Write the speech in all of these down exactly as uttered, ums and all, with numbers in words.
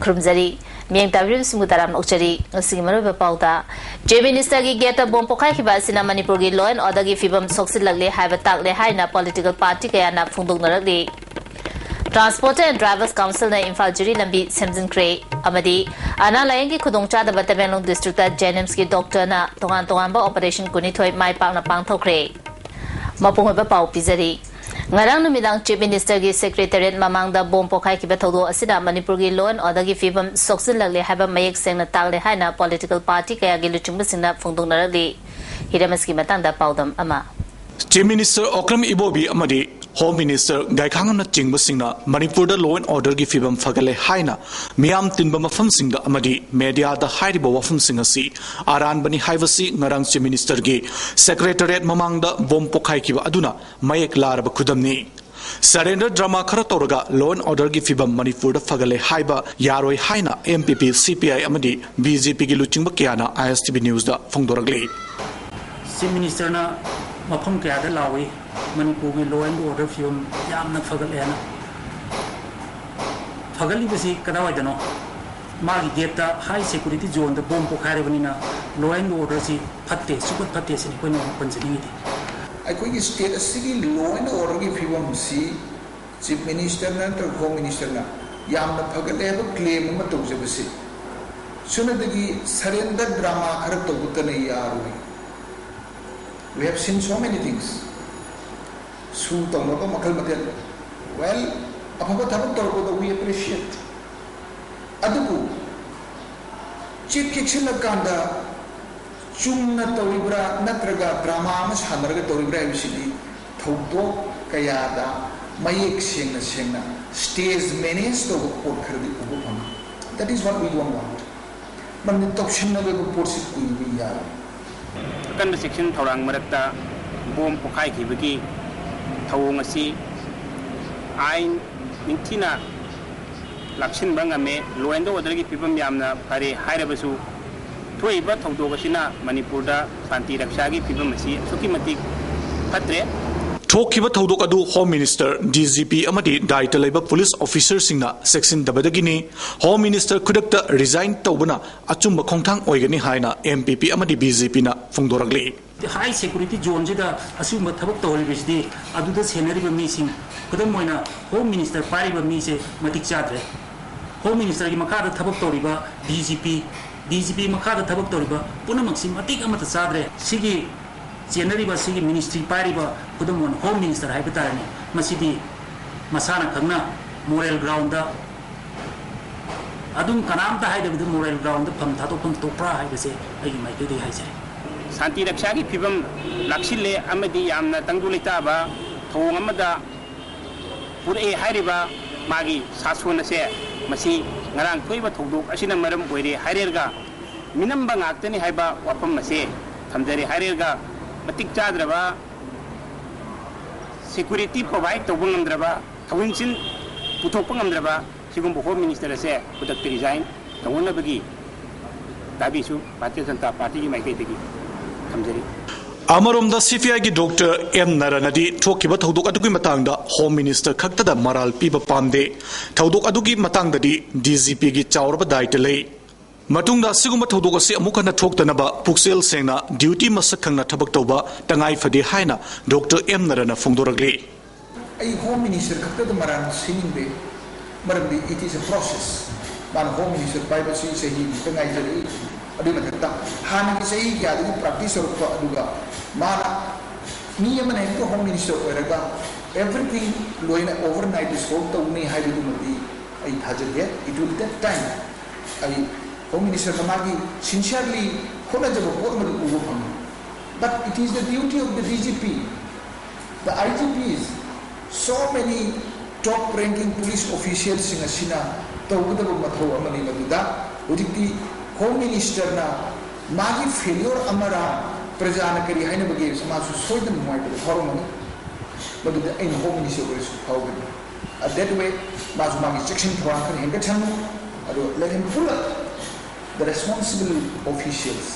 ꯈꯨꯔꯨꯝꯖꯔꯤ꯫ ꯃꯤꯠꯌꯦꯡ ꯇꯥꯕꯤꯔꯤꯕꯁꯤꯡꯕꯨ ꯇꯔꯥꯝꯅ ꯑꯣꯛꯆꯔꯤ꯫ ꯉꯁꯤꯒꯤ ꯃꯔꯨꯑꯣꯏꯕ ꯄꯥꯎꯗ, Chief Minister ꯒꯤ gate ꯇ bomb ꯄꯣꯈꯥꯏꯈꯤꯕ ꯑꯁꯤꯅ ꯃꯅꯤꯄꯨꯔꯒꯤ law and order ꯒꯤ ꯐꯤꯕꯝ ꯁꯣꯛꯆꯤꯜꯂꯛꯂꯦ ꯍꯥꯏꯕ ꯇꯥꯛꯂꯦ ꯍꯥꯏꯅ political party ꯀꯌꯥꯅ ꯐꯣꯡꯗꯣꯛꯅꯔꯛꯂꯤ꯫ Transport and Drivers Council ꯅ ꯏꯝꯐꯥꯜ ꯖꯤꯔꯤ ꯂꯝꯕꯤ ꯁꯦꯝꯖꯤꯟꯈ꯭ꯔꯦ꯫ ꯑꯃꯗꯤ ꯑꯅꯥ ꯂꯥꯌꯦꯡꯒꯤ ꯈꯨꯗꯣꯡꯆꯥꯗꯕ ꯇꯃꯦꯡꯂꯣꯡ district ꯇ JNIMS ꯀꯤ doctor ꯅ ꯇꯣꯉꯥꯟ ꯇꯣꯉꯥꯟꯕ operation ꯀꯨꯟꯅꯤꯊꯣꯏ ꯃꯥꯏ ꯄꯥꯛꯅ ꯄꯥꯡꯊꯣꯛꯈ꯭ꯔꯦ꯫ ꯃꯄꯨꯡ ꯑꯣꯏꯕ ꯄꯥꯎ ꯄꯤꯖꯔꯤ꯫ ꯉꯔꯥꯡ ꯅꯨꯃꯤꯗꯥꯡ Chief Minister ꯒꯤ Secretariat ꯃꯃꯥꯡꯗ bomb ꯄꯣꯈꯥꯏꯈꯤꯕ ꯊꯧꯗꯣꯛ ꯑꯁꯤꯅ ꯃꯅꯤꯄꯨꯔꯒꯤ law and order ꯒꯤ ꯐꯤꯕꯝ ꯁꯣꯛꯆꯤꯜꯂꯛꯂꯦ ꯍꯥꯏꯕ ꯃꯌꯦꯛ ꯁꯦꯡꯅ ꯇꯥꯛꯂꯦ ꯍꯥꯏꯅ political party ꯀꯌꯥꯒꯤ ꯂꯨꯆꯤꯡꯕꯁꯤꯡꯅ ꯐꯣꯡꯗꯣꯛꯅꯔꯛꯂꯤ꯫ ꯍꯤꯔꯝ ꯑꯁꯤꯒꯤ ꯃꯇꯥꯡꯗ ꯄꯥꯎꯗꯝ ꯑꯃ꯫ Chief Minister ꯑꯣꯀ꯭ꯔꯝ ꯏꯕꯣꯕꯤ ꯑꯃꯗꯤ Home Minister ꯒꯥꯏꯈꯥꯉꯝꯅꯆꯤꯡꯕꯁꯤꯡꯅ ꯃꯅꯤꯄꯨꯔꯗ law and order ꯒꯤ ꯐꯤꯕꯝ ꯐꯒꯠꯂꯦ ꯍꯥꯏꯅ ꯃꯤꯌꯥꯝ ꯇꯤꯟꯕ ꯃꯐꯝꯁꯤꯡꯗ ꯑꯃꯗꯤ media ꯗ ꯍꯥꯏꯔꯤꯕ ꯋꯥꯐꯝꯁꯤꯡ ꯑꯁꯤ ꯑꯔꯥꯟꯕꯅꯤ ꯍꯥꯏꯕꯁꯤ ꯉꯔꯥꯡ Chief Minister ꯒꯤ Secretariat ꯃꯃꯥꯡꯗ bomb ꯄꯣꯈꯥꯏꯈꯤꯕ ꯑꯗꯨꯅ ꯃꯌꯦꯛ ꯂꯥꯔꯕ ꯈꯨꯗꯝꯅꯤ꯫ Surrender drama ꯈꯔ ꯇꯧꯔꯒ law and order ꯒꯤ ꯐꯤꯕꯝ ꯃꯅꯤꯄꯨꯔꯗ ꯐꯒꯠꯂꯦ ꯍꯥꯏꯕ ꯌꯥꯔꯣꯏ ꯍꯥꯏꯅ M P P, C P I ꯑꯃꯗꯤ B J P ꯒꯤ ꯂꯨꯆꯤꯡꯕ ꯀꯌꯥꯅ I S T V News the ꯐꯣꯡꯗꯣꯔꯛꯂꯤ꯫ Chief Minister ꯅ ꯃꯐꯝ ꯀꯌꯥꯗ ꯂꯥꯎꯏ, ꯃꯅꯤꯄꯨꯔꯒꯤ law and order ꯐꯤꯕꯝ ꯌꯥꯝꯅ ꯐꯒꯠꯂꯦ ꯍꯥꯏꯅ꯫ ꯐꯒꯠꯂꯤꯕꯁꯤ ꯀꯗꯥꯏꯋꯥꯏꯗꯅꯣ? ꯃꯥꯒꯤ gate ꯇ high security zone the bomb ꯄꯣꯈꯥꯏꯔꯕꯅꯤꯅ law and order ꯁꯤ ꯐꯠꯇꯦ, ꯁꯨꯡꯐꯠ ꯐꯠꯇꯦ ꯁꯤꯅꯤ ꯑꯩꯈꯣꯏꯅ ꯄꯟꯖꯅꯤꯡꯉꯤꯗꯤ꯫ ꯑꯩꯈꯣꯏꯒꯤ state ꯑꯁꯤꯒꯤ law and order ꯒꯤ ꯐꯤꯕꯝꯁꯤ Chief Minister ꯅ ꯅꯠꯇ꯭ꯔꯒ Home Minister ꯅ ꯌꯥꯝꯅ ꯐꯒꯠꯂꯦ ꯍꯥꯏꯕ claim ꯑꯃ ꯇꯧꯖꯕꯁꯤ ꯁꯨꯞꯅꯇꯒꯤ surrender drama ꯈꯔ ꯇꯧꯕꯇꯅ ꯌꯥꯔꯣꯏ꯫ We have seen so many things. ꯁꯨ ꯇꯧꯅꯕ ꯃꯈꯜ ꯃꯊꯦꯜ꯫ Well, ꯑꯐꯕ ꯊꯕꯛ ꯇꯧꯔꯛꯄꯗ we appreciate. ꯑꯗꯨꯕꯨ ꯆꯦꯛ ꯆꯦꯛꯁꯤꯜꯂꯀꯥꯟꯗ ꯆꯨꯝꯅ ꯇꯧꯔꯤꯕ꯭ꯔꯥ ꯅꯠꯇ꯭ꯔꯒ drama ꯑꯃ ꯁꯥꯟꯅꯔꯒ ꯇꯧꯔꯤꯕ꯭ꯔꯥ ꯍꯥꯏꯕꯁꯤꯗꯤ ꯊꯧꯗꯣꯛ ꯀꯌꯥꯗ ꯃꯌꯦꯛ ꯁꯦꯡꯅ ꯁꯦꯡꯅ stage manage ꯇꯧꯕ ꯄꯣꯠ ꯈꯔꯗꯤ ꯎꯕ ꯐꯪꯉꯤ꯫ That is what we don't want. ꯃꯔꯝꯗꯤ ꯇꯧꯁꯤꯟꯅꯕꯒꯤ ꯄꯣꯠꯁꯤ ꯀꯨꯏꯕ ꯌꯥꯔꯣꯏ꯫ ꯑꯀꯟꯕ ꯆꯦꯛꯁꯤꯟ ꯊꯧꯔꯥꯡ ꯃꯔꯛꯇ bomb ꯄꯣꯈꯥꯏꯈꯤꯕꯒꯤ ꯊꯧꯑꯣꯡ ꯑꯁꯤ ꯑꯥꯏꯟ ꯅꯤꯡꯊꯤꯅ ꯂꯥꯛꯁꯤꯟꯕ ꯉꯝꯃꯦ꯫ Law and order ꯒꯤ ꯐꯤꯕꯝ ꯌꯥꯝꯅ ꯐꯔꯦ ꯍꯥꯏꯔꯕꯁꯨ, ꯊꯣꯛꯏꯕ ꯊꯧꯗꯣꯛ ꯑꯁꯤꯅ ꯃꯅꯤꯄꯨꯔꯗ ꯁꯥꯟꯇꯤ ꯔꯛꯁꯥꯒꯤ ꯐꯤꯕꯝ ꯑꯁꯤ ꯑꯁꯨꯛꯀꯤ ꯃꯇꯤꯛ ꯐꯠꯇ꯭ꯔꯦ꯫ ꯊꯣꯛꯈꯤꯕ ꯊꯧꯗꯣꯛ ꯑꯗꯨ Home Minister, D G P ꯑꯃꯗꯤ ꯗꯥꯏꯇ ꯂꯩꯕ ꯄꯨꯂꯤꯁ ꯑꯣꯐꯤꯁꯔꯁꯤꯡꯅ ꯆꯦꯛꯁꯤꯟꯗꯕꯗꯒꯤꯅꯤ꯫ Home Minister ꯈꯨꯗꯛꯇ resign ꯇꯧꯕꯅ ꯑꯆꯨꯝꯕ ꯈꯣꯡꯊꯥꯡ ꯑꯣꯏꯒꯅꯤ ꯍꯥꯏꯅ M P P ꯑꯃꯗꯤ B J P ꯅ ꯐꯣꯡꯗꯣꯔꯛꯂꯤ꯫ High security zoneꯁꯤꯗ ꯑꯁꯤꯒꯨꯝꯕ ꯊꯕꯛ ꯇꯧꯍꯜꯂꯤꯕꯁꯤꯗꯤ ꯑꯗꯨꯗ ꯁꯦꯟꯅꯔꯤꯕ ꯃꯤꯁꯤꯡ, ꯈꯨꯗꯝ ꯑꯣꯏꯅ Home Minister ꯄꯥꯏꯔꯤꯕ ꯃꯤꯁꯦ ꯃꯇꯤꯛ ꯆꯥꯗ꯭ꯔꯦ꯫ Home Ministerꯒꯤ ꯃꯈꯥꯗ ꯊꯕꯛ ꯇꯧꯔꯤꯕ D G P, D G P ꯃꯈꯥꯗ ꯊꯕꯛ ꯇꯧꯔꯤꯕ ꯄꯨꯝꯅꯃꯛꯁꯤ ꯃꯇꯤꯛ ꯑꯃꯠꯇ ꯆꯥꯗ꯭ꯔꯦ꯫ ꯁꯤꯒꯤ ꯆꯦꯟꯅꯔꯤꯕ, ꯁꯤꯒꯤ ministry ꯄꯥꯏꯔꯤꯕ, ꯈꯨꯗꯝ ꯑꯣꯏꯅ Home Minister ꯍꯥꯏꯕ ꯇꯥꯔꯦꯅꯦ, ꯃꯁꯤꯗꯤ ꯃꯁꯥꯅ ꯈꯪꯅ moral groundꯗ ꯑꯗꯨꯝ ꯀꯅꯥꯝꯇ ꯍꯥꯏꯗꯕꯤꯗ moral groundꯗ ꯐꯝ ꯊꯥꯗꯣꯛꯐꯝ ꯊꯣꯛꯄ꯭ꯔꯥ ꯍꯥꯏꯕꯁꯦ ꯑꯩꯒꯤ ꯃꯥꯏꯀꯩꯗꯒꯤ ꯍꯥꯏꯖꯔꯤ꯫ ꯁꯥꯟꯇꯤ ꯔꯛꯁꯥꯒꯤ ꯐꯤꯕꯝ ꯂꯥꯛꯁꯤꯜꯂꯦ ꯑꯃꯗꯤ ꯌꯥꯝꯅ ꯇꯪꯗꯨ ꯂꯩꯇꯥꯕ ꯊꯧꯑꯣꯡ ꯑꯃꯗ ꯄꯨꯔꯛꯑꯦ ꯍꯥꯏꯔꯤꯕ ꯃꯥꯒꯤ ꯁꯥꯁꯣꯟ ꯑꯁꯦ ꯃꯁꯤ ꯉꯔꯥꯡ ꯊꯣꯛꯏꯕ ꯊꯧꯗꯣꯛ ꯑꯁꯤꯅ ꯃꯔꯝ ꯑꯣꯏꯔꯦ ꯍꯥꯏꯔꯦꯔꯒ ꯃꯤꯅꯝꯕ ꯉꯥꯛꯇꯅꯤ ꯍꯥꯏꯕ ꯋꯥꯐꯝ ꯑꯁꯦ ꯊꯝꯖꯔꯤ ꯍꯥꯏꯔꯦꯔꯒ ꯃꯇꯤꯛ ꯆꯥꯗ꯭ꯔꯕ security provide ꯇꯧꯕ ꯉꯝꯗ꯭ꯔꯕ ꯊꯧꯍꯤꯟꯁꯤꯟ ꯄꯨꯊꯣꯛꯄ ꯉꯝꯗ꯭ꯔꯕ ꯁꯤꯒꯨꯝꯕ Home Minister ꯑꯁꯦ ꯈꯨꯗꯛꯇ resign ꯇꯧꯍꯟꯅꯕꯒꯤ ꯗꯥꯕꯤꯁꯨ ꯚꯥꯔꯇꯤꯌ ꯖꯅꯇꯥ ꯄꯥꯔꯇꯤꯒꯤ ꯃꯥꯏꯀꯩꯗꯒꯤ ꯊꯝꯖꯔꯤ꯫ ꯑꯃꯔꯣꯝꯗ C P I ꯒꯤ Doctor M ꯅꯔꯅꯗꯤ ꯊꯣꯛꯈꯤꯕ ꯊꯧꯗꯣꯛ ꯑꯗꯨꯒꯤ ꯃꯇꯥꯡꯗ Home Minister ꯈꯛꯇꯗ ꯃꯔꯥꯜ ꯄꯤꯕ ꯄꯥꯝꯗꯦ꯫ ꯊꯧꯗꯣꯛ ꯑꯗꯨꯒꯤ ꯃꯇꯥꯡꯗꯗꯤ D G P ꯒꯤ ꯆꯥꯎꯔꯕ ꯗꯥꯏꯇ ꯂꯩ꯫ ꯃꯇꯨꯡꯗ ꯑꯁꯤꯒꯨꯝꯕ ꯊꯧꯗꯣꯛ ꯑꯁꯤ ꯑꯃꯨꯛ ꯍꯟꯅ ꯊꯣꯛꯇꯅꯕ ꯄꯨꯛꯆꯦꯜ ꯁꯦꯡꯅ duty ꯃꯁꯛ ꯈꯪꯅ ꯊꯕꯛ ꯇꯧꯕ ꯇꯉꯥꯏ ꯐꯗꯦ ꯍꯥꯏꯅ Doctor M ꯅꯔꯅ ꯐꯣꯡꯗꯣꯔꯛꯂꯤ꯫ ꯑꯩ Home Minister ꯈꯛꯇꯗ ꯃꯔꯥꯜ ꯁꯤꯅꯤꯡꯗꯦ, ꯃꯔꯝꯗꯤ it is a process꯫ ꯃꯥꯅ Home Minister ꯄꯥꯏꯕꯁꯤ ꯆꯍꯤ ꯑꯃꯇ ꯉꯥꯏꯖꯔꯛꯏ꯫ ꯑꯗꯨꯒꯤ ꯃꯊꯛꯇ ꯍꯥꯟꯅꯒꯤ ꯆꯍꯤ ꯀꯌꯥꯗꯒꯤ practice ꯇꯧꯔꯛꯄ, ꯑꯗꯨꯒ ꯃꯥꯅ ꯃꯤ ꯑꯃꯅ ꯍꯦꯛꯇ Home Minister ꯑꯣꯏꯔꯒ everything ꯂꯣꯏꯅ overnight solve ꯇꯧꯅꯤ ꯍꯥꯏꯕꯗꯨꯃꯗꯤ ꯑꯩ ꯊꯥꯖꯗꯦ꯫ It will take time꯫ ꯑꯩ Home Minister ꯅ ꯃꯥꯒꯤ sincerely ꯍꯣꯠꯅꯖꯕ ꯄꯣꯠ ꯑꯃꯗꯤ ꯎꯕ ꯐꯪꯉꯤ꯫ But it is the duty of the D G P, the I G Ps, so many top ranking police official ꯁꯤꯡ ꯑꯁꯤꯅ ꯇꯧꯒꯗꯕ ꯃꯊꯧ ꯑꯃꯅꯤ꯫ ꯃꯗꯨꯗ ꯍꯧꯖꯤꯛꯇꯤ Home Minister ꯅ ꯃꯥꯒꯤ failure ꯑꯃꯔꯥ ꯄ꯭ꯔꯖꯥꯅ ꯀꯔꯤ ꯍꯥꯏꯅꯕꯒꯦ ꯍꯥꯏꯕꯁꯤ ꯃꯥꯁꯨ ꯁꯣꯏꯗꯅ ꯅꯨꯡꯉꯥꯏꯇꯕ ꯐꯥꯎꯔꯝꯒꯅꯤ꯫ ꯃꯗꯨꯗ ꯑꯩꯅ Home Minister ꯑꯣꯏꯔꯁꯨ ꯐꯥꯎꯒꯅꯤ꯫ At that way ꯃꯥꯁꯨ ꯃꯥꯒꯤ ꯆꯦꯛꯁꯤꯟ ꯊꯧꯔꯥꯡ ꯈꯔ ꯍꯦꯟꯒꯠꯍꯟꯅꯤ꯫ ꯑꯗꯨ let him pull up the responsible officials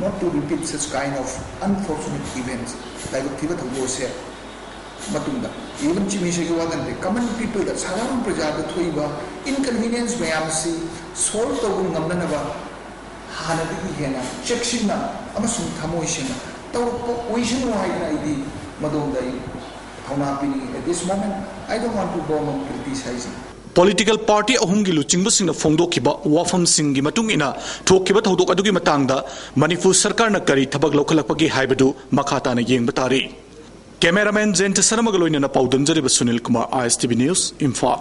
not to repeat such kind of unfortunate events꯫ ꯂꯥꯏꯕꯛ ꯊꯤꯕ ꯊꯧꯗꯣꯛ ꯑꯁꯦ ꯃꯇꯨꯡꯗ, even ꯆꯤꯃꯤꯁꯒꯤ ꯋꯥꯗ ꯅꯠꯇꯦ, common people ꯗ, ꯁꯥꯙꯥꯔꯟ ꯄ꯭ꯔꯖꯥꯗ ꯊꯣꯛꯏꯕ inconvenience ꯃꯌꯥꯝ ꯑꯁꯤ solve ꯇꯧꯕ ꯉꯝꯅꯅꯕ ꯍꯥꯟꯅꯗꯒꯤ ꯍꯦꯟꯅ ꯆꯦꯛꯁꯤꯟꯅ ꯑꯃꯁꯨꯡ ꯊꯃꯣꯏ ꯁꯦꯡꯅ ꯇꯧꯔꯛꯄ ꯑꯣꯏꯁꯅꯨ ꯍꯥꯏꯗꯅ ꯑꯩꯗꯤ ꯃꯗꯣꯝꯗ ꯑꯩ ꯊꯧꯅꯥ ꯄꯤꯅꯤꯡꯏ꯫ At this moment, I don't want to go on criticizing. Political party ꯑꯍꯨꯝꯒꯤ ꯂꯨꯆꯤꯡꯕꯁꯤꯡꯅ ꯐꯣꯡꯗꯣꯛꯈꯤꯕ ꯋꯥꯐꯝꯁꯤꯡꯒꯤ ꯃꯇꯨꯡ ꯏꯟꯅ ꯊꯣꯛꯈꯤꯕ ꯊꯧꯗꯣꯛ ꯑꯗꯨꯒꯤ ꯃꯇꯥꯡꯗ ꯃꯅꯤꯄꯨꯔ ꯁꯔꯀꯥꯔꯅ ꯀꯔꯤ ꯊꯕꯛ ꯂꯧꯈꯠꯂꯛꯄꯒꯦ ꯍꯥꯏꯕꯗꯨ ꯃꯈꯥ ꯇꯥꯅ ꯌꯦꯡꯕ ꯇꯥꯔꯤ꯫ Cameraman ꯖꯌꯟꯇ ꯁꯔꯃꯒ ꯂꯣꯏꯅꯅ ꯄꯥꯎꯗꯝꯖꯔꯤꯕ Sunil Kumar, I S T V News, Imphal.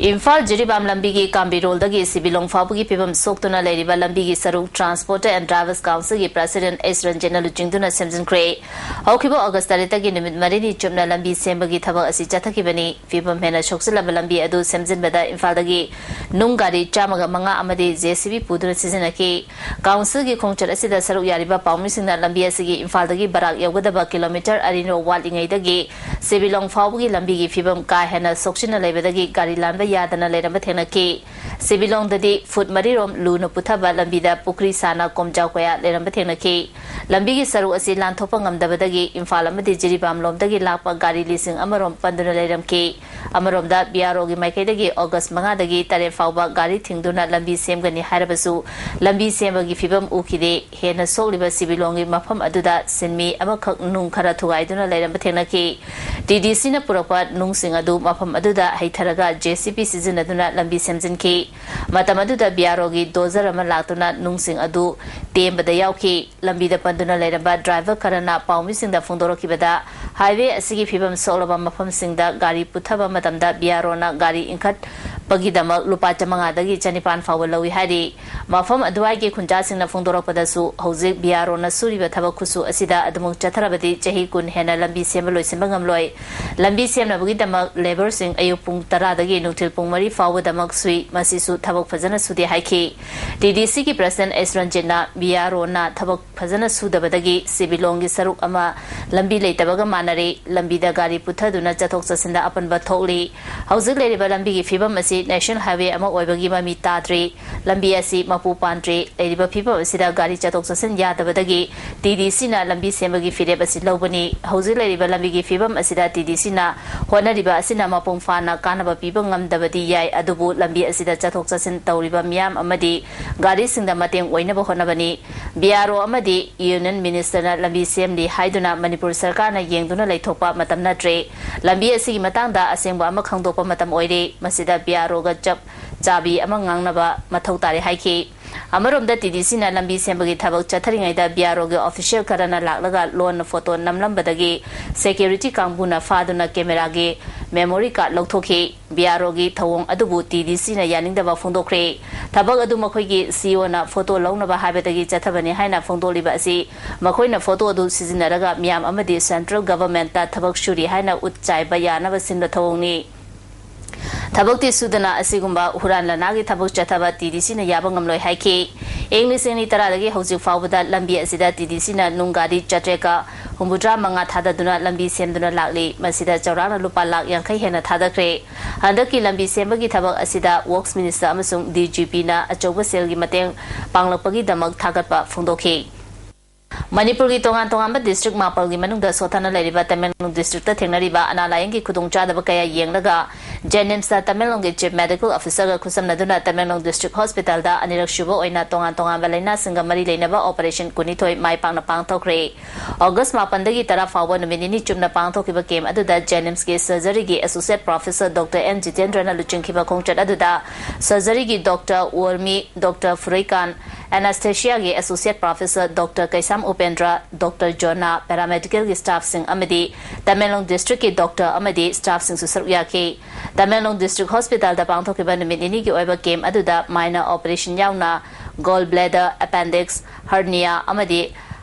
Imphal Jiribam ꯂꯝꯕꯤꯒꯤ ꯀꯥꯝꯕꯤꯔꯣꯜꯗꯒꯤ ꯁꯤꯕꯤꯂꯣꯡ ꯐꯥꯎꯕꯒꯤ ꯐꯤꯕꯝ ꯁꯣꯛꯇꯨꯅ ꯂꯩꯔꯤꯕ ꯂꯝꯕꯤꯒꯤ ꯁꯔꯨꯛ Transport and Drivers Council ꯒꯤ President S ꯔꯟꯖꯤꯠꯅ ꯂꯨꯆꯤꯡꯗꯨꯅ ꯁꯦꯝꯖꯤꯟꯈ꯭ꯔꯦ꯫ ꯍꯧꯈꯤꯕ August ꯇꯔꯦꯠꯇꯒꯤ ꯅꯨꯃꯤꯠ ꯃꯔꯤꯅꯤ ꯆꯨꯞꯅ ꯂꯝꯕꯤ ꯁꯦꯝꯕꯒꯤ ꯊꯕꯛ ꯑꯁꯤ ꯆꯠꯊꯈꯤꯕꯅꯤ꯫ ꯐꯤꯕꯝ ꯍꯦꯟꯅ ꯁꯣꯛꯆꯤꯜꯂꯕ ꯂꯝꯕꯤ ꯑꯗꯨ ꯁꯦꯝꯖꯤꯟꯕꯗ ꯏꯝꯐꯥꯜꯗꯒꯤ ꯅꯨꯡ ꯒꯥꯔꯤ ꯆꯥꯝꯃꯒ ꯃꯉꯥ ꯑꯃꯗꯤ J C B ꯄꯨꯗꯨꯅ ꯁꯤꯖꯤꯟꯅꯈꯤ꯫ Council ꯒꯤ ꯈꯣꯡꯆꯠ ꯑꯁꯤꯗ ꯁꯔꯨꯛ ꯌꯥꯔꯤꯕ ꯄꯥꯎꯃꯤꯁꯤꯡꯅ ꯂꯝꯕꯤ ꯑꯁꯤꯒꯤ ꯏꯝꯐꯥꯜꯗꯒꯤ ꯕꯔꯥꯛ ꯌꯧꯒꯗꯕ kilometre ꯑꯅꯤꯔꯣꯝ ꯋꯥꯠꯂꯤꯉꯩꯗꯒꯤ ꯁꯤꯕꯤꯂꯣꯡ ꯐꯥꯎꯕꯒꯤ ꯂꯝꯕꯤꯒꯤ ꯐꯤꯕꯝ ꯀꯥ ꯍꯦꯟꯅ ꯁꯣꯛꯆꯤꯟꯅ ꯂꯩꯕꯗꯒꯤ ꯒꯥꯔꯤ ꯂꯥꯟꯕ ꯌꯥꯗꯅ ꯂꯩꯔꯝꯕ ꯊꯦꯡꯅꯈꯤ꯫ ꯁꯤꯕꯤꯂꯣꯡꯗꯗꯤ ꯐꯨꯠ ꯃꯔꯤꯔꯣꯝ ꯂꯨꯅ ꯄꯨꯊꯕ ꯂꯝꯕꯤꯗ ꯄꯨꯈ꯭ꯔꯤ ꯁꯥꯅ ꯀꯣꯝꯖꯥꯎ ꯀꯌꯥ ꯂꯩꯔꯝꯕ ꯊꯦꯡꯅꯈꯤ꯫ ꯂꯝꯕꯤꯒꯤ ꯁꯔꯨꯛ ꯑꯁꯤ ꯂꯥꯟꯊꯣꯛꯄ ꯉꯝꯗꯕꯗꯒꯤ ꯏꯝꯐꯥꯜ ꯑꯃꯗꯤ ꯖꯤꯔꯤꯕꯥꯝ ꯂꯣꯝꯗꯒꯤ ꯂꯥꯛꯄ ꯒꯥꯔꯤ ꯂꯤꯁꯤꯡ ꯑꯃꯔꯣꯝ ꯄꯟꯗꯨꯅ ꯂꯩꯔꯝꯈꯤ꯫ ꯑꯃꯔꯣꯝꯗ, B R O ꯒꯤ ꯃꯥꯏꯀꯩꯗꯒꯤ August ꯃꯉꯥꯗꯒꯤ ꯇꯔꯦꯠ ꯐꯥꯎꯕ ꯒꯥꯔꯤ ꯊꯤꯡꯗꯨꯅ ꯂꯝꯕꯤ ꯁꯦꯝꯒꯅꯤ ꯍꯥꯏꯔꯕꯁꯨ, ꯂꯝꯕꯤ ꯁꯦꯝꯕꯒꯤ ꯐꯤꯕꯝ ꯎꯈꯤꯗꯦ꯫ ꯍꯦꯟꯅ ꯁꯣꯛꯂꯤꯕ ꯁꯤꯕꯤꯂꯣꯡꯒꯤ ꯃꯐꯝ ꯑꯗꯨꯗ ꯁꯤꯟꯃꯤ ꯑꯃꯈꯛ ꯅꯨꯡ ꯈꯔ ꯊꯨꯒꯥꯏꯗꯨꯅ ꯂꯩꯔꯝꯕ ꯊꯦꯡꯅꯈꯤ꯫ T D C ꯅ ꯄꯨꯔꯛꯄ ꯅꯨꯡꯁꯤꯡ ꯑꯗꯨ ꯃꯐꯝ ꯑꯗꯨꯗ ꯍꯩꯊꯔꯒ J C B ꯁꯤꯖꯤꯟꯅꯗꯨꯅ ꯂꯝꯕꯤ ꯁꯦꯝꯖꯤꯟꯈꯤ꯫ ꯃꯇꯝ ꯑꯗꯨꯗ B R O ꯒꯤ dozer ꯑꯃ ꯂꯥꯛꯇꯨꯅ ꯅꯨꯡꯁꯤꯡ ꯑꯗꯨ ꯇꯦꯝꯕꯗ ꯌꯥꯎꯈꯤ꯫ ꯂꯝꯕꯤꯗ ꯄꯟꯗꯨꯅ ꯂꯩꯔꯝꯕ driver ꯈꯔꯅ ꯄꯥꯎꯃꯤꯁꯤꯡꯗ ꯐꯣꯡꯗꯣꯔꯛꯈꯤꯕꯗ, highway ꯑꯁꯤꯒꯤ ꯐꯤꯕꯝ ꯁꯣꯛꯂꯕ ꯃꯐꯝꯁꯤꯡꯗ ꯒꯥꯔꯤ ꯄꯨꯊꯕ ꯃꯇꯝꯗ B R O ꯅ ꯒꯥꯔꯤ ꯏꯟꯈꯠꯄꯒꯤꯗꯃꯛ ꯂꯨꯄꯥ ꯆꯥꯃꯉꯥꯗꯒꯤ ꯆꯅꯤꯄꯥꯟ ꯐꯥꯎꯕ ꯂꯧꯏ ꯍꯥꯏꯔꯤ꯫ ꯃꯐꯝ ꯑꯗꯨꯋꯥꯏꯒꯤ ꯈꯨꯟꯖꯥꯁꯤꯡꯅ ꯐꯣꯡꯗꯣꯔꯛꯄꯗꯁꯨ, ꯍꯧꯖꯤꯛ B R O ꯅ ꯁꯨꯔꯤꯕ ꯊꯕꯛ ꯈꯨꯠꯁꯨ ꯑꯁꯤꯗ ꯑꯗꯨꯃꯛ ꯆꯠꯊꯔꯕꯗꯤ ꯆꯍꯤ ꯀꯨꯟ ꯍꯦꯟꯅ ꯂꯝꯕꯤ ꯁꯦꯝꯕ ꯂꯣꯏꯁꯤꯟꯕ ꯉꯝꯂꯣꯏ꯫ ꯂꯝꯕꯤ ꯁꯦꯝꯅꯕꯒꯤꯗꯃꯛ labour ꯁꯤꯡ ꯑꯌꯨꯛ ꯄꯨꯡ ꯇꯔꯥꯗꯒꯤ ꯅꯨꯡꯊꯤꯜ ꯄꯨꯡ ꯃꯔꯤ ꯐꯥꯎꯕꯗꯃꯛ ꯁꯨꯏ, ꯃꯁꯤꯁꯨ ꯊꯕꯛ ꯐꯖꯅ ꯁꯨꯗꯦ ꯍꯥꯏꯈꯤ꯫ T D C ꯒꯤ President S ꯔꯟꯖꯤꯠꯅ B R O ꯅ ꯊꯕꯛ ꯐꯖꯅ ꯁꯨꯗꯕꯗꯒꯤ ꯁꯤꯕꯤꯂꯣꯡꯒꯤ ꯁꯔꯨꯛ ꯑꯃ ꯂꯝꯕꯤ ꯂꯩꯇꯕꯒ ꯃꯥꯟꯅꯔꯦ꯫ ꯂꯝꯕꯤꯗ ꯒꯥꯔꯤ ꯄꯨꯊꯗꯨꯅ ꯆꯠꯊꯣꯛ ꯆꯠꯁꯤꯟꯗ ꯑꯄꯟꯕ ꯊꯣꯛꯂꯤ꯫ ꯍꯧꯖꯤꯛ ꯂꯩꯔꯤꯕ ꯂꯝꯕꯤꯒꯤ ꯐꯤꯕꯝ ꯑꯁꯤ ꯅꯦꯁꯅꯦꯜ ꯍꯥꯏꯋꯦ ꯑꯃ ꯑꯣꯏꯕꯒꯤ ꯃꯃꯤ ꯇꯥꯗ꯭ꯔꯤ꯫ ꯂꯝꯕꯤ ꯑꯁꯤ ꯃꯄꯨ ꯄꯥꯟꯗ꯭ꯔꯤ꯫ ꯂꯩꯔꯤꯕ ꯐꯤꯕꯝ ꯑꯁꯤꯗ ꯒꯥꯔꯤ ꯆꯠꯊꯣꯛ ꯆꯠꯁꯤꯟ ꯌꯥꯗꯕꯗꯒꯤ ꯇꯤ ꯗꯤ ꯁꯤꯅ ꯂꯝꯕꯤ ꯁꯦꯝꯕꯒꯤ ꯐꯤꯔꯦꯞ ꯑꯁꯤ ꯂꯧꯕꯅꯤ꯫ ꯍꯧꯖꯤꯛ ꯂꯩꯔꯤꯕ ꯂꯝꯕꯤꯒꯤ ꯐꯤꯕꯝ ꯑꯁꯤꯗ ꯇꯤ ꯗꯤ ꯁꯤꯅ ꯍꯣꯠꯅꯔꯤꯕ ꯑꯁꯤꯅ ꯃꯄꯨꯡ ꯐꯥꯅ ꯀꯥꯟꯅꯕ ꯄꯤꯕ ꯉꯝꯗꯕꯗꯤ ꯌꯥꯏ, ꯑꯗꯨꯕꯨ ꯂꯝꯕꯤ ꯑꯁꯤꯗ ꯆꯠꯊꯣꯛ ꯆꯠꯁꯤꯟ ꯇꯧꯔꯤꯕ ꯃꯤꯌꯥꯝ ꯑꯃꯗꯤ ꯒꯥꯔꯤꯁꯤꯡꯗ ꯃꯇꯦꯡ ꯑꯣꯏꯅꯕ ꯍꯣꯠꯅꯕꯅꯤ꯫ ꯕꯤ ꯑꯥꯔ ꯑꯣ ꯑꯃꯗꯤ ꯌꯨꯅꯤꯌꯟ ꯃꯤꯅꯤꯁꯇꯔꯅ ꯂꯝꯕꯤ ꯁꯦꯝꯂꯤ ꯍꯥꯏꯗꯨꯅ ꯃꯅꯤꯄꯨꯔ ꯁꯔꯀꯥꯔꯅ ꯌꯦꯡꯗꯨꯅ ꯂꯩꯊꯣꯛꯄ ꯃꯇꯝ ꯅꯠꯇ꯭ꯔꯦ꯫ ꯂꯝꯕꯤ ꯑꯁꯤꯒꯤ ꯃꯇꯥꯡꯗ ꯑꯁꯦꯡꯕ ꯑꯃ ꯈꯪꯗꯣꯛꯄ ꯃꯇꯝ ꯑꯣꯏꯔꯦ꯫ ꯃꯁꯤꯗ ꯕꯤ ꯑꯥꯔ ꯑꯣꯒ ꯆꯞ ꯆꯥꯕꯤ ꯑꯃ ꯉꯥꯡꯅꯕ ꯃꯊꯧ ꯇꯥꯔꯦ ꯍꯥꯏꯈꯤ꯫ ꯑꯃꯔꯣꯝꯗ ꯇꯤ ꯗꯤ ꯁꯤꯅ ꯂꯝꯕꯤ ꯁꯦꯝꯕꯒꯤ ꯊꯕꯛ ꯆꯠꯊꯔꯤꯉꯩꯗ ꯕꯤ ꯑꯥꯔ ꯑꯣꯒꯤ ꯑꯣꯐꯤꯁꯤꯌꯦꯜ ꯈꯔꯅ ꯂꯥꯛꯂꯒ ꯂꯣꯟꯅ ꯐꯣꯇꯣ ꯅꯝꯂꯝꯕꯗꯒꯤ ꯁꯦꯀ꯭ꯌꯨꯔꯤꯇꯤ ꯀꯥꯡꯕꯨꯅ ꯐꯥꯗꯨꯅ ꯀꯦꯃꯦꯔꯥꯒꯤ ꯃꯦꯃꯣꯔꯤ ꯀꯥꯔꯗ ꯂꯧꯊꯣꯛꯈꯤ꯫ ꯕꯤ ꯑꯥꯔ ꯑꯣꯒꯤ ꯊꯧꯑꯣꯡ ꯑꯗꯨꯕꯨ ꯇꯤ ꯗꯤ ꯁꯤꯅ ꯌꯥꯅꯤꯡꯗꯕ ꯐꯣꯡꯗꯣꯛꯈ꯭ꯔꯦ꯫ ꯊꯕꯛ ꯑꯗꯨ ꯃꯈꯣꯏꯒꯤ ꯁꯤ ꯏ ꯑꯣꯅ ꯐꯣꯇꯣ ꯂꯧꯅꯕ ꯍꯥꯏꯕꯗꯒꯤ ꯆꯠꯊꯕꯅꯤ ꯍꯥꯏꯅ ꯐꯣꯡꯗꯣꯛꯂꯤꯕ ꯑꯁꯤ ꯃꯈꯣꯏꯅ ꯐꯣꯇꯣ ꯑꯗꯨ ꯁꯤꯖꯤꯟꯅꯔꯒ ꯃꯤꯌꯥꯝ ꯑꯃꯗꯤ ꯁꯦꯟꯇ꯭ꯔꯦꯜ ꯒꯚꯔꯟꯃꯦꯟꯠꯇ ꯊꯕꯛ ꯁꯨꯔꯤ ꯍꯥꯏꯅ ꯎꯠ ꯆꯥꯏꯕ ꯌꯥꯅꯕ ꯁꯤꯟꯕ ꯊꯧꯑꯣꯡꯅꯤ꯫ ꯊꯕꯛꯇꯤ ꯁꯨꯗꯅ ꯑꯁꯤꯒꯨꯝꯕ ꯍꯨꯔꯥꯟ ꯂꯅꯥꯒꯤ ꯊꯕꯛ ꯆꯠꯊꯕ ꯇꯤ ꯗꯤ ꯁꯤꯅ ꯌꯥꯕ ꯉꯝꯂꯣꯏ ꯍꯥꯏꯈꯤ꯫ ꯏꯪ ꯂꯤꯁꯤꯡ ꯑꯅꯤ ꯇꯔꯥꯗꯒꯤ ꯍꯧꯖꯤꯛ ꯐꯥꯎꯕꯗ ꯂꯝꯕꯤ ꯑꯁꯤꯗ ꯇꯤ ꯗꯤ ꯁꯤꯅ ꯅꯨꯡ ꯒꯥꯔꯤ ꯆꯥꯇ꯭ꯔꯦꯠꯀ ꯍꯨꯝꯐꯨꯇꯔꯥ ꯃꯉꯥ ꯊꯥꯗꯗꯨꯅ ꯂꯝꯕꯤ ꯁꯦꯝꯗꯨꯅ ꯂꯥꯛꯂꯤ꯫ ꯃꯁꯤꯗ ꯆꯥꯎꯔꯥꯛꯅ ꯂꯨꯄꯥ ꯂꯥꯈ ꯌꯥꯡꯈꯩ ꯍꯦꯟꯅ ꯊꯥꯗꯈ꯭ꯔꯦ꯫ ꯍꯟꯗꯛꯀꯤ ꯂꯝꯕꯤ ꯁꯦꯝꯕꯒꯤ ꯊꯕꯛ ꯑꯁꯤꯗ ꯋꯔꯛꯁ ꯃꯤꯅꯤꯁꯇꯔ ꯑꯃꯁꯨꯡ ꯗꯤ ꯖꯤ ꯄꯤꯅ ꯑꯆꯧꯕ ꯁꯦꯜꯒꯤ ꯃꯇꯦꯡ ꯄꯥꯡꯂꯛꯄꯒꯤꯗꯃꯛ ꯊꯥꯒꯠꯄ ꯐꯣꯡꯗꯣꯛꯈꯤ꯫ ꯃꯅꯤꯄꯨꯔꯒꯤ ꯇꯣꯉꯥꯟ ꯇꯣꯉꯥꯟꯕ ꯗꯤꯁꯇ꯭ꯔꯤꯛ ꯃꯥꯄꯜꯒꯤ ꯃꯅꯨꯡꯗ ꯁꯣꯠꯊꯅ ꯂꯩꯔꯤꯕ ꯇꯃꯦꯡꯂꯣꯡ ꯗꯤꯁꯇ꯭ꯔꯤꯛꯇ ꯊꯦꯡꯅꯔꯤꯕ ꯑꯅꯥ ꯂꯥꯌꯦꯡꯒꯤ ꯈꯨꯗꯣꯡꯆꯥꯗꯕ ꯀꯌꯥ ꯌꯦꯡꯂꯒ, ꯖꯦꯅꯤꯝꯁꯇ ꯇꯃꯦꯡꯂꯣꯡꯒꯤ ꯆꯤꯐ ꯃꯦꯗꯤꯀꯦꯜ ꯑꯣꯐꯤꯁꯔꯒ ꯈꯨꯠꯁꯝꯅꯗꯨꯅ ꯇꯃꯦꯡꯂꯣꯡ ꯗꯤꯁꯇ꯭ꯔꯤꯛ ꯍꯣꯁꯄꯤꯇꯥꯜꯗ ꯑꯅꯤꯔꯛ ꯁꯨꯕ ꯑꯣꯏꯅ ꯇꯣꯉꯥꯟ ꯇꯣꯉꯥꯟꯕ ꯂꯥꯏꯅꯥꯁꯤꯡꯒ ꯃꯔꯤ ꯂꯩꯅꯕ ꯑꯣꯄꯔꯦꯁꯟ ꯀꯨꯟꯅꯤꯊꯣꯏ ꯃꯥꯏ ꯄꯥꯛꯅ ꯄꯥꯡꯊꯣꯛꯈ꯭ꯔꯦ꯫ ꯑꯣꯒꯁ ꯃꯥꯄꯟꯗꯒꯤ ꯇꯔꯥ ꯐꯥꯎꯕ ꯅꯨꯃꯤꯠ ꯅꯤꯅꯤ ꯆꯨꯞꯅ ꯄꯥꯡꯊꯣꯛꯈꯤꯕ ꯀꯦꯝꯞ ꯑꯗꯨꯗ ꯖꯦꯅꯤꯝꯁꯀꯤ ꯁꯔꯖꯔꯤꯒꯤ ꯑꯦꯁꯣꯁꯤꯌꯦꯠ ꯄ꯭ꯔꯣꯐꯦꯁꯔ ꯗꯣꯛꯇꯔ ꯑꯦꯟ ꯖꯤꯇꯦꯟꯗ꯭ꯔꯅ ꯂꯨꯆꯤꯡꯈꯤꯕ ꯈꯣꯡꯆꯠ ꯑꯗꯨꯗ ꯁꯔꯖꯔꯤꯒꯤ ꯗꯣꯛꯇꯔ ꯎꯔꯃꯤ, ꯗꯣꯛꯇꯔ ꯐꯨꯔꯩꯀꯥꯟ, ꯑꯦꯅꯥꯁꯊꯦꯁꯤꯌꯥꯒꯤ associate professor doctor Keisam Upendra, doctor Jona, ꯄꯦꯔꯥꯃꯦꯗꯤꯀꯦꯜꯒꯤ ꯁ꯭ꯇꯥꯐꯁꯤꯡ ꯑꯃꯗꯤ ꯇꯃꯦꯡꯂꯣꯡ ꯗꯤꯁꯇ꯭ꯔꯤꯛꯀꯤ ꯗꯣꯛꯇꯔ ꯑꯃꯗꯤ ꯁ꯭ꯇꯥꯐꯁꯤꯡꯁꯨ ꯁꯔꯨꯛ ꯌꯥꯈꯤ꯫ ꯇꯃꯦꯡꯂꯣꯡ ꯗꯤꯁꯇ꯭ꯔꯤꯛ ꯍꯣꯁꯄꯤꯇꯥꯜꯗ ꯄꯥꯡꯊꯣꯛꯈꯤꯕ ꯅꯨꯃꯤꯠ ꯅꯤꯅꯤꯒꯤ ꯑꯣꯏꯕ ꯀꯦꯝꯞ ꯑꯗꯨꯗ ꯃꯥꯏꯅꯔ ꯑꯣꯄꯔꯦꯁꯟ ꯌꯥꯎꯅ ꯒꯣꯜ ꯕ꯭ꯂꯦꯗꯔ, ꯑꯦꯄꯦꯟꯗꯤꯛꯁ, ꯍꯔꯅꯤꯌꯥ ꯑꯃꯗꯤ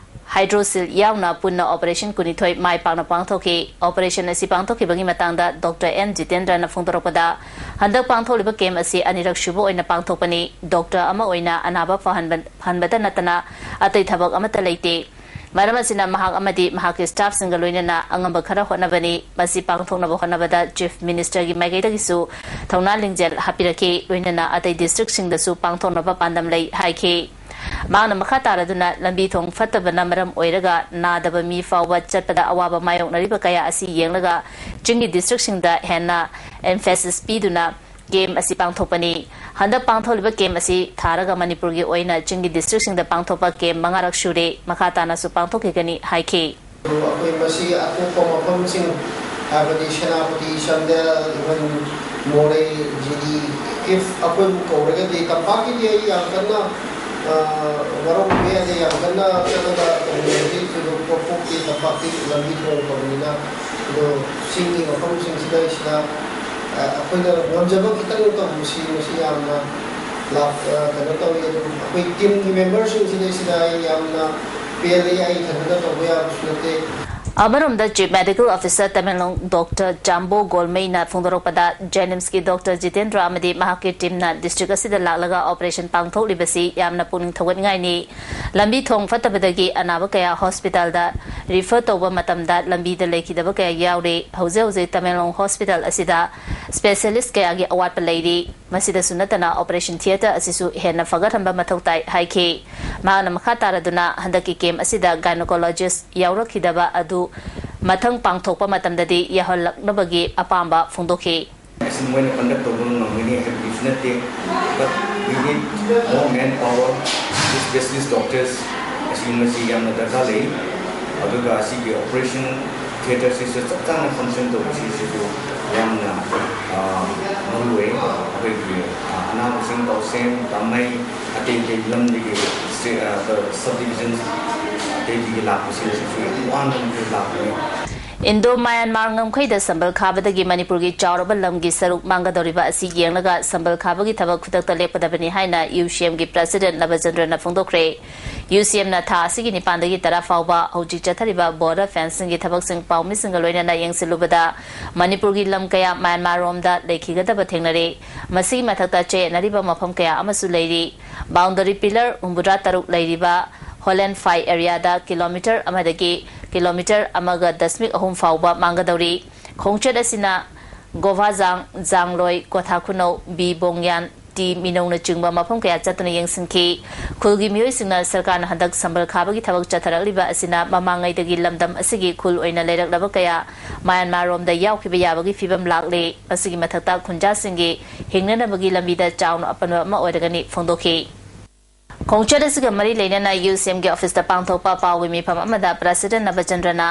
ꯍꯥꯏꯗ꯭ꯔꯣꯁꯤꯜ ꯌꯥꯎꯅ ꯄꯨꯟꯅ ꯑꯣꯄꯔꯦꯁꯟ ꯀꯨꯟꯅꯤꯊꯣꯏ ꯃꯥꯏ ꯄꯥꯛꯅ ꯄꯥꯡꯊꯣꯛꯈꯤ꯫ ꯑꯣꯄꯔꯦꯁꯟ ꯑꯁꯤ ꯄꯥꯡꯊꯣꯛꯈꯤꯕꯒꯤ ꯃꯇꯥꯡꯗ ꯗꯣꯛꯇꯔ ꯑꯦꯟ ꯖꯤꯇꯦꯟꯗ꯭ꯔꯅ ꯐꯣꯡꯗꯣꯔꯛꯄꯗ, ꯍꯟꯗꯛ ꯄꯥꯡꯊꯣꯛꯂꯤꯕ ꯀꯦꯝꯞ ꯑꯁꯤ ꯑꯅꯤꯔꯛ ꯁꯨꯕ ꯑꯣꯏꯅ ꯄꯥꯡꯊꯣꯛꯄꯅꯤ꯫ ꯗꯣꯛꯇꯔ ꯑꯃ ꯑꯣꯏꯅ ꯑꯅꯥꯕ ꯐꯍꯟꯕ, ꯐꯍꯟꯕꯇ ꯅꯠꯇꯅ ꯑꯇꯩ ꯊꯕꯛ ꯑꯃꯠꯇ ꯂꯩꯇꯦ꯫ ꯃꯔꯝ ꯑꯁꯤꯅ ꯃꯍꯥꯛ ꯑꯃꯗꯤ ꯃꯍꯥꯛꯀꯤ staffꯁꯤꯡꯒ ꯂꯣꯏꯅꯅ ꯑꯉꯝꯕ ꯈꯔ ꯍꯣꯠꯅꯕꯅꯤ꯫ ꯃꯁꯤ ꯄꯥꯡꯊꯣꯛꯅꯕ ꯍꯣꯠꯅꯕꯗ Chief Ministerꯒꯤ ꯃꯥꯏꯀꯩꯗꯒꯤꯁꯨ ꯊꯧꯅꯥ ꯂꯤꯡꯖꯦꯜ ꯍꯥꯞꯄꯤꯔꯛꯈꯤ꯫ ꯂꯣꯏꯅꯅ ꯑꯇꯩ districtꯁꯤꯡꯗꯁꯨ ꯄꯥꯡꯊꯣꯛꯅꯕ ꯄꯥꯟꯗꯝ ꯂꯩ ꯍꯥꯏꯈꯤ꯫ ꯃꯍꯥꯛꯅ ꯃꯈꯥ ꯇꯥꯔꯗꯨꯅ ꯂꯝꯕꯤ ꯊꯣꯡ ꯐꯠꯇꯕꯅ ꯃꯔꯝ ꯑꯣꯏꯔꯒ ꯅꯥꯗꯕ ꯃꯤ ꯐꯥꯎꯕ ꯆꯠꯄꯗ ꯑꯋꯥꯕ ꯃꯥꯌꯣꯛꯅꯔꯤꯕ ꯀꯌꯥ ꯑꯁꯤ ꯌꯦꯡꯂꯒ ꯆꯤꯡꯒꯤ districtꯁꯤꯡꯗ ꯍꯦꯟꯅ emphasis ꯄꯤꯗꯨꯅ camp ꯑꯁꯤ ꯄꯥꯡꯊꯣꯛꯄꯅꯤ꯫ ꯍꯟꯗꯛ ꯄꯥꯡꯊꯣꯛꯂꯤꯕ camp ꯑꯁꯤ ꯊꯥꯔꯒ ꯃꯅꯤꯄꯨꯔꯒꯤ ꯑꯣꯏꯅ ꯆꯤꯡꯒꯤ districtꯁꯤꯡꯗ ꯄꯥꯡꯊꯣꯛꯄ camp ꯃꯉꯥꯔꯛ ꯁꯨꯔꯦ꯫ ꯃꯈꯥ ꯇꯥꯅꯁꯨ ꯄꯥꯡꯊꯣꯛꯈꯤꯒꯅꯤ ꯍꯥꯏꯈꯤ꯫ ꯑꯩꯈꯣꯏ ꯃꯁꯤ ꯑꯇꯣꯞꯄ ꯃꯐꯝꯁꯤꯡ, ꯍꯥꯏꯕꯗꯤ ꯁꯦꯅꯥꯄꯇꯤ, ꯆꯥꯟꯗꯦꯜ, even ꯃꯣꯔꯦ, ꯖꯤꯔꯤ, if ꯑꯩꯈꯣꯏꯕꯨ ꯀꯧꯔꯒꯗꯤ, ꯇꯝꯄꯥꯛꯀꯤꯗꯤ ꯑꯩ ꯌꯥꯝ ꯀꯟꯅ, ꯑ, ꯋꯥꯔꯧꯕꯤꯕ ꯌꯥꯗꯦ, ꯌꯥꯝ ꯀꯟꯅ ꯆꯠꯂꯒ ꯇꯧꯕꯗꯤ ꯊꯣꯏꯗꯣꯛꯄ ꯄꯣꯛꯇꯦ, ꯇꯝꯄꯥꯛꯀꯤ ꯂꯝꯕꯤ ꯊꯣꯡ ꯐꯕꯅꯤꯅ꯫ ꯑꯗꯣ ꯆꯤꯡꯒꯤ ꯃꯐꯝꯁꯤꯡꯁꯤꯗꯩꯁꯤꯗ, ꯑ, ꯑꯩꯈꯣꯏꯅ ꯉꯝꯖꯕ ꯈꯤꯇꯪ ꯇꯧꯕꯁꯤ, ꯃꯁꯤ ꯌꯥꯝꯅ ꯂꯥꯛ-, ꯑ, ꯀꯩꯅꯣ ꯇꯧꯏ꯫ ꯑꯗꯨꯝ ꯑꯩꯈꯣꯏ teamꯒꯤ memberꯁꯤꯡꯁꯤꯗꯩꯁꯤꯗ ꯑꯩ ꯌꯥꯝꯅ ꯄꯦꯜꯂꯤ, ꯑꯩ ꯏꯊꯟꯇꯅ ꯇꯧꯕ ꯌꯥꯕꯁꯨ ꯅꯠꯇꯦ꯫ ꯑꯃꯔꯣꯝꯗ Chief Medical Officer Tamenglong Doctor ꯖꯥꯝꯕꯣ ꯒꯣꯜꯃꯩꯅ ꯐꯣꯡꯗꯣꯔꯛꯄꯗ, JNIMSꯀꯤ Doctor Jitendra ꯑꯃꯗꯤ ꯃꯍꯥꯛꯀꯤ teamꯅ district ꯑꯁꯤꯗ ꯂꯥꯛꯂꯒ operation ꯄꯥꯡꯊꯣꯛꯂꯤꯕꯁꯤ ꯌꯥꯝꯅ ꯄꯨꯛꯅꯤꯡ ꯊꯧꯒꯠꯅꯤꯡꯉꯥꯏꯅꯤ꯫ ꯂꯝꯕꯤ ꯊꯣꯡ ꯐꯠꯇꯕꯗꯒꯤ ꯑꯅꯥꯕ ꯀꯌꯥ hospitalꯗ refer ꯇꯧꯕ ꯃꯇꯝꯗ ꯂꯝꯕꯤꯗ ꯂꯩꯈꯤꯗꯕ ꯀꯌꯥ ꯌꯥꯎꯔꯤ꯫ ꯍꯧꯖꯤꯛ ꯍꯧꯖꯤꯛ ꯇꯃꯦꯡꯂꯣꯡ hospital ꯑꯁꯤꯗ specialist ꯀꯌꯥꯒꯤ ꯑꯋꯥꯠꯄ ꯂꯩꯔꯤ꯫ ꯃꯁꯤꯗꯁꯨ ꯅꯠꯇꯅ operation theatre ꯑꯁꯤꯁꯨ ꯍꯦꯟꯅ ꯐꯒꯠꯍꯟꯕ ꯃꯊꯧ ꯇꯥꯏ ꯍꯥꯏꯈꯤ꯫ ꯃꯍꯥꯛꯅ ꯃꯈꯥ ꯇꯥꯔꯗꯨꯅ ꯍꯟꯗꯛꯀꯤ camp ꯑꯁꯤꯗ gynecologist ꯌꯥꯎꯔꯛꯈꯤꯗꯕ ꯑꯗꯨ ꯃꯊꯪ ꯄꯥꯡꯊꯣꯛꯄ ꯃꯇꯝꯗꯗꯤ ꯌꯥꯎꯍꯜꯂꯛꯅꯕꯒꯤ ꯑꯄꯥꯝꯕ ꯐꯣꯡꯗꯣꯛꯈꯤ꯫ ꯑꯁꯤ ꯃꯣꯏꯅ conduct ꯇꯧꯕ ꯉꯝꯒꯅꯤ ꯍꯥꯏꯕꯒꯤꯁꯨ ꯅꯠꯇꯦ, but we need more manpower, specialist doctors, ꯑꯁꯤꯒꯨꯝꯕꯁꯤ ꯌꯥꯝꯅ ꯗꯔꯀꯥꯔ ꯂꯩ꯫ ꯑꯗꯨꯒ ꯑꯁꯤꯒꯤ operation theatre ꯁꯤꯁꯨ ꯆꯞ ꯆꯥꯅ function ꯇꯧꯕꯁꯤꯁꯨ ꯌꯥꯝꯅ, ꯑ, ꯃꯔꯨ ꯑꯣꯏ꯫ ꯑꯩꯈꯣꯏꯒꯤ, ꯑ, ꯑꯅꯥꯕꯁꯤꯡ ꯇꯧꯁꯦꯝ, ꯇꯥꯃꯩ, ꯑꯇꯩ ꯑꯇꯩ ꯂꯝꯗꯒꯤ, state, ꯑ, sub divisions ꯑꯇꯩꯗꯒꯤ ꯂꯥꯛꯄꯁꯤꯡꯁꯤꯁꯨ ꯌꯥꯝ ꯋꯥꯅ ꯂꯥꯛꯄꯅꯤ꯫ ꯏꯟꯗꯣ ꯃ꯭ꯌꯥꯟꯃꯥꯔ ꯉꯝꯈꯩꯗ ꯁꯝꯕꯜ ꯈꯥꯕꯗꯒꯤ ꯃꯅꯤꯄꯨꯔꯒꯤ ꯆꯥꯎꯔꯕ ꯂꯝꯒꯤ ꯁꯔꯨꯛ ꯃꯥꯡꯒꯗꯧꯔꯤꯕ ꯑꯁꯤ ꯌꯦꯡꯂꯒ ꯁꯝꯕꯜ ꯈꯥꯕꯒꯤ ꯊꯕꯛ ꯈꯨꯗꯛꯇ ꯂꯦꯞꯀꯗꯕꯅꯤ ꯍꯥꯏꯅ UCMꯒꯤ president ꯅꯕꯆꯟꯗ꯭ꯔꯅ ꯐꯣꯡꯗꯣꯛꯈ꯭ꯔꯦ꯫ UCMꯅ ꯊꯥ ꯑꯁꯤꯒꯤ ꯅꯤꯄꯥꯟꯗꯒꯤ ꯇꯔꯥ ꯐꯥꯎꯕ ꯍꯧꯖꯤꯛ ꯆꯠꯊꯔꯤꯕ border fencingꯒꯤ ꯊꯕꯛꯁꯤꯡ ꯄꯥꯎꯃꯤꯁꯤꯡꯒ ꯂꯣꯏꯅꯅ ꯌꯦꯡꯁꯤꯜꯂꯨꯕꯗ ꯃꯅꯤꯄꯨꯔꯒꯤ ꯂꯝ ꯀꯌꯥ ꯃ꯭ꯌꯥꯟꯃꯥꯔꯔꯣꯝꯗ ꯂꯩꯈꯤꯒꯗꯕ ꯊꯦꯡꯅꯔꯦ꯫ ꯃꯁꯤꯒꯤ ꯃꯊꯛꯇ ꯆꯌꯦꯠꯅꯔꯤꯕ ꯃꯐꯝ ꯀꯌꯥ ꯑꯃꯁꯨ ꯂꯩꯔꯤ꯫ Boundary pillar ꯍꯨꯝꯐꯨꯇꯔꯥ ꯇꯔꯨꯛ ꯂꯩꯔꯤꯕ ꯍꯣꯂꯦꯟꯐꯥꯏ ꯑꯦꯔꯤꯌꯥꯗ ꯀꯤꯂꯣꯃꯤꯇꯔ ꯑꯃꯗꯒꯤ ꯀꯤꯂꯣꯃꯤꯇꯔ ꯑꯃꯒ ꯗꯁꯃꯤꯛ ꯑꯍꯨꯝ ꯐꯥꯎꯕ ꯃꯥꯡꯒꯗꯧꯔꯤ꯫ ꯈꯣꯡꯆꯠ ꯑꯁꯤꯅ ꯒꯣꯚꯥꯖꯥꯡ, ꯖꯥꯡꯂꯣꯏ, ꯀꯣꯊꯥꯈꯨꯅꯧ, ꯕꯤ ꯕꯣꯡꯌꯥꯟ, ꯇꯤ ꯃꯤꯅꯧꯅꯆꯤꯡꯕ ꯃꯐꯝ ꯀꯌꯥ ꯆꯠꯇꯨꯅ ꯌꯦꯡꯁꯤꯟꯈꯤ꯫ ꯈꯨꯜꯒꯤ ꯃꯤꯑꯣꯏꯁꯤꯡꯅ ꯁꯔꯀꯥꯔꯅ ꯍꯟꯗꯛ ꯁꯝꯕꯜ ꯈꯥꯕꯒꯤ ꯊꯕꯛ ꯆꯠꯊꯔꯛꯂꯤꯕ ꯑꯁꯤꯅ ꯃꯃꯥꯡꯉꯩꯗꯒꯤ ꯂꯝꯗꯝ ꯑꯁꯤꯒꯤ ꯈꯨꯜ ꯑꯣꯏꯅ ꯂꯩꯔꯛꯂꯕ ꯀꯌꯥ ꯃ꯭ꯌꯥꯟꯃꯥꯔꯔꯣꯝꯗ ꯌꯥꯎꯈꯤꯕ ꯌꯥꯕꯒꯤ ꯐꯤꯕꯝ ꯂꯥꯛꯂꯦ꯫ ꯃꯁꯤꯒꯤ ꯃꯊꯛꯇ ꯈꯨꯟꯖꯥꯁꯤꯡꯒꯤ ꯍꯤꯡꯅꯅꯕꯒꯤ ꯂꯝꯕꯤꯗ ꯆꯥꯎꯅ ꯑꯄꯟꯕ ꯑꯃ ꯑꯣꯏꯔꯒꯅꯤ ꯐꯣꯡꯗꯣꯛꯈꯤ꯫ ꯈꯣꯡꯆꯠ ꯑꯁꯤꯒ ꯃꯔꯤ ꯂꯩꯅꯅ ꯌꯨ ꯁꯤ ꯑꯦꯝꯒꯤ ꯑꯣꯐꯤꯁꯇ ꯄꯥꯡꯊꯣꯛꯄ ꯄꯥꯎꯒꯤ ꯃꯤꯐꯝ ꯑꯃꯗ ꯄ꯭ꯔꯁꯤꯗꯦꯟ ꯅꯕꯆꯟꯗ꯭ꯔꯅ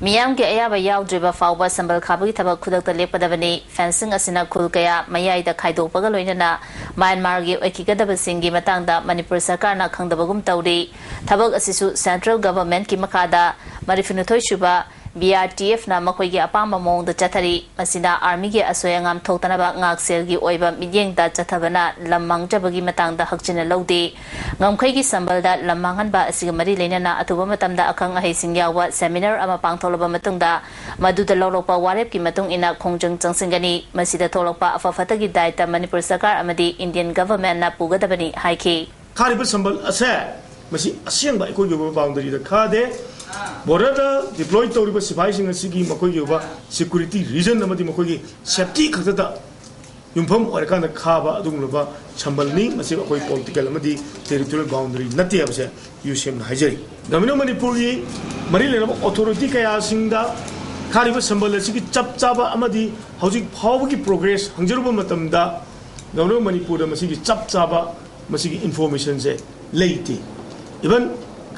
ꯃꯤꯌꯥꯝꯒꯤ ꯑꯌꯥꯕ ꯌꯥꯎꯗ꯭ꯔꯤꯕ ꯐꯥꯎꯕ ꯁꯝꯕꯜ ꯈꯥꯕꯒꯤ ꯊꯕꯛ ꯈꯨꯗꯛꯇ ꯂꯦꯞꯀꯗꯕꯅꯤ꯫ ꯐꯦꯟꯁꯤꯡ ꯑꯁꯤꯅ ꯈꯨꯜ ꯀꯌꯥ ꯃꯌꯥꯏꯗ ꯈꯥꯏꯗꯣꯛꯄꯒ ꯂꯣꯏꯅꯅ ꯃ꯭ꯌꯥꯟꯃꯥꯔꯒꯤ ꯑꯣꯏꯈꯤꯒꯗꯕꯁꯤꯡꯒꯤ ꯃꯇꯥꯡꯗ ꯃꯅꯤꯄꯨꯔ ꯁꯔꯀꯥꯔꯅ ꯈꯪꯗꯕꯒꯨꯝ ꯇꯧꯔꯤ꯫ ꯊꯕꯛ ꯑꯁꯤꯁꯨ ꯁꯦꯟꯇ꯭ꯔꯦꯜ ꯒꯚꯔꯟꯃꯦꯟꯠꯀꯤ ꯃꯈꯥꯗ ꯃꯔꯤꯐꯨꯅꯤꯊꯣꯏ ꯁꯨꯕ ꯕꯤ ꯑꯥꯔ ꯇꯤ ꯑꯦꯐꯅ ꯃꯈꯣꯏꯒꯤ ꯑꯄꯥꯝꯕ ꯃꯑꯣꯡꯗ ꯆꯠꯊꯔꯤ꯫ ꯃꯁꯤꯗ ꯑꯥꯔꯃꯤꯒꯤ ꯑꯁꯣꯏ ꯑꯉꯥꯝ ꯊꯣꯛꯇꯅꯕ ꯉꯥꯛꯁꯦꯜꯒꯤ ꯑꯣꯏꯕ ꯃꯤꯠꯌꯦꯡꯗ ꯆꯠꯊꯕꯅ ꯂꯝ ꯃꯥꯡꯖꯕꯒꯤ ꯃꯇꯥꯡꯗ ꯍꯛꯆꯤꯟꯅ ꯂꯧꯗꯦ꯫ ꯉꯝꯈꯩꯒꯤ ꯁꯝꯕꯜꯗ ꯂꯝ ꯃꯥꯡꯍꯟꯕ ꯑꯁꯤꯒ ꯃꯔꯤ ꯂꯩꯅꯅ ꯑꯊꯨꯕ ꯃꯇꯝꯗ ꯑꯈꯪ ꯑꯍꯩꯁꯤꯡ ꯌꯥꯎꯕ ꯁꯦꯃꯤꯅꯥꯔ ꯑꯃ ꯄꯥꯡꯊꯣꯛꯂꯕ ꯃꯇꯨꯡꯗ ꯃꯗꯨꯗ ꯂꯧꯔꯛꯄ ꯋꯥꯔꯦꯞꯀꯤ ꯃꯇꯨꯡ ꯏꯟꯅ ꯈꯣꯡꯖꯪ ꯆꯪꯁꯤꯟꯒꯅꯤ꯫ ꯃꯁꯤꯗ ꯊꯣꯛꯂꯛꯄ ꯑꯐ ꯐꯠꯇꯒꯤ ꯗꯥꯏꯇ ꯃꯅꯤꯄꯨꯔ ꯁꯔꯀꯥꯔ ꯑꯃꯗꯤ ꯏꯟꯗꯤꯌꯟ ꯒꯚꯔꯟꯃꯦꯟꯠꯅ ꯄꯨꯒꯗꯕꯅꯤ ꯍꯥꯏꯈꯤ꯫ ꯈꯥꯔꯤꯕ ꯁꯝꯕꯜ ꯑꯁꯦ ꯃꯁꯤ ꯑꯁꯦꯡꯕ ꯑꯩꯈꯣꯏꯒꯤ ꯑꯣꯏꯕ ꯕꯥꯎꯟꯗꯔꯤꯗ ꯈꯥꯗꯦ꯫ ꯕꯣꯔꯗꯔꯗ ꯗꯤꯄ꯭ꯂꯣꯏ ꯇꯧꯔꯤꯕ ꯁꯤꯐꯥꯏꯁꯤꯡ ꯑꯁꯤꯒꯤ ꯃꯈꯣꯏꯒꯤ ꯑꯣꯏꯕ ꯁꯦꯀ꯭ꯌꯨꯔꯤꯇꯤ ꯔꯤꯖꯟ ꯑꯃꯗꯤ ꯃꯈꯣꯏꯒꯤ ꯁꯦꯐꯇꯤ ꯈꯛꯇꯗ ꯌꯨꯝꯐꯝ ꯑꯣꯏꯔꯀꯥꯟꯗ ꯈꯥꯕ ꯑꯗꯨꯒꯨꯝꯂꯕ ꯁꯝꯕꯜꯅꯤ꯫ ꯃꯁꯤ ꯑꯩꯈꯣꯏ ꯄꯣꯂꯤꯇꯤꯀꯦꯜ ꯑꯃꯗꯤ ꯇꯦꯔꯤꯇꯣꯔꯤꯌꯦꯜ ꯕꯥꯎꯟꯗꯔꯤ ꯅꯠꯇꯦ ꯍꯥꯏꯕꯁꯦ ꯌꯨ ꯁꯤ ꯑꯦꯝꯅ ꯍꯥꯏꯖꯔꯤ꯫ ꯒꯚꯔꯟꯃꯦꯟꯠ ꯑꯣꯐ ꯃꯅꯤꯄꯨꯔꯒꯤ ꯃꯔꯤ ꯂꯩꯅꯕ ꯑꯣꯊꯣꯔꯤꯇꯤ ꯀꯌꯥꯁꯤꯡꯗ ꯈꯥꯔꯤꯕ ꯁꯝꯕꯜ ꯑꯁꯤꯒꯤ ꯆꯞ ꯆꯥꯕ ꯑꯃꯗꯤ ꯍꯧꯖꯤꯛ ꯐꯥꯎꯕꯒꯤ ꯄ꯭ꯔꯣꯒ꯭ꯔꯦꯁ ꯍꯪꯖꯔꯨꯕ ꯃꯇꯝꯗ ꯒꯚꯔꯟꯃꯦꯟꯠ ꯑꯣꯐ ꯃꯅꯤꯄꯨꯔꯗ ꯃꯁꯤꯒꯤ ꯆꯞ ꯆꯥꯕ ꯃꯁꯤꯒꯤ ꯏꯟꯐꯣꯔꯃꯦꯁꯟꯁꯦ ꯂꯩꯇꯦ꯫ ꯏꯚꯟ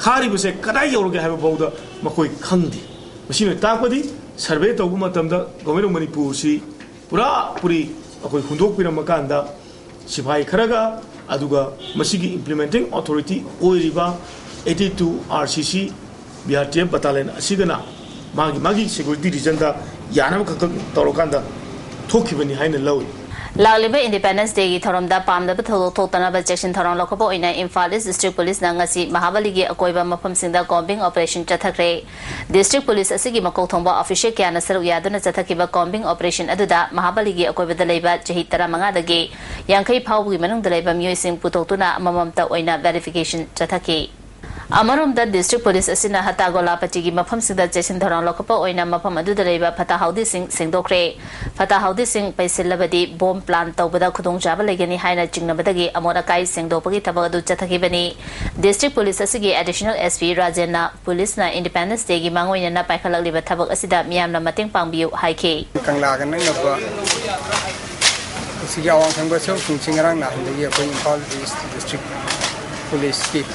ꯈꯥꯔꯤꯕꯁꯦ ꯀꯗꯥꯏ ꯌꯧꯔꯒꯦ ꯍꯥꯏꯕ ꯐꯥꯎꯗ ꯃꯈꯣꯏ ꯈꯪꯗꯦ꯫ ꯃꯁꯤꯅ ꯇꯥꯛꯄꯗꯤ ꯁꯔꯚꯦ ꯇꯧꯕ ꯃꯇꯝꯗ ꯒꯚꯔꯟꯃꯦꯟꯠ ꯑꯣꯐ ꯃꯅꯤꯄꯨꯔꯁꯤ ꯄꯨꯔꯥ ꯄꯨꯔꯤ ꯑꯩꯈꯣꯏ ꯍꯨꯟꯗꯣꯛꯄꯤꯔꯝꯃꯀꯥꯟꯗ ꯁꯤꯐꯥꯏ ꯈꯔꯒ ꯑꯗꯨꯒ ꯃꯁꯤꯒꯤ ꯏꯝꯄ꯭ꯂꯤꯃꯦꯟꯇꯤꯡ ꯑꯣꯊꯣꯔꯤꯇꯤ ꯑꯣꯏꯔꯤꯕ eighty two R C C B R T F battalion ꯑꯁꯤꯒꯅ ꯃꯥꯒꯤ ꯃꯥꯒꯤ ꯁꯦꯀ꯭ꯌꯨꯔꯤꯇꯤ ꯔꯤꯖꯟꯗ ꯌꯥꯅꯕ ꯈꯛ ꯈꯛ ꯇꯧꯔꯀꯥꯟꯗ ꯊꯣꯛꯈꯤꯕꯅꯤ ꯍꯥꯏꯅ ꯂꯧꯏ꯫ ꯂꯥꯛꯂꯤꯕ ꯏꯟꯗꯤꯄꯦꯟꯗꯦꯟꯁ ꯗꯦꯒꯤ ꯊꯧꯔꯝꯗ ꯄꯥꯝꯗꯕ ꯊꯧꯗꯣꯛ ꯊꯣꯛꯇꯅꯕ ꯆꯦꯛꯁꯤꯟ ꯊꯧꯔꯥꯡ ꯂꯧꯈꯠꯄ ꯑꯣꯏꯅ ꯏꯝꯐꯥꯜ ꯏꯁ ꯗꯤꯁꯇ꯭ꯔꯤꯛ ꯄꯨꯂꯤꯁꯅ ꯉꯁꯤ ꯃꯍꯥꯕꯂꯤꯒꯤ ꯑꯀꯣꯏꯕ ꯃꯐꯝꯁꯤꯡꯗ ꯀꯣꯝꯕꯤꯡ ꯑꯣꯄꯔꯦꯁꯟ ꯆꯠꯊꯈ꯭ꯔꯦ꯫ ꯗꯤꯁꯇ꯭ꯔꯤꯛ ꯄꯨꯂꯤꯁ ꯑꯁꯤꯒꯤ ꯃꯀꯣꯛ ꯊꯣꯡꯕ ꯑꯣꯐꯤꯁꯔ ꯀꯌꯥꯅ ꯁꯔꯨꯛ ꯌꯥꯗꯨꯅ ꯆꯠꯊꯈꯤꯕ ꯀꯣꯝꯕꯤꯡ ꯑꯣꯄꯔꯦꯁꯟ ꯑꯗꯨꯗ ꯃꯍꯥꯕꯂꯤꯒꯤ ꯑꯀꯣꯏꯕꯗ ꯂꯩꯕ ꯆꯍꯤ ꯇꯔꯥꯃꯉꯥꯗꯒꯤ ꯌꯥꯡꯈꯩ ꯐꯥꯎꯕꯒꯤ ꯃꯅꯨꯡꯗ ꯂꯩꯕ ꯃꯤꯑꯣꯏꯁꯤꯡ ꯄꯨꯊꯣꯛꯇꯨꯅ ꯑꯃꯃꯝꯇ ꯑꯣꯏꯅ ꯚꯦꯔꯤꯐꯤꯀꯦꯁꯟ ꯆꯠꯊꯈꯤ꯫ ꯑꯃꯔꯣꯝꯗ, District Police ꯑꯁꯤꯅ ꯍꯇꯥ ꯒꯣꯂꯥꯄꯇꯤꯒꯤ ꯃꯐꯝꯁꯤꯡꯗ ꯆꯦꯛꯁꯤꯟ ꯊꯧꯔꯥꯡ ꯂꯧꯈꯠꯄ ꯑꯣꯏꯅ ꯃꯐꯝ ꯑꯗꯨꯗ ꯂꯩꯕ ꯐꯠꯇ ꯍꯥꯎꯗꯤꯁꯤꯡ ꯁꯦꯡꯗꯣꯛꯈ꯭ꯔꯦ꯫ ꯐꯠꯇ ꯍꯥꯎꯗꯤꯁꯤꯡ ꯄꯩꯁꯤꯜꯂꯕꯗꯤ bomb plant ꯇꯧꯕꯗ ꯈꯨꯗꯣꯡꯆꯥꯕ ꯂꯩꯒꯅꯤ ꯍꯥꯏꯅ ꯆꯤꯡꯅꯕꯗꯒꯤ ꯑꯃꯣꯠ ꯑꯀꯥꯏ ꯁꯦꯡꯗꯣꯛꯄꯒꯤ ꯊꯕꯛ ꯑꯗꯨ ꯆꯠꯊꯈꯤꯕꯅꯤ꯫ District Police ꯑꯁꯤꯒꯤ Additional S P ꯔꯥꯖꯦꯟꯅ police ꯅ Independence Day ꯒꯤ ꯃꯥꯡꯑꯣꯏꯅꯅ ꯄꯥꯏꯈꯠꯂꯛꯂꯤꯕ ꯊꯕꯛ ꯑꯁꯤꯗ ꯃꯤꯌꯥꯝꯅ ꯃꯇꯦꯡ ꯄꯥꯡꯕꯤꯌꯨ ꯍꯥꯏꯈꯤ꯫ ꯀꯪꯂꯥꯒ ꯅꯛꯅꯕ ꯑꯁꯤꯒꯤ ꯑꯋꯥꯡ ꯊꯪꯕ ꯁꯔꯨꯛꯁꯤꯡꯁꯤ ꯉꯔꯥꯡ ꯅꯍꯥꯟꯗꯒꯤ ꯑꯩꯈꯣꯏ ꯏꯝꯐꯥꯜ East District Police ꯀꯤ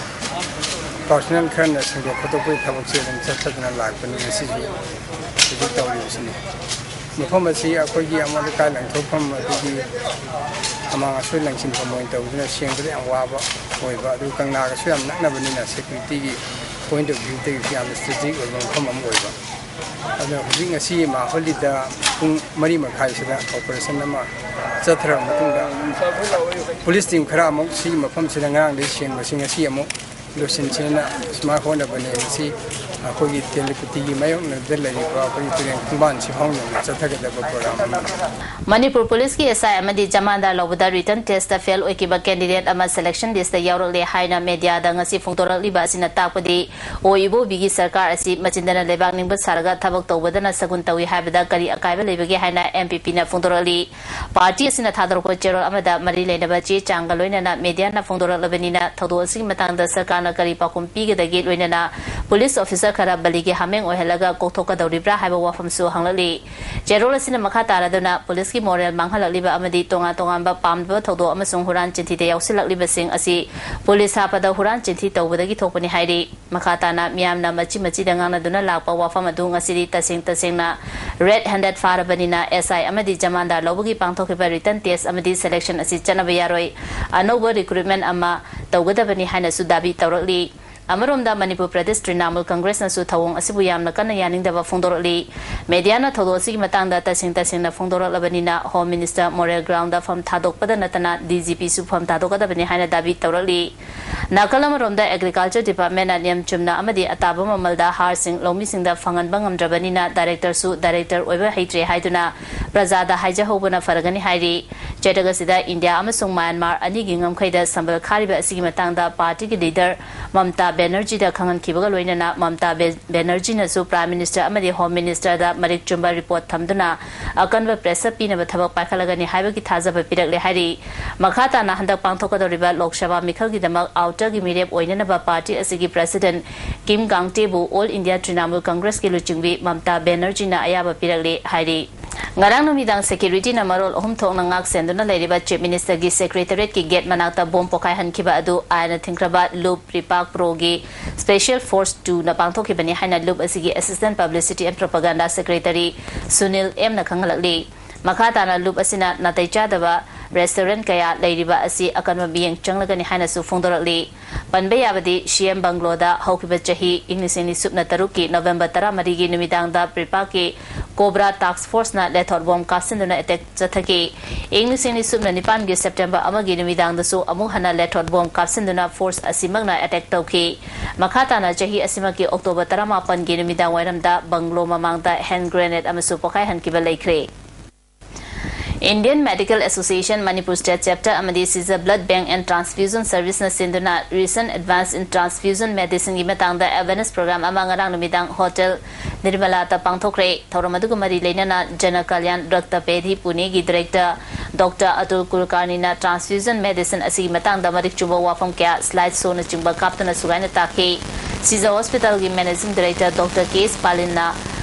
personnel ꯈꯔꯅ ꯁꯦꯡꯗꯣꯛ ꯈꯣꯠꯇꯣꯛꯄꯒꯤ ꯊꯕꯛꯁꯦ ꯑꯗꯨꯝ ꯆꯠꯊꯗꯨꯅ ꯂꯥꯛꯄꯅꯤ꯫ ꯉꯁꯤꯁꯨ ꯍꯧꯖꯤꯛ ꯇꯧꯔꯤꯕꯁꯤꯅꯤ꯫ ꯃꯐꯝ ꯑꯁꯤ ꯑꯩꯈꯣꯏꯒꯤ ꯑꯃꯣꯠ ꯑꯀꯥꯏ ꯂꯪꯊꯣꯛꯐꯝ ꯑꯗꯒꯤ ꯑꯃꯥꯡ ꯑꯁꯣꯏ ꯂꯪꯁꯤꯟꯐꯝ ꯑꯣꯏꯅ ꯇꯧꯗꯨꯅ ꯁꯦꯡꯕꯗ ꯌꯥꯝ ꯋꯥꯕ ꯑꯣꯏꯕ, ꯑꯗꯨ ꯀꯪꯂꯥꯒꯁꯨ ꯌꯥꯝ ꯅꯛꯅꯕꯅꯤꯅ security ꯒꯤ point of view ꯗꯒꯤꯁꯨ ꯌꯥꯝꯅ strategic ꯑꯣꯏꯕ ꯃꯐꯝ ꯑꯃ ꯑꯣꯏꯕ꯫ ꯑꯗꯣ ꯍꯧꯖꯤꯛ ꯉꯁꯤ ꯃꯥꯍꯣꯂꯤꯗ ꯄꯨꯡ ꯃꯔꯤ ꯃꯈꯥꯏꯁꯤꯗ operation ꯑꯃ ꯆꯠꯊꯔꯕ ꯃꯇꯨꯡꯗ police team ꯈꯔ ꯑꯃꯨꯛ ꯁꯤꯒꯤ ꯃꯐꯝꯁꯤꯗ ꯉꯔꯥꯡꯗꯒꯤ ꯁꯦꯡꯕꯁꯤ ꯉꯁꯤ ꯑꯃꯨꯛ ꯂꯣꯏꯁꯤꯟꯁꯦꯅ ꯁꯨꯃꯥꯏꯅ ꯍꯣꯠꯅꯕꯅꯦ꯫ ꯃꯁꯤ ꯑꯩꯈꯣꯏꯒꯤ ꯇꯦꯂꯤꯄꯇꯤꯒꯤ ꯃꯥꯌꯣꯛꯅꯕꯗ ꯂꯩꯔꯤꯕ ꯑꯩꯈꯣꯏꯒꯤ ꯇꯨꯔꯦꯟ ꯈꯣꯡꯕꯥꯟꯁꯤ ꯐꯥꯎ ꯌꯧꯅ ꯆꯠꯊꯒꯗꯕ program ꯑꯃꯅꯤ꯫ ꯃꯅꯤꯄꯨꯔ police ꯀꯤ S I ꯑꯃꯗꯤ ꯖꯃꯥꯟꯗꯥꯔ ꯂꯧꯕꯗ written test ꯇ fail ꯑꯣꯏꯈꯤꯕ candidate ꯑꯃ selection list ꯇ ꯌꯥꯎꯔꯛꯂꯦ ꯍꯥꯏꯅ media ꯗ ꯉꯁꯤ ꯐꯣꯡꯗꯣꯔꯛꯂꯤꯕ ꯑꯁꯤꯅ ꯇꯥꯛꯄꯗꯤ ꯑꯣ ꯏꯕꯣꯕꯤꯒꯤ ꯁꯔꯀꯥꯔ ꯑꯁꯤ ꯃꯆꯤꯟꯗꯅ ꯂꯩꯕꯥꯛ ꯅꯤꯡꯕ ꯁꯥꯔꯒ ꯊꯕꯛ ꯇꯧꯕꯗꯅ ꯁꯒꯨꯟ ꯇꯧꯏ ꯍꯥꯏꯕꯗ ꯀꯔꯤ ꯑꯀꯥꯏꯕ ꯂꯩꯕꯒꯦ ꯍꯥꯏꯅ M P P ꯅ ꯐꯣꯡꯗꯣꯔꯛꯂꯤ꯫ Party ꯑꯁꯤꯅ ꯊꯥꯗꯣꯔꯛꯄ ꯆꯦꯔꯣꯜ ꯑꯃꯗ ꯃꯔꯤ ꯂꯩꯅꯕ ꯆꯦ ꯆꯥꯡꯒ ꯂꯣꯏꯅꯅ media ꯅ ꯐꯣꯡꯗꯣꯔꯛꯂꯕꯅꯤꯅ ꯊꯧꯗꯣꯛ ꯑꯁꯤꯒꯤ ꯃꯇꯥꯡꯗ ꯁꯔꯀꯥꯔꯅ ꯀꯔꯤ ꯄꯥꯎꯈꯨꯝ ꯄꯤꯒꯗꯒꯦ ꯂꯣꯏꯅꯅ police officer ꯈꯔ ꯕꯂꯤꯒꯤ ꯍꯥꯃꯦꯡ ꯑꯣꯏꯍꯜꯂꯒ ꯀꯣꯛꯊꯣꯛꯀꯗꯧꯔꯤꯕ꯭ꯔꯥ ꯍꯥꯏꯕ ꯋꯥꯐꯝꯁꯨ ꯍꯪꯂꯛꯂꯤ꯫ ꯆꯦꯔꯣꯜ ꯑꯁꯤꯅ ꯃꯈꯥ ꯇꯥꯔꯗꯨꯅ police ꯀꯤ moral ꯃꯥꯡꯍꯜꯂꯛꯂꯤꯕ ꯑꯃꯗꯤ ꯇꯣꯉꯥꯟ ꯇꯣꯉꯥꯟꯕ ꯄꯥꯝꯗꯕ ꯊꯧꯗꯣꯛ ꯑꯃꯁꯨꯡ ꯍꯨꯔꯥꯟ ꯆꯤꯟꯊꯤꯗ ꯌꯥꯎꯁꯤꯜꯂꯛꯂꯤꯕꯁꯤꯡ ꯑꯁꯤ police ꯍꯥꯞꯄꯗ ꯍꯨꯔꯥꯟ ꯆꯤꯟꯊꯤ ꯇꯧꯕꯗꯒꯤ ꯊꯣꯛꯄꯅꯤ ꯍꯥꯏꯔꯤ꯫ ꯃꯈꯥ ꯇꯥꯅ ꯃꯤꯌꯥꯝꯅ ꯃꯆꯤ ꯃꯆꯤꯗ ꯉꯥꯡꯅꯗꯨꯅ ꯂꯥꯛꯄ ꯋꯥꯐꯝ ꯑꯗꯨ ꯉꯁꯤꯗꯤ ꯇꯁꯦꯡ ꯇꯁꯦꯡꯅ red handed ꯐꯥꯔꯕꯅꯤꯅ S I ꯑꯃꯗꯤ ꯖꯃꯥꯟꯗꯥꯔ ꯂꯧꯕꯒꯤ ꯄꯥꯡꯊꯣꯛꯈꯤꯕ written test ꯑꯃꯗꯤ selection ꯑꯁꯤ ꯆꯠꯅꯕ ꯌꯥꯔꯣꯏ, ꯑꯅꯧꯕ recruitment ꯑꯃ ꯇꯧꯒꯗꯕꯅꯤ ꯍꯥꯏꯅꯁꯨ ꯗꯥꯕꯤ ꯇꯧꯔꯛꯂꯤ꯫ ꯑꯃꯔꯣꯝꯗ ꯃꯅꯤꯄꯨꯔ ꯄ꯭ꯔꯗꯦꯁ ꯇ꯭ꯔꯤꯅꯥꯃꯨꯜ ꯀꯪꯒ꯭ꯔꯦꯁꯅꯁꯨ ꯊꯧꯑꯣꯡ ꯑꯁꯤꯕꯨ ꯌꯥꯝꯅ ꯀꯟꯅ ꯌꯥꯅꯤꯡꯗꯕ ꯐꯣꯡꯗꯣꯔꯛꯂꯤ꯫ Media ꯅ ꯊꯧꯗꯣꯛ ꯑꯁꯤꯒꯤ ꯃꯇꯥꯡꯗ ꯇꯁꯦꯡ ꯇꯁꯦꯡꯅ ꯐꯣꯡꯗꯣꯔꯛꯂꯕꯅꯤꯅ Home Minister moral ground ꯗ ꯐꯝ ꯊꯥꯗꯣꯛꯄꯗ ꯅꯠꯇꯅ D G P ꯁꯨ ꯐꯝ ꯊꯥꯗꯣꯛꯀꯗꯕꯅꯤ ꯍꯥꯏꯅ ꯗꯥꯕꯤ ꯇꯧꯔꯛꯂꯤ꯫ ꯅꯥꯀꯜ ꯑꯃꯔꯣꯝꯗ Agriculture Departmentꯅ ꯅꯤꯌꯝ ꯆꯨꯝꯅ ꯑꯃꯗꯤ ꯑꯇꯥꯕ ꯃꯃꯜꯗ ꯍꯥꯔꯁꯤꯡ ꯂꯧꯃꯤꯁꯤꯡꯗ ꯐꯪꯍꯟꯕ ꯉꯝꯗ꯭ꯔꯕꯅꯤꯅ directorꯁꯨ director ꯑꯣꯏꯕ ꯍꯩꯇ꯭ꯔꯦ ꯍꯥꯏꯗꯨꯅ ꯄ꯭ꯔꯖꯥꯗ ꯍꯥꯏꯖꯍꯧꯕꯅ ꯐꯔꯒꯅꯤ ꯍꯥꯏꯔꯤ꯫ ꯆꯦꯇꯛ ꯑꯁꯤꯗ ꯏꯟꯗꯤꯌꯥ ꯑꯃꯁꯨꯡ ꯃ꯭ꯌꯥꯟꯃꯥꯔ ꯑꯅꯤꯒꯤ ꯉꯝꯈꯩꯗ ꯁꯝꯕꯜ ꯈꯥꯔꯤꯕ ꯑꯁꯤꯒꯤ ꯃꯇꯥꯡꯗ partyꯒꯤ leader ꯃꯝꯇꯥ ꯕꯦꯅꯔꯖꯤꯗ ꯈꯪꯍꯟꯈꯤꯕꯒ ꯂꯣꯏꯅꯅ ꯃꯝꯇꯥ ꯕꯦ-, ꯕꯦꯅꯔꯖꯤꯅꯁꯨ Prime Minister ꯑꯃꯗꯤ Home Ministerꯗ ꯃꯔꯤꯛ ꯆꯨꯝꯕ report ꯊꯝꯗꯨꯅ ꯑꯀꯟꯕ pressure ꯄꯤꯅꯕ ꯊꯕꯛ ꯄꯥꯏꯈꯠꯂꯒꯅꯤ ꯍꯥꯏꯕꯒꯤ ꯊꯥꯖꯕ ꯄꯤꯔꯛꯂꯦ ꯍꯥꯏꯔꯤ꯫ ꯃꯈꯥ ꯇꯥꯅ ꯍꯟꯗꯛ ꯄꯥꯡꯊꯣꯛꯀꯗꯧꯔꯤꯕ ꯂꯣꯛ ꯁꯚꯥ ꯃꯤꯈꯜꯒꯤꯗꯃꯛ outerꯒꯤ ꯃꯤꯔꯦꯞ ꯑꯣꯏꯅꯅꯕ party ꯑꯁꯤꯒꯤ president ꯀꯤꯝ ꯀꯥꯡꯇꯦꯕꯨ All India Trinamool Congressꯀꯤ ꯂꯨꯆꯤꯡꯕꯤ ꯃꯝꯇꯥ ꯕꯦꯅꯔꯖꯤꯅ ꯑꯌꯥꯕ ꯄꯤꯔꯛꯂꯦ ꯍꯥꯏꯔꯤ꯫ ꯉꯔꯥꯡ ꯅꯨꯃꯤꯗꯥꯡ securityꯅ ꯃꯔꯣꯜ ꯑꯍꯨꯝ ꯊꯣꯛꯅ ꯉꯥꯛ ꯁꯦꯟꯗꯨꯅ ꯂꯩꯔꯤꯕ Chief Ministerꯒꯤ secretariatꯀꯤ gate ꯃꯅꯥꯛꯇ bomb ꯄꯣꯈꯥꯏꯍꯟꯈꯤꯕ ꯑꯗꯨ ꯑꯥꯏꯟꯅ ꯊꯤꯡꯈ꯭ꯔꯕ ꯂꯨꯞ ꯔꯤꯄꯥꯛ ꯄ꯭ꯔꯣꯒꯤ Special Force twoꯅ ꯄꯥꯡꯊꯣꯛꯈꯤꯕꯅꯤ ꯍꯥꯏꯅ ꯂꯨꯞ ꯑꯁꯤꯒꯤ Assistant Publicity and Propaganda Secretary Sunil ꯑꯦꯝꯅ ꯈꯪꯍꯜꯂꯛꯂꯤ꯫ ꯃꯈꯥ ꯇꯥꯅ ꯂꯨꯞ ꯑꯁꯤꯅ ꯅꯥꯇꯩ ꯆꯥꯗꯕ restaurant ꯀꯌꯥ ꯂꯩꯔꯤꯕ ꯑꯁꯤ ꯑꯀꯟꯕ ꯃꯤꯠꯌꯦꯡ ꯆꯪꯂꯒꯅꯤ ꯍꯥꯏꯅꯁꯨ ꯐꯣꯡꯗꯣꯔꯛꯂꯤ꯫ ꯄꯟꯕ ꯌꯥꯕꯗꯤ ꯁꯤ ꯑꯦꯝ ꯕꯪꯒ꯭ꯂꯣꯗ ꯍꯧꯈꯤꯕ ꯆꯍꯤ ꯏꯪ ꯂꯤꯁꯤꯡ ꯑꯅꯤ ꯁꯨꯞꯅ ꯇꯔꯨꯛꯀꯤ November ꯇꯔꯥꯃꯔꯤꯒꯤ ꯅꯨꯃꯤꯗꯥꯡꯗ ꯄ꯭ꯔꯤꯄꯥꯛꯀꯤ ꯀꯣꯕ꯭ꯔꯥ task forceꯅ ꯂꯦꯊꯣꯠ bomb ꯀꯥꯞꯁꯤꯟꯗꯨꯅ attack ꯆꯠꯊꯈꯤ꯫ ꯏꯪ ꯂꯤꯁꯤꯡ ꯑꯅꯤ ꯁꯨꯞꯅ ꯅꯤꯄꯥꯟꯒꯤ September ꯑꯃꯒꯤ ꯅꯨꯃꯤꯗꯥꯡꯗꯁꯨ ꯑꯃꯨꯛ ꯍꯟꯅ ꯂꯦꯊꯣꯠ bomb ꯀꯥꯞꯁꯤꯟꯗꯨꯅ force ꯑꯁꯤꯃꯛꯅ attack ꯇꯧꯈꯤ꯫ ꯃꯈꯥ ꯇꯥꯅ ꯆꯍꯤ ꯑꯁꯤꯃꯛꯀꯤ October ꯇꯔꯥꯃꯥꯄꯟꯒꯤ ꯅꯨꯃꯤꯗꯥꯡ ꯋꯥꯏꯔꯝꯗ ꯕꯪꯒ꯭ꯂꯣ ꯃꯃꯥꯡꯗ hand grenade ꯑꯃꯁꯨ ꯄꯣꯈꯥꯏꯍꯟꯈꯤꯕ ꯂꯩꯈ꯭ꯔꯦ꯫ Indian Medical Association Manipur State Chapter ꯑꯃꯗꯤ Siza Blood Bank and Transfusion Serviceꯅ ꯁꯤꯟꯗꯨꯅ Recent Advance in Transfusion Medicineꯒꯤ ꯃꯇꯥꯡꯗ awareness program ꯑꯃ ꯉꯔꯥꯡ ꯅꯨꯃꯤꯗꯥꯡ Hotel ꯅꯤꯔꯃꯂꯥꯗ ꯄꯥꯡꯊꯣꯛꯈ꯭ꯔꯦ꯫ ꯊꯧꯔꯝ ꯑꯗꯨꯒ ꯃꯔꯤ ꯂꯩꯅꯅ ꯖꯅ Kalyan ꯔꯛꯇ ꯄꯦꯙꯤ ꯄꯨꯅꯦꯒꯤ director Doctor Atul ꯀꯨꯜꯀꯥꯔꯅꯤꯅ transfusion medicine ꯑꯁꯤꯒꯤ ꯃꯇꯥꯡꯗ ꯃꯔꯤꯛ ꯆꯨꯝꯕ ꯋꯥꯐꯝ ꯀꯌꯥ slide showꯅꯆꯤꯡꯕ ꯀꯥꯞꯇꯨꯅ ꯁꯨꯒꯥꯏꯅ ꯇꯥꯛꯈꯤ꯫ ꯁꯤꯖ Hospitalꯒꯤ managing director Doctor ꯀꯦ ꯑꯦꯁ ꯄꯥꯂꯤꯟꯅ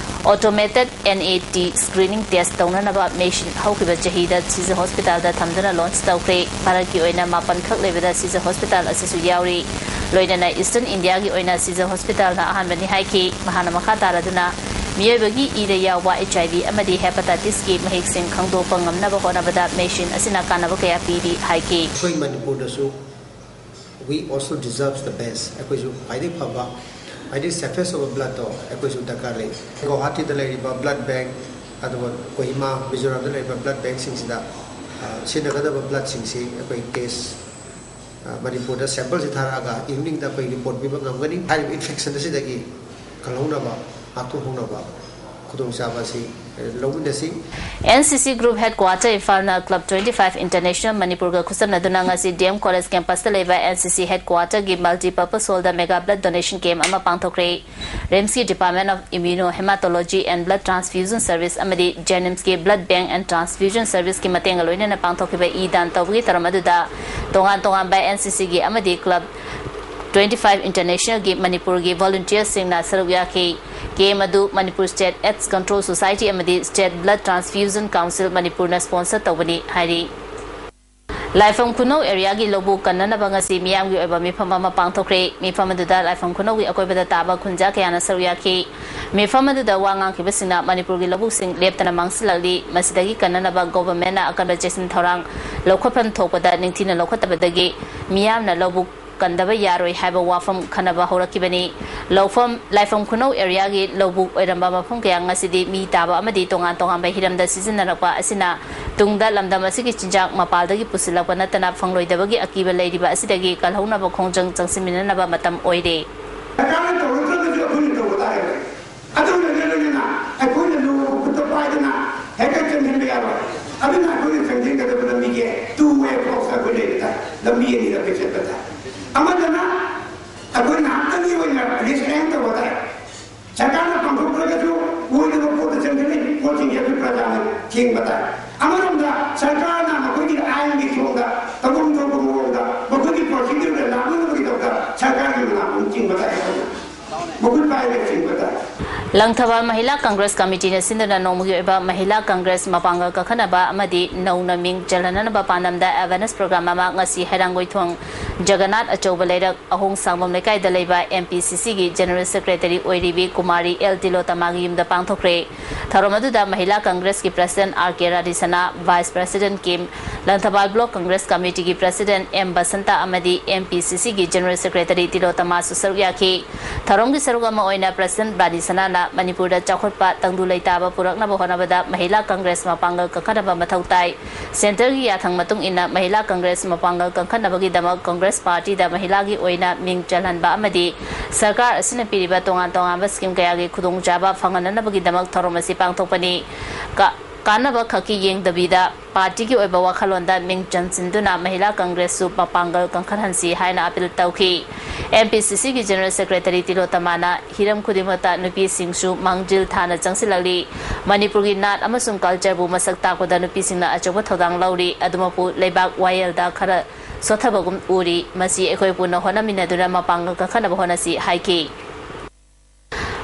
automated NAT screening test ꯇꯧꯅꯅꯕ machine ꯍꯧꯈꯤꯕ ꯆꯍꯤꯗ ꯁꯤꯖ Hospitalꯗ ꯊꯝꯗꯨꯅ launch ꯇꯧꯈ꯭ꯔꯦ꯫ ꯚꯥꯔꯠꯀꯤ ꯑꯣꯏꯅ ꯃꯥꯄꯟ ꯈꯛ ꯂꯩꯕꯗ ꯁꯤꯖ Hospital ꯑꯁꯤꯁꯨ ꯌꯥꯎꯔꯤ꯫ ꯂꯣꯏꯅꯅ Eastern Indiaꯒꯤ ꯑꯣꯏꯅ ꯁꯤꯖ Hospitalꯅ ꯑꯍꯥꯟꯕꯅꯤ ꯍꯥꯏꯈꯤ꯫ ꯃꯍꯥꯛꯅ ꯃꯈꯥ ꯇꯥꯔꯗꯨꯅ ꯃꯤꯑꯣꯏꯕꯒꯤ ꯏꯗ ꯌꯥꯎꯕ HIV ꯑꯃꯗꯤ hepatitisꯀꯤ ꯃꯍꯤꯛꯁꯤꯡ ꯈꯪꯗꯣꯛꯄ ꯉꯝꯅꯕ ꯍꯣꯠꯅꯕꯗ machine ꯑꯁꯤꯅ ꯀꯥꯟꯅꯕ ꯀꯌꯥ ꯄꯤꯔꯤ ꯍꯥꯏꯈꯤ꯫ ꯑꯩꯈꯣꯏ ꯃꯅꯤꯄꯨꯔꯗꯁꯨ we also deserves the best꯫ ꯑꯩꯈꯣꯏꯁꯨ ꯈ꯭ꯋꯥꯏꯗꯒꯤ ꯐꯕ, ꯈ꯭ꯋꯥꯏꯗꯒꯤ safest ꯑꯣꯏꯕ bloodꯇꯣ ꯑꯩꯈꯣꯏꯁꯨ ꯗꯔꯀꯥꯔ ꯂꯩ꯫ ꯒꯧꯍꯥꯇꯤꯗ ꯂꯩꯔꯤꯕ blood bank, ꯑꯗꯨꯒ ꯀꯣꯍꯤꯃꯥ, ꯃꯤꯖꯣꯔꯥꯝꯗ ꯂꯩꯔꯤꯕ blood bankꯁꯤꯡꯁꯤꯗ, ꯑ, ꯁꯤꯖꯤꯟꯅꯒꯗꯕ bloodꯁꯤꯡꯁꯤ ꯑꯩꯈꯣꯏ test ꯃꯅꯤꯄꯨꯔꯗ ꯁꯦꯝꯄꯜꯁꯤ ꯊꯥꯔꯛꯑꯒ ꯏꯚꯤꯅꯤꯡꯗ ꯑꯩꯈꯣꯏ ꯔꯤꯄꯣꯔꯠ ꯄꯤꯕ ꯉꯝꯒꯅꯤ꯫ ꯍꯥꯏꯔꯤꯕ ꯏꯟꯐꯦꯛꯁꯟ ꯑꯁꯤꯗꯒꯤ ꯀꯜꯍꯧꯅꯕ, ꯉꯥꯛꯊꯣꯛꯍꯧꯅꯕ ꯈꯨꯗꯣꯡꯆꯥꯕ ꯑꯁꯤ ꯂꯧꯃꯤꯟꯅꯁꯤ꯫ N C C group headquarter ꯏꯝꯐꯥꯜꯅ ꯀ꯭ꯂꯕ twenty five International ꯃꯅꯤꯄꯨꯔꯒ ꯈꯨꯠꯁꯝꯅꯗꯨꯅ ꯉꯁꯤ ꯗꯤ ꯑꯦꯝ ꯀꯣꯂꯦꯖ ꯀꯦꯝꯄꯁꯇ ꯂꯩꯕ ꯑꯦꯟ ꯁꯤ ꯁꯤ ꯍꯦꯗꯀ꯭ꯋꯥꯇꯔꯒꯤ ꯃꯜꯇꯤꯄꯔꯄꯁ ꯍꯣꯜꯗ ꯃꯦꯒꯥ ꯕ꯭ꯂꯗ ꯗꯣꯅꯦꯁꯟ ꯀꯦꯝ ꯑꯃ ꯄꯥꯡꯊꯣꯛꯈ꯭ꯔꯦ꯫ ꯔꯤꯝꯁꯀꯤ Department of Immunohematology and Blood Transfusion Service ꯑꯃꯗꯤ ꯖꯦꯅꯤꯝꯁꯀꯤ Blood Bank and Transfusion Serviceꯀꯤ ꯃꯇꯦꯡꯒ ꯂꯣꯏꯅꯅ ꯄꯥꯡꯊꯣꯛꯈꯤꯕ ꯏ ꯗꯥꯟ ꯇꯧꯕꯒꯤ ꯊꯧꯔꯝ ꯑꯗꯨꯗ ꯇꯣꯉꯥꯟ ꯇꯣꯉꯥꯟꯕ ꯑꯦꯟ ꯁꯤ ꯁꯤꯒꯤ ꯑꯃꯗꯤ ꯀ꯭ꯂꯕ twenty five Internationalꯒꯤ ꯃꯅꯤꯄꯨꯔꯒꯤ ꯚꯣꯂꯨꯟꯇꯤꯌꯔꯁꯤꯡꯅ ꯁꯔꯨꯛ ꯌꯥꯈꯤ꯫ ꯀꯦꯝ ꯑꯗꯨ Manipur State AIDS Control Society ꯑꯃꯗꯤ State Blood Transfusion Council ꯃꯅꯤꯄꯨꯔꯅ ꯁ꯭ꯄꯣꯟꯁꯔ ꯇꯧꯕꯅꯤ ꯍꯥꯏꯔꯤ꯫ ꯂꯥꯏꯐꯝ ꯈꯨꯅꯧ ꯑꯦꯔꯤꯌꯥꯒꯤ ꯂꯧꯕꯨꯛ ꯀꯟꯅꯅꯕ ꯉꯁꯤ ꯃꯤꯌꯥꯝꯒꯤ ꯑꯣꯏꯕ ꯃꯤꯐꯝ ꯑꯃ ꯄꯥꯡꯊꯣꯛꯈ꯭ꯔꯦ꯫ ꯃꯤꯐꯝ ꯑꯗꯨꯗ ꯂꯥꯏꯐꯝ ꯈꯨꯅꯧꯒꯤ ꯑꯀꯣꯏꯕꯗ ꯇꯥꯕ ꯈꯨꯟꯖꯥ ꯀꯌꯥꯅ ꯁꯔꯨꯛ ꯌꯥꯈꯤ꯫ ꯃꯤꯐꯝ ꯑꯗꯨꯗ ꯋꯥ ꯉꯥꯡꯈꯤꯕꯁꯤꯡꯅ ꯃꯅꯤꯄꯨꯔꯒꯤ ꯂꯧꯕꯨꯛꯁꯤꯡ ꯂꯦꯞꯇꯅ ꯃꯥꯡꯁꯤꯜꯂꯛꯂꯤ꯫ ꯃꯁꯤꯗꯒꯤ ꯀꯟꯅꯅꯕ ꯒꯣꯚꯔꯟꯃꯦꯟꯠꯅ ꯑꯀꯟꯕ ꯆꯦꯛꯁꯤꯟ ꯊꯧꯔꯥꯡ ꯂꯧꯈꯠꯐꯝ ꯊꯣꯛꯄꯗ ꯅꯤꯡꯊꯤꯅ ꯂꯧꯈꯠꯇꯕꯗꯒꯤ ꯃꯤꯌꯥꯝꯅ ꯂꯧꯕꯨꯛ ꯀꯟꯗꯕ ꯌꯥꯔꯣꯏ ꯍꯥꯏꯕ ꯋꯥꯐꯝ ꯈꯟꯅꯕ ꯍꯧꯔꯛꯈꯤꯕꯅꯤ꯫ ꯂꯧꯐꯝ, ꯂꯥꯏꯐꯝ ꯈꯨꯅꯧ ꯑꯦꯔꯤꯌꯥꯒꯤ ꯂꯧꯕꯨꯛ ꯑꯣꯏꯔꯝꯕ ꯃꯐꯝ ꯀꯌꯥ ꯉꯁꯤꯗꯤ ꯃꯤ ꯇꯥꯕ ꯑꯃꯗꯤ ꯇꯣꯉꯥꯟ ꯇꯣꯉꯥꯟꯕ ꯍꯤꯔꯝꯗ ꯁꯤꯖꯤꯟꯅꯔꯛꯄ ꯑꯁꯤꯅ ꯇꯨꯡꯗ ꯂꯝꯗꯝ ꯑꯁꯤꯒꯤ ꯆꯤꯟꯖꯥꯛ ꯃꯄꯥꯜꯗꯒꯤ ꯄꯨꯁꯤꯜꯂꯛꯄ ꯅꯠꯇꯅ ꯐꯪꯂꯣꯏꯗꯕꯒꯤ ꯑꯀꯤꯕ ꯂꯩꯔꯤꯕ ꯑꯁꯤꯗꯒꯤ ꯀꯜꯍꯧꯅꯕ ꯈꯣꯡꯖꯪ ꯆꯪꯁꯤꯟꯃꯤꯟꯅꯅꯕ ꯃꯇꯝ ꯑꯣꯏꯔꯦ꯫ ꯁꯔꯀꯥꯔꯅ ꯇꯧꯔꯛꯇ꯭ꯔꯒꯁꯨ ꯑꯩꯈꯣꯏꯅ ꯇꯧꯕ ꯇꯥꯔꯦ꯫ ꯑꯗꯨꯅ ꯂꯣꯏꯅꯅ ꯑꯩꯈꯣꯏꯅ ꯂꯨ ꯈꯨꯠꯇ ꯄꯥꯏꯗꯅ ꯍꯦꯛꯇ ꯆꯪꯁꯤꯟꯕ ꯌꯥꯔꯣꯏ꯫ ꯑꯗꯨꯅ ꯑꯩꯈꯣꯏꯅ ꯆꯪꯁꯤꯟꯒꯗꯕ ꯂꯝꯕꯤꯁꯦ two way approach ꯑꯩꯈꯣꯏ ꯂꯩꯕꯗ ꯂꯝꯕꯤ ꯑꯅꯤꯗ ꯑꯩꯈꯣꯏ ꯆꯠꯄ ꯇꯥꯏ꯫ ꯑꯃꯗꯅ ꯑꯩꯈꯣꯏ ꯉꯥꯏꯍꯥꯛꯇꯪꯒꯤ ꯑꯣꯏꯅ ꯔꯤꯁ ꯑꯦꯟ ꯇꯧꯕ ꯇꯥꯏ꯫ ꯁꯔꯀꯥꯔꯅ ꯄꯥꯡꯊꯣꯛꯇ꯭ꯔꯒꯁꯨ ꯑꯣꯏꯗꯕ ꯄꯣꯠꯇ ꯆꯪꯁꯤꯜꯂꯤ, ꯄꯣꯠꯁꯤꯡꯁꯦ ꯑꯩꯈꯣꯏ ꯄ꯭ꯔꯖꯥꯅ ꯊꯤꯡꯕ ꯇꯥꯏ꯫ ꯑꯃꯔꯣꯝꯗ ꯁꯔꯀꯥꯔꯅ ꯃꯈꯣꯏꯒꯤ ꯑꯥꯏꯟꯒꯤ ꯊꯣꯡꯗ ꯇꯧꯐꯝ ꯊꯣꯛꯄ ꯃꯑꯣꯡꯗ ꯃꯈꯣꯏꯒꯤ ꯄ꯭ꯔꯣꯁꯤꯗ꯭ꯌꯨꯔꯗ ꯂꯥꯛꯅꯅꯕꯒꯤꯗꯃꯛꯇ ꯁꯔꯀꯥꯔꯒꯤ ꯃꯅꯥꯛꯇ ꯆꯤꯡꯕ ꯇꯥꯏ꯫ ꯑꯩꯈꯣꯏꯅ ꯃꯈꯨꯠ ꯄꯥꯏꯔꯒ ꯆꯤꯡꯕ ꯇꯥꯏ꯫ ꯂꯪꯊꯕꯥꯜ ꯃꯍꯤꯂꯥ ꯀꯪꯒ꯭ꯔꯦꯁ ꯀꯃꯤꯇꯤꯅ ꯁꯤꯟꯗꯨꯅ ꯅꯣꯡꯃꯒꯤ ꯑꯣꯏꯕ ꯃꯍꯤꯂꯥ ꯀꯪꯒ꯭ꯔꯦꯁ ꯃꯄꯥꯡꯒꯜ ꯀꯟꯈꯠꯅꯕ ꯑꯃꯗꯤ ꯅꯧꯅ ꯃꯤꯡ ꯆꯜꯍꯟꯅꯅꯕ ꯄꯥꯟꯗꯝꯗ ꯑꯦꯋꯦꯔꯅꯦꯁ ꯄ꯭ꯔꯣꯒ꯭ꯔꯥꯝ ꯑꯃ ꯉꯁꯤ ꯍꯩꯔꯥꯡꯒꯣꯏꯊꯣꯡ ꯖꯒꯟꯅꯥꯊ ꯑꯆꯧꯕ ꯂꯩꯔꯛ ꯑꯍꯣꯡ ꯁꯥꯡꯕꯝ ꯂꯩꯀꯥꯏꯗ ꯂꯩꯕ ꯑꯦꯝ ꯄꯤ ꯁꯤ ꯁꯤꯒꯤ ꯖꯦꯅꯔꯦꯜ ꯁꯦꯀ꯭ꯔꯦꯇꯔꯤ ꯑꯣꯏꯔꯤꯕꯤ ꯀꯨꯃꯥꯔꯤ ꯑꯦꯜ ꯇꯤꯂꯣꯇꯃꯥꯒꯤ ꯌꯨꯝꯗ ꯄꯥꯡꯊꯣꯛꯈ꯭ꯔꯦ꯫ ꯊꯧꯔꯝ ꯑꯗꯨꯗ ꯃꯍꯤꯂꯥ ꯀꯪꯒ꯭ꯔꯦꯁꯀꯤ ꯄ꯭ꯔꯁꯤꯗꯦꯟꯠ ꯑꯥꯔ ꯀꯦ ꯔꯥꯙꯦꯁꯅꯥ, vice president K Langthabal Block Congress Committeeꯒꯤ President ꯑꯦꯝ ꯕꯁꯟꯇ ꯑꯃꯗꯤ ꯑꯦꯝ ꯄꯤ ꯁꯤ ꯁꯤꯒꯤ General Secretary ꯇꯤꯂꯣꯇꯃꯥꯁꯨ ꯁꯔꯨꯛ ꯌꯥꯈꯤ꯫ ꯊꯧꯔꯝꯒꯤ ꯁꯔꯨꯛ ꯑꯃ ꯑꯣꯏꯅ President ꯕꯥꯂꯤ ꯁꯅꯥꯅ ꯃꯅꯤꯄꯨꯔꯗ ꯆꯥꯎꯈꯠꯄ ꯇꯪꯗꯨ ꯂꯩꯇꯥꯕ ꯄꯨꯔꯛꯅꯕ ꯍꯣꯠꯅꯕꯗ ꯃꯍꯤꯂꯥ Congress ꯃꯄꯥꯡꯒꯜ ꯀꯟꯈꯠꯅꯕ ꯃꯊꯧ ꯇꯥꯏ꯫ Centreꯒꯤ ꯌꯥꯊꯪ ꯃꯇꯨꯡ ꯏꯟꯅ ꯃꯍꯤꯂꯥ Congress ꯃꯄꯥꯡꯒꯜ ꯀꯟꯈꯠꯅꯕꯒꯤꯗꯃꯛ Congress Partyꯗ ꯃꯍꯤꯂꯥꯒꯤ ꯑꯣꯏꯅ ꯃꯤꯡ ꯆꯜꯍꯟꯕ ꯑꯃꯗꯤ ꯁꯔꯀꯥꯔ ꯑꯁꯤꯅ ꯄꯤꯔꯤꯕ ꯇꯣꯉꯥꯟ ꯇꯣꯉꯥꯟꯕ scheme ꯀꯌꯥꯒꯤ ꯈꯨꯗꯣꯡꯆꯥꯕ ꯐꯪꯍꯟꯅꯅꯕꯒꯤꯗꯃꯛ ꯊꯧꯔꯝ ꯑꯁꯤ ꯄꯥꯡꯊꯣꯛꯄꯅꯤ꯫ ꯀꯥ-, ꯀꯥꯟꯅꯕ ꯈꯛꯀꯤ ꯌꯦꯡꯗꯕꯤꯗ partyꯒꯤ ꯑꯣꯏꯕ ꯋꯥꯈꯜꯂꯣꯟꯗ ꯃꯤꯡ ꯆꯟꯁꯤꯟꯗꯨꯅ ꯃꯍꯤꯂꯥ Congressꯁꯨ ꯃꯄꯥꯡꯒꯜ ꯀꯟꯈꯠꯍꯟꯁꯤ ꯍꯥꯏꯅ appeal ꯇꯧꯈꯤ꯫ ꯑꯦꯝ ꯄꯤ ꯁꯤ ꯁꯤꯒꯤ General Secretary ꯇꯤꯂꯣꯇꯃꯥꯅ ꯍꯤꯔꯝ ꯈꯨꯗꯤꯡꯃꯛꯇ ꯅꯨꯄꯤꯁꯤꯡꯁꯨ ꯃꯥꯡꯖꯤꯜ ꯊꯥꯅ ꯆꯪꯁꯤꯜꯂꯛꯂꯤ꯫ ꯃꯅꯤꯄꯨꯔꯒꯤ ꯅꯥꯠ ꯑꯃꯁꯨꯡ cultureꯕꯨ ꯃꯁꯛ ꯇꯥꯛꯄꯗ ꯅꯨꯄꯤꯁꯤꯡꯅ ꯑꯆꯧꯕ ꯊꯧꯗꯥꯡ ꯂꯧꯔꯤ꯫ ꯑꯗꯨꯃꯛꯄꯨ ꯂꯩꯕꯥꯛ ꯋꯥꯌꯦꯜꯗ ꯈꯔ ꯁꯣꯠꯊꯕꯒꯨꯝ ꯎꯔꯤ꯫ ꯃꯁꯤ ꯑꯩꯈꯣꯏ ꯄꯨꯟꯅ ꯍꯣꯠꯅꯃꯤꯟꯅꯗꯨꯅ ꯃꯄꯥꯡꯒꯜ ꯀꯟꯈꯠꯅꯕ ꯍꯣꯠꯅꯁꯤ ꯍꯥꯏꯈꯤ꯫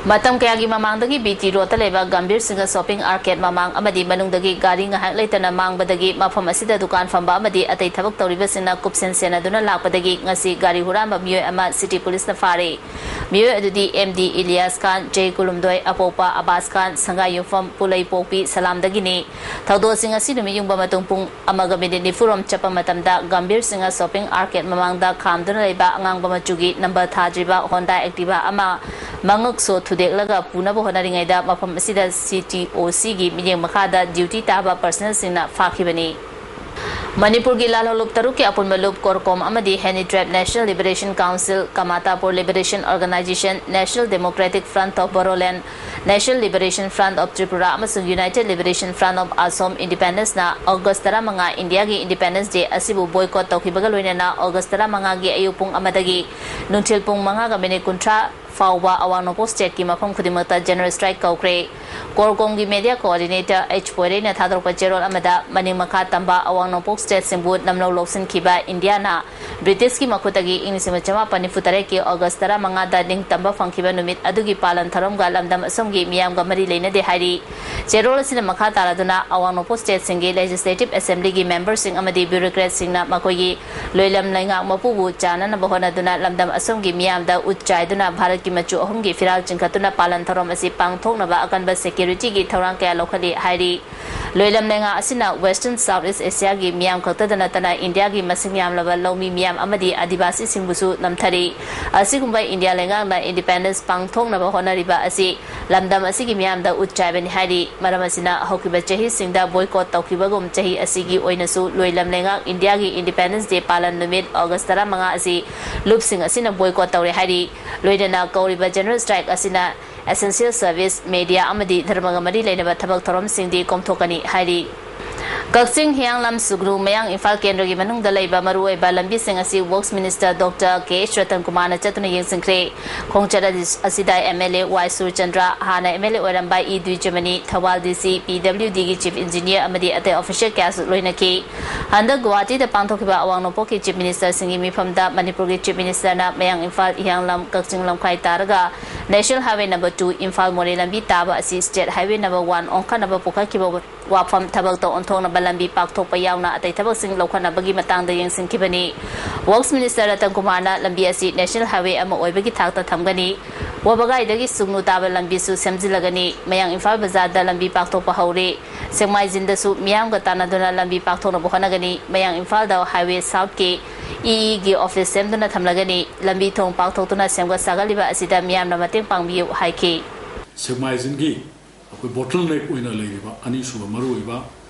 ꯃꯇꯝ ꯀꯌꯥꯒꯤ ꯃꯃꯥꯡꯗꯒꯤ ꯕꯤ ꯇꯤ ꯔꯣꯗꯇ ꯂꯩꯕ ꯒꯝꯚꯤꯔ ꯁꯤꯡꯍ shopping arcade ꯃꯃꯥꯡ ꯑꯃꯗꯤ ꯃꯅꯨꯡꯗꯒꯤ ꯒꯥꯔꯤ ꯉꯥꯏꯍꯥꯛ ꯂꯩꯇꯅ ꯃꯥꯡꯕꯗꯒꯤ ꯃꯐꯝ ꯑꯁꯤꯗ ꯗꯨꯀꯥꯟ ꯐꯝꯕ ꯑꯃꯗꯤ ꯑꯇꯩ ꯊꯕꯛ ꯇꯧꯔꯤꯕꯁꯤꯡꯅ ꯀꯨꯞꯁꯦꯟ ꯁꯦꯟꯅꯗꯨꯅ ꯂꯥꯛꯄꯗꯒꯤ ꯉꯁꯤ ꯒꯥꯔꯤ ꯍꯨꯔꯥꯟꯕ ꯃꯤꯑꯣꯏ ꯑꯃ city policeꯅ ꯐꯥꯔꯦ꯫ ꯃꯤꯑꯣꯏ ꯑꯗꯨꯗꯤ ꯑꯦꯝ ꯗꯤ ꯏꯂꯤꯌꯥꯁ ꯈꯥꯟ, ꯆꯍꯤ ꯀꯨꯟꯍꯨꯝꯗꯣꯏ, ꯑꯄꯣꯛꯄ ꯑꯕꯥꯁ ꯈꯥꯟ, ꯁꯪꯒꯥꯏ ꯌꯨꯝꯐꯝ ꯄꯨꯂꯩꯄꯣꯛꯄꯤ ꯁꯂꯥꯝꯗꯒꯤꯅꯤ꯫ ꯊꯧꯗꯣꯛ ꯑꯁꯤ ꯉꯁꯤ ꯅꯨꯃꯤꯠ ꯌꯨꯡꯕ ꯃꯇꯨꯡ ꯄꯨꯡ ꯑꯃꯒ minute ꯅꯤꯐꯨꯔꯣꯝ ꯆꯠꯄ ꯃꯇꯝꯗ ꯒꯝꯚꯤꯔ ꯁꯤꯡꯍ shopping arcade ꯃꯃꯥꯡꯗ ꯈꯥꯝꯗꯨꯅ ꯂꯩꯕ ꯑꯉꯥꯡꯕ ꯃꯆꯨꯒꯤ number ꯊꯥꯗ꯭ꯔꯤꯕ Honda Activa ꯑꯃ ꯃꯉꯛꯁꯣ ꯊꯨꯗꯦꯛꯂꯒ ꯄꯨꯅꯕ ꯍꯣꯠꯅꯔꯤꯉꯩꯗ ꯃꯐꯝ ꯑꯁꯤꯗ ꯁꯤ ꯇꯤ ꯑꯣ ꯁꯤꯒꯤ ꯃꯤꯠꯌꯦꯡ ꯃꯈꯥꯗ duty ꯇꯥꯕ personnelꯁꯤꯡꯅ ꯐꯥꯈꯤꯕꯅꯤ꯫ ꯃꯅꯤꯄꯨꯔꯒꯤ ꯂꯥꯜꯍꯧꯂꯨꯞ ꯇꯔꯨꯛꯀꯤ ꯑꯄꯨꯟꯕ ꯂꯨꯞ CORCOM ꯑꯃꯗꯤ Handitrap National Liberation Council, Kamatapur Liberation Organisation, National Democratic Front of Bodoland, National Liberation Front of Tripura ꯑꯃꯁꯨꯡ United Liberation Front of Assam Independenceꯅ August ꯇꯔꯥꯃꯉꯥ Indiaꯒꯤ Independence Day ꯑꯁꯤꯕꯨ boycott ꯇꯧꯈꯤꯕꯒ ꯂꯣꯏꯅꯅ August ꯇꯔꯥꯃꯉꯥꯒꯤ ꯑꯌꯨꯛ ꯄꯨꯡ ꯑꯃꯗꯒꯤ ꯅꯨꯡꯊꯤꯜ ꯄꯨꯡ ꯃꯉꯥꯒ minute ꯀꯨꯟꯊ꯭ꯔꯥ ꯐꯥꯎꯕ ꯑꯋꯥꯡ ꯅꯣꯡꯄꯣꯛ stateꯀꯤ ꯃꯐꯝ ꯈꯨꯗꯤꯡꯃꯛꯇ general strike ꯀꯧꯈ꯭ꯔꯦ꯫ CORCOMꯒꯤ media coordinator ꯑꯩꯆ ꯄꯣꯏꯔꯩꯅ ꯊꯥꯗꯣꯔꯛꯄ ꯆꯦꯔꯣꯜ ꯑꯃꯗ ꯃꯅꯤꯡ ꯃꯈꯥ ꯇꯝꯕ ꯑꯋꯥꯡ ꯅꯣꯡꯄꯣꯛ stateꯁꯤꯡꯕꯨ ꯅꯝꯂꯧ ꯂꯧꯁꯤꯟꯈꯤꯕ Indiaꯅ Britishꯀꯤ ꯃꯈꯨꯠꯇꯒꯤ ꯏꯪ ꯂꯤꯁꯤꯡ ꯑꯃ ꯆꯃꯥꯄꯟ ꯅꯤꯐꯨ ꯇꯔꯦꯠꯀꯤ August ꯇꯔꯥꯃꯉꯥꯗ ꯅꯤꯡꯇꯝꯕ ꯐꯪꯈꯤꯕ ꯅꯨꯃꯤꯠ ꯑꯗꯨꯒꯤ ꯄꯥꯂꯟ ꯊꯧꯔꯝꯒ ꯂꯝꯗꯝ ꯑꯁꯣꯝꯒꯤ ꯃꯤꯌꯥꯝꯒ ꯃꯔꯤ ꯂꯩꯅꯗꯦ ꯍꯥꯏꯔꯤ꯫ ꯆꯦꯔꯣꯜ ꯑꯁꯤꯅ ꯃꯈꯥ ꯇꯥꯔꯗꯨꯅ ꯑꯋꯥꯡ ꯅꯣꯡꯄꯣꯛ stateꯁꯤꯡꯒꯤ Legislative Assemblyꯒꯤ memberꯁꯤꯡ ꯑꯃꯗꯤ bureaucratꯁꯤꯡꯅ ꯃꯈꯣꯏꯒꯤ ꯂꯣꯏꯂꯝ ꯂꯩꯉꯥꯛ ꯃꯄꯨꯕꯨ ꯆꯥꯅꯅꯕ ꯍꯣꯠꯅꯗꯨꯅ ꯂꯝꯗꯝ ꯑꯁꯣꯝꯒꯤ ꯃꯤꯌꯥꯝꯗ ꯎꯠ ꯆꯥꯏꯗꯨꯅ ꯚꯥꯔꯠꯀꯤ ꯃꯆꯨ ꯑꯍꯨꯝꯒꯤ ꯐꯤꯔꯥꯜ ꯆꯤꯡꯈꯠꯇꯨꯅ ꯄꯥꯂꯟ ꯊꯧꯔꯝ ꯑꯁꯤ ꯄꯥꯡꯊꯣꯛꯅꯕ ꯑꯀꯟꯕ securityꯒꯤ ꯊꯧꯔꯥꯡ ꯀꯌꯥ ꯂꯧꯈꯠꯂꯤ ꯍꯥꯏꯔꯤ꯫ ꯂꯣꯏꯂꯝ ꯂꯩꯉꯥꯛ ꯑꯁꯤꯅ Western South East Asiaꯒꯤ ꯃꯤꯌꯥꯝ ꯈꯛꯇꯗ ꯅꯠꯇꯅ ꯏꯟꯗꯤꯌꯥꯒꯤ ꯃꯁꯤꯡ ꯌꯥꯝꯂꯕ ꯂꯧꯃꯤ ꯃꯤꯌꯥꯝ ꯑꯃꯗꯤ ꯑꯥꯗꯤꯕꯥꯁꯤꯁꯤꯡꯕꯨꯁꯨ ꯅꯝꯊꯔꯤ꯫ ꯑꯁꯤꯒꯨꯝꯕ ꯏꯟꯗꯤꯌꯥ ꯂꯩꯉꯥꯛꯅ independence ꯄꯥꯡꯊꯣꯛꯅꯕ ꯍꯣꯠꯅꯔꯤꯕ ꯑꯁꯤ ꯂꯝꯗꯝ ꯑꯁꯤꯒꯤ ꯃꯤꯌꯥꯝꯗ ꯎꯠ ꯆꯥꯏꯕꯅꯤ ꯍꯥꯏꯔꯤ꯫ ꯃꯔꯝ ꯑꯁꯤꯅ ꯍꯧꯈꯤꯕ ꯆꯍꯤꯁꯤꯡꯗ boycott ꯇꯧꯈꯤꯕꯒꯨꯝ ꯆꯍꯤ ꯑꯁꯤꯒꯤ ꯑꯣꯏꯅꯁꯨ ꯂꯣꯏꯂꯝ ꯂꯩꯉꯥꯛ ꯏꯟꯗꯤꯌꯥꯒꯤ Independence Day ꯄꯥꯂꯟ ꯅꯨꯃꯤꯠ August ꯇꯔꯥꯃꯉꯥ ꯑꯁꯤ ꯂꯨꯞꯁꯤꯡ ꯑꯁꯤꯅ boycott ꯇꯧꯔꯦ ꯍꯥꯏꯔꯤ꯫ ꯂꯣꯏꯅꯅ ꯀꯧꯔꯤꯕ general strike ꯑꯁꯤꯅ essential service, media ꯑꯃꯗꯤ ꯙꯔꯃꯒ ꯃꯔꯤ ꯂꯩꯅꯕ ꯊꯕꯛ ꯊꯧꯔꯝꯁꯤꯡꯗꯤ ꯀꯣꯝꯊꯣꯛꯀꯅꯤ ꯍꯥꯏꯔꯤ꯫ ꯀꯛꯆꯤꯡ ꯍꯤꯌꯥꯡꯂꯝ ꯁꯨꯒ꯭ꯔꯨ ꯃꯌꯥꯡ ꯏꯝꯐꯥꯜ ꯀꯦꯟꯗ꯭ꯔꯒꯤ ꯃꯅꯨꯡꯗ ꯂꯩꯕ ꯃꯔꯨꯑꯣꯏꯕ ꯂꯝꯕꯤꯁꯤꯡ ꯑꯁꯤ Works Minister Doctor ꯀꯦ ꯑꯦꯁ ꯔꯇꯟ ꯀꯨꯃꯥꯔꯅ ꯆꯠꯇꯨꯅ ꯌꯦꯡꯁꯤꯟꯈ꯭ꯔꯦ꯫ ꯈꯣꯡꯆꯠ ꯑꯗꯤ-, ꯑꯁꯤꯗ M L A ꯋꯥꯏ ꯁꯨꯔꯆꯟꯗ꯭ꯔ, ꯍꯥꯟꯅ M L A ꯑꯣꯏꯔꯝꯕ ꯏ ꯗ꯭ꯋꯤꯖꯃꯅꯤ, Thoubal D C, P W Dꯒꯤ Chief Engineer ꯑꯃꯗꯤ ꯑꯇꯩ official ꯀꯌꯥꯁꯨ ꯂꯣꯏꯅꯈꯤ꯫ ꯍꯟꯗꯛ ꯒꯨꯋꯥꯍꯥꯇꯤꯗ ꯄꯥꯡꯊꯣꯛꯈꯤꯕ ꯑꯋꯥꯡ ꯅꯣꯡꯄꯣꯛꯀꯤ Chief Ministerꯁꯤꯡꯒꯤ ꯃꯤꯐꯝꯗ ꯃꯅꯤꯄꯨꯔꯒꯤ Chief Ministerꯅ ꯃꯌꯥꯡ ꯏꯝꯐꯥꯜ ꯍꯤꯌꯥꯡꯂꯝ ꯀꯛꯆꯤꯡ ꯂꯝꯈꯥꯏ ꯇꯥꯔꯒ National Highway number two Imphal ꯃꯣꯔꯦ ꯂꯝꯕꯤ ꯇꯥꯕ ꯑꯁꯤ State Highway number one ꯑꯣꯟꯈꯠꯅꯕ ꯄꯨꯈꯠꯈꯤꯕ ꯋꯥꯐꯝ ꯊꯕꯛꯇ ꯑꯣꯟꯊꯣꯛꯅꯕ ꯂꯝꯕꯤ ꯄꯥꯛꯊꯣꯛꯄ ꯌꯥꯎꯅ ꯑꯇꯩ ꯊꯕꯛꯁꯤꯡ ꯂꯧꯈꯠꯅꯕꯒꯤ ꯃꯇꯥꯡꯗ ꯌꯦꯡꯁꯤꯟꯈꯤꯕꯅꯤ꯫ Works Minister ꯔꯇꯟ ꯀꯨꯃꯥꯔꯅ ꯂꯝꯕꯤ ꯑꯁꯤ National Highway ꯑꯃ ꯑꯣꯏꯕꯒꯤ ꯊꯥꯛꯇ ꯊꯝꯒꯅꯤ꯫ ꯋꯥꯕꯒꯥꯏꯗꯒꯤ ꯁꯨꯒ꯭ꯅꯨ ꯇꯥꯕ ꯂꯝꯕꯤꯁꯨ ꯁꯦꯝꯖꯤꯜꯂꯒꯅꯤ꯫ ꯃꯌꯥꯡ ꯏꯝꯐꯥꯜ ꯕꯖꯥꯔꯗ ꯂꯝꯕꯤ ꯄꯥꯛꯊꯣꯛꯄ ꯍꯧꯔꯦ꯫ ꯁꯦꯛꯃꯥꯏꯖꯤꯟꯗꯁꯨ ꯃꯤꯌꯥꯝꯒ ꯇꯥꯟꯅꯗꯨꯅ ꯂꯝꯕꯤ ꯄꯥꯛꯊꯣꯛꯅꯕ ꯍꯣꯠꯅꯒꯅꯤ꯫ ꯃꯌꯥꯡ ꯏꯝꯐꯥꯜꯗ Highway Southꯀꯤ E E ꯒꯤ office ꯁꯦꯝꯗꯨꯅ ꯊꯝꯂꯒꯅꯤ꯫ ꯂꯝꯕꯤ ꯊꯣꯡ ꯄꯥꯛꯊꯣꯛꯇꯨꯅ ꯁꯦꯝꯒꯠ ꯁꯥꯒꯠꯂꯤꯕ ꯑꯁꯤꯗ ꯃꯤꯌꯥꯝꯅ ꯃꯇꯦꯡ ꯄꯥꯡꯕꯤꯌꯨ ꯍꯥꯏꯈꯤ꯫ ꯁꯦꯛꯃꯥꯏꯖꯤꯟꯒꯤ ꯑꯩꯈꯣꯏ bottleneck ꯑꯣꯏꯅ ꯂꯩꯔꯤꯕ ꯑꯅꯤꯁꯨꯕ ꯃꯔꯨꯑꯣꯏꯕ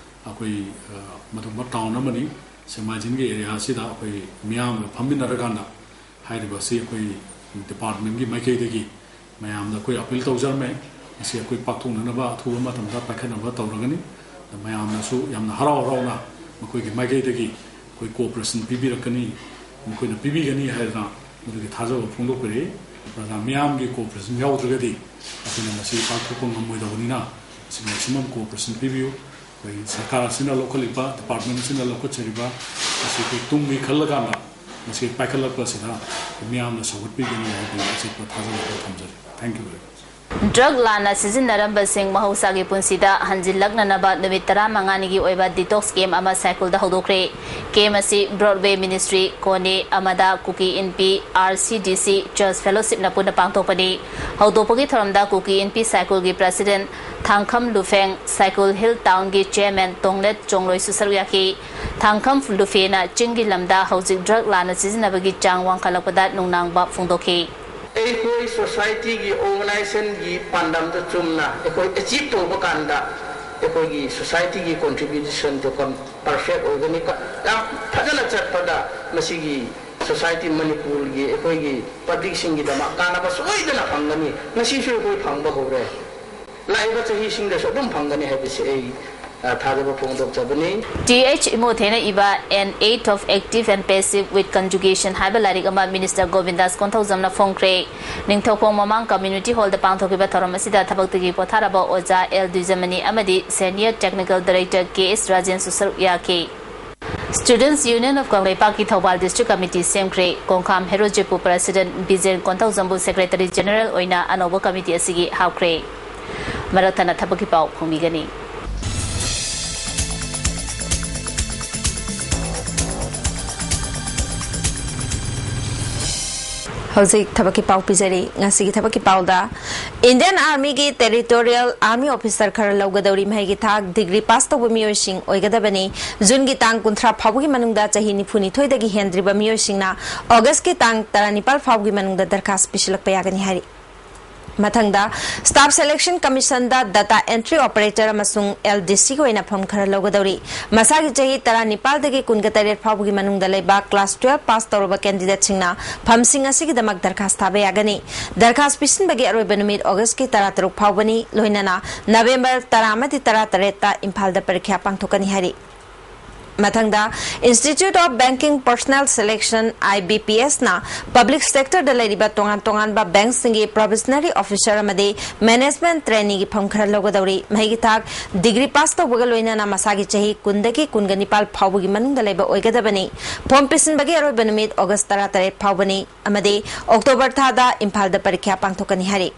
ꯑꯩꯈꯣꯏ, ꯑ, ꯃꯗꯨꯒꯨꯝꯕ town ꯑꯃꯅꯤ꯫ ꯁꯦꯛꯃꯥꯏꯖꯤꯟꯒꯤ area ꯑꯁꯤꯗ ꯑꯩꯈꯣꯏ ꯃꯤꯌꯥꯝꯒ ꯐꯝꯃꯤꯟꯅꯔꯀꯥꯟꯗ ꯍꯥꯏꯔꯤꯕ ꯑꯁꯤ ꯑꯩꯈꯣꯏ departmentꯀꯤ ꯃꯥꯏꯀꯩꯗꯒꯤ ꯃꯌꯥꯝꯗ ꯑꯩꯈꯣꯏ appeal ꯇꯧꯖꯔꯝꯃꯦ꯫ ꯃꯁꯤ ꯑꯩꯈꯣꯏ ꯄꯥꯛꯊꯣꯛꯅꯅꯕ ꯑꯊꯨꯕ ꯃꯇꯝꯗ ꯄꯥꯏꯈꯠꯅꯕ ꯇꯧꯔꯒꯅꯤ꯫ ꯑꯗ ꯃꯌꯥꯝꯅꯁꯨ ꯌꯥꯝꯅ ꯍꯔꯥꯎ ꯍꯔꯥꯎꯅ ꯃꯈꯣꯏꯒꯤ ꯃꯥꯏꯀꯩꯗꯒꯤ ꯑꯩꯈꯣꯏ cooperation ꯄꯤꯕꯤꯔꯛꯀꯅꯤ, ꯃꯈꯣꯏꯅ ꯄꯤꯕꯤꯒꯅꯤ ꯍꯥꯏꯗꯅ ꯃꯗꯨꯒꯤ ꯊꯥꯖꯕ ꯐꯣꯡꯗꯣꯛꯄꯤꯔꯛꯏ꯫ ꯑꯗꯨꯅ ꯃꯤꯌꯥꯝꯒꯤ cooperation ꯌꯥꯎꯗ꯭ꯔꯒꯗꯤ ꯑꯩꯈꯣꯏꯅ ꯃꯁꯤ ꯄꯥꯡꯊꯣꯛꯄ ꯉꯝꯃꯣꯏꯗꯕꯅꯤꯅ, ꯃꯁꯤ maximum cooperation ꯄꯤꯕꯤꯌꯨ꯫ ꯑꯩꯈꯣꯏ ꯁꯔꯀꯥꯔ ꯑꯁꯤꯅ ꯂꯧꯈꯠꯂꯤꯕ, department ꯑꯁꯤꯅ ꯂꯧꯈꯠꯆꯔꯤꯕ ꯃꯁꯤ ꯑꯩꯈꯣꯏ ꯇꯨꯡꯒꯤ ꯈꯜꯂꯀꯥꯟꯗ ꯃꯁꯤ ꯄꯥꯏꯈꯠꯂꯛꯄ ꯑꯁꯤꯗ ꯃꯤꯌꯥꯝꯅ ꯁꯧꯒꯠꯄꯤꯒꯅꯤ ꯍꯥꯏꯕꯒꯤ ꯑꯆꯦꯠꯄ ꯊꯥꯖꯕ ꯊꯝꯖꯔꯤ꯫ Thank you very much꯫ Drug ꯂꯥꯟꯅ ꯁꯤꯖꯤꯟꯅꯔꯝꯕꯁꯤꯡ ꯃꯍꯧꯁꯥꯒꯤ ꯄꯨꯟꯁꯤꯗ ꯍꯟꯖꯤꯜꯂꯛꯅꯅꯕ ꯅꯨꯃꯤꯠ ꯇꯔꯥꯃꯉꯥꯅꯤꯒꯤ ꯑꯣꯏꯕ detox camp ꯑꯃ ꯁꯥꯏꯀꯨꯜꯗ ꯍꯧꯗꯣꯛꯈ꯭ꯔꯦ꯫ Camp ꯑꯁꯤ Broadway Ministry, ꯀꯣꯅꯦ, ꯑꯃꯗ ꯀꯨꯀꯤ ꯏꯟꯄꯤ, RCDC, Church Fellowshipꯅ ꯄꯨꯟꯅ ꯄꯥꯡꯊꯣꯛꯄꯅꯤ꯫ ꯍꯧꯗꯣꯛꯄꯒꯤ ꯊꯧꯔꯝꯗ ꯀꯨꯀꯤ ꯏꯟꯄꯤ ꯁꯥꯏꯀꯨꯜꯒꯤ President ꯊꯥꯡꯈꯝ ꯂꯨꯐꯦꯡ, ꯁꯥꯏꯀꯨꯜ Hill Townꯒꯤ Chairman ꯇꯣꯡꯂꯦꯠ ꯆꯣꯡꯂꯣꯏꯁꯨ ꯁꯔꯨꯛ ꯌꯥꯈꯤ꯫ ꯊꯥꯡꯈꯝ ꯂꯨꯐꯦꯅ ꯆꯤꯡꯒꯤ ꯂꯝꯗ ꯍꯧꯖꯤꯛ ꯗ꯭ꯔꯒ ꯂꯥꯟꯅ ꯁꯤꯖꯤꯟꯅꯕꯒꯤ ꯆꯥꯡ ꯋꯥꯡꯈꯠꯂꯛꯄꯗ ꯅꯨꯡꯅꯥꯡꯕ ꯐꯣꯡꯗꯣꯛꯈꯤ꯫ ꯑꯩꯈꯣꯏ societyꯒꯤ, organizationꯒꯤ ꯄꯥꯟꯗꯝꯗ ꯆꯨꯝꯅ ꯑꯩꯈꯣꯏ achieve ꯇꯧꯕ ꯀꯥꯟꯗ ꯑꯩꯈꯣꯏꯒꯤ societyꯒꯤ contributionꯗꯨ ꯀꯝ-, perfect ꯑꯣꯏꯒꯅꯤ꯫ ꯀ-, ꯌꯥꯝ ꯐꯖꯅ ꯆꯠꯄꯗ ꯃꯁꯤꯒꯤ society, ꯃꯅꯤꯄꯨꯔꯒꯤ ꯑꯩꯈꯣꯏꯒꯤ publicꯁꯤꯡꯒꯤꯗꯃꯛ ꯀꯥꯟꯅꯕ ꯁꯣꯏꯗꯅ ꯐꯪꯒꯅꯤ꯫ ꯉꯁꯤꯁꯨ ꯑꯩꯈꯣꯏ ꯐꯪꯕ ꯍꯧꯔꯦ꯫ ꯂꯥꯛꯏꯕ ꯆꯍꯤꯁꯤꯡꯗꯁꯨ ꯑꯗꯨꯝ ꯐꯪꯒꯅꯤ ꯍꯥꯏꯕꯁꯤ ꯑꯩ, ꯑ, ꯊꯥꯖꯕ ꯐꯣꯡꯗꯣꯛꯆꯕꯅꯤ꯫ Th ꯏꯃꯣꯊꯦꯅ ꯏꯕ An Age of Active and Passive with Conjugation ꯍꯥꯏꯕ ꯂꯥꯏꯔꯤꯛ ꯑꯃ Minister ꯒꯣꯕꯤꯟꯗꯥꯁ ꯀꯣꯟꯊꯧꯖꯝꯅ ꯐꯣꯡꯈ꯭ꯔꯦ꯫ ꯅꯤꯡꯊꯧꯈꯣꯡ ꯃꯃꯥꯡ Community Hallꯗ ꯄꯥꯡꯊꯣꯛꯈꯤꯕ ꯊꯧꯔꯝ ꯑꯁꯤꯗ ꯊꯕꯛꯇꯒꯤ ꯄꯣꯊꯥꯔꯕ ꯑꯣꯖꯥ L ꯗ꯭ꯋꯤꯖꯃꯅꯤ ꯑꯃꯗꯤ Senior Technical Director K S ꯔꯥꯖꯦꯟꯁꯨ ꯁꯔꯨꯛ ꯌꯥꯈꯤ꯫ Students Union of ꯀꯪꯂꯩꯄꯥꯛꯀꯤ Thoubal District Committee ꯁꯦꯝꯈ꯭ꯔꯦ꯫ ꯀꯣꯡꯈꯥꯝ ꯍꯦꯔꯣꯖꯤꯠꯄꯨ President, ꯕꯤꯖꯦꯟ ꯀꯣꯟꯊꯧꯖꯝꯕꯨ Secretary General ꯑꯣꯏꯅ ꯑꯅꯧꯕ committee ꯑꯁꯤꯒꯤ ꯍꯥꯞꯈ꯭ꯔꯦ꯫ ꯃꯔꯛ ꯊꯠꯅ ꯊꯕꯛꯀꯤ ꯄꯥꯎ ꯐꯪꯕꯤꯒꯅꯤ꯫ ꯍꯧꯖꯤꯛ ꯊꯕꯛꯀꯤ ꯄꯥꯎ ꯄꯤꯖꯔꯤ꯫ ꯉꯁꯤꯒꯤ ꯊꯕꯛꯀꯤ ꯄꯥꯎꯗ, Indian Armyꯒꯤ Territorial Army Officer ꯈꯔ ꯂꯧꯒꯗꯧꯔꯤ꯫ ꯃꯍꯩꯒꯤ ꯊꯥꯛ degree pass ꯇꯧꯕ ꯃꯤꯑꯣꯏꯁꯤꯡ ꯑꯣꯏꯒꯗꯕꯅꯤ꯫ Juneꯒꯤ ꯇꯥꯡ ꯀꯨꯟꯊ꯭ꯔꯥ ꯐꯥꯎꯕꯒꯤ ꯃꯅꯨꯡꯗ ꯆꯍꯤ ꯅꯤꯐꯨꯅꯤꯊꯣꯏꯗꯒꯤ ꯍꯦꯟꯗ꯭ꯔꯤꯕ ꯃꯤꯑꯣꯏꯁꯤꯡꯅ Augustꯀꯤ ꯇꯥꯡ ꯇꯔꯥꯅꯤꯄꯥꯜ ꯐꯥꯎꯕꯒꯤ ꯃꯅꯨꯡꯗ ꯗꯔꯈꯥꯁ ꯄꯤꯁꯤꯜꯂꯛꯄ ꯌꯥꯒꯅꯤ ꯍꯥꯏꯔꯤ꯫ ꯃꯊꯪꯗ, Staff Selection Commissionꯗ Data Entry Operator ꯑꯃꯁꯨꯡ LDCꯒꯤ ꯑꯣꯏꯅ ꯐꯝ ꯈꯔ ꯂꯧꯒꯗꯧꯔꯤ꯫ ꯃꯁꯥꯒꯤ ꯆꯍꯤ ꯇꯔꯥꯅꯤꯄꯥꯜꯗꯒꯤ ꯀꯨꯟꯒ ꯇꯔꯦꯠ ꯐꯥꯎꯕꯒꯤ ꯃꯅꯨꯡꯗ ꯂꯩꯕ class twelve pass ꯇꯧꯔꯕ candidateꯁꯤꯡꯅ ꯐꯝꯁꯤꯡ ꯑꯁꯤꯒꯤꯗꯃꯛ ꯗꯔꯈꯥꯁ ꯊꯥꯕ ꯌꯥꯒꯅꯤ꯫ ꯗꯔꯈꯥꯁ ꯄꯤꯁꯤꯟꯕꯒꯤ ꯑꯔꯣꯏꯕ ꯅꯨꯃꯤꯠ Augustꯀꯤ ꯇꯔꯥꯇꯔꯨꯛ ꯐꯥꯎꯕꯅꯤ, ꯂꯣꯏꯅꯅ November ꯇꯔꯥ ꯑꯃꯗꯤ ꯇꯔꯥꯇꯔꯦꯠꯇ ꯏꯝꯐꯥꯜꯗ ꯄꯔꯤꯈ꯭ꯌꯥ ꯄꯥꯡꯊꯣꯛꯀꯅꯤ ꯍꯥꯏꯔꯤ꯫ ꯃꯊꯪꯗ, Institute of Banking Personnel Selection, IBPSꯅ public sectorꯗ ꯂꯩꯔꯤꯕ ꯇꯣꯉꯥꯟ ꯇꯣꯉꯥꯟꯕ bankꯁꯤꯡꯒꯤ probationary officer ꯑꯃꯗꯤ management traineeꯒꯤ ꯐꯝ ꯈꯔ ꯂꯧꯒꯗꯧꯔꯤ꯫ ꯃꯍꯩꯒꯤ ꯊꯥꯛ degree pass ꯇꯧꯕꯒ ꯂꯣꯏꯅꯅ ꯃꯁꯥꯒꯤ ꯆꯍꯤ ꯀꯨꯟꯗꯒꯤ ꯀꯨꯟꯒ ꯅꯤꯄꯥꯜ ꯐꯥꯎꯕꯒꯤ ꯃꯅꯨꯡꯗ ꯂꯩꯕ ꯑꯣꯏꯒꯗꯕꯅꯤ꯫ Form ꯄꯤꯁꯤꯟꯕꯒꯤ ꯑꯔꯣꯏꯕ ꯅꯨꯃꯤꯠ August ꯇꯔꯥꯇꯔꯦꯠ ꯐꯥꯎꯕꯅꯤ ꯑꯃꯗꯤ October ꯊꯥꯗ ꯏꯝꯐꯥꯜꯗ ꯄꯔꯤꯈ꯭ꯌꯥ ꯄꯥꯡꯊꯣꯛꯀꯅꯤ ꯍꯥꯏꯔꯤ꯫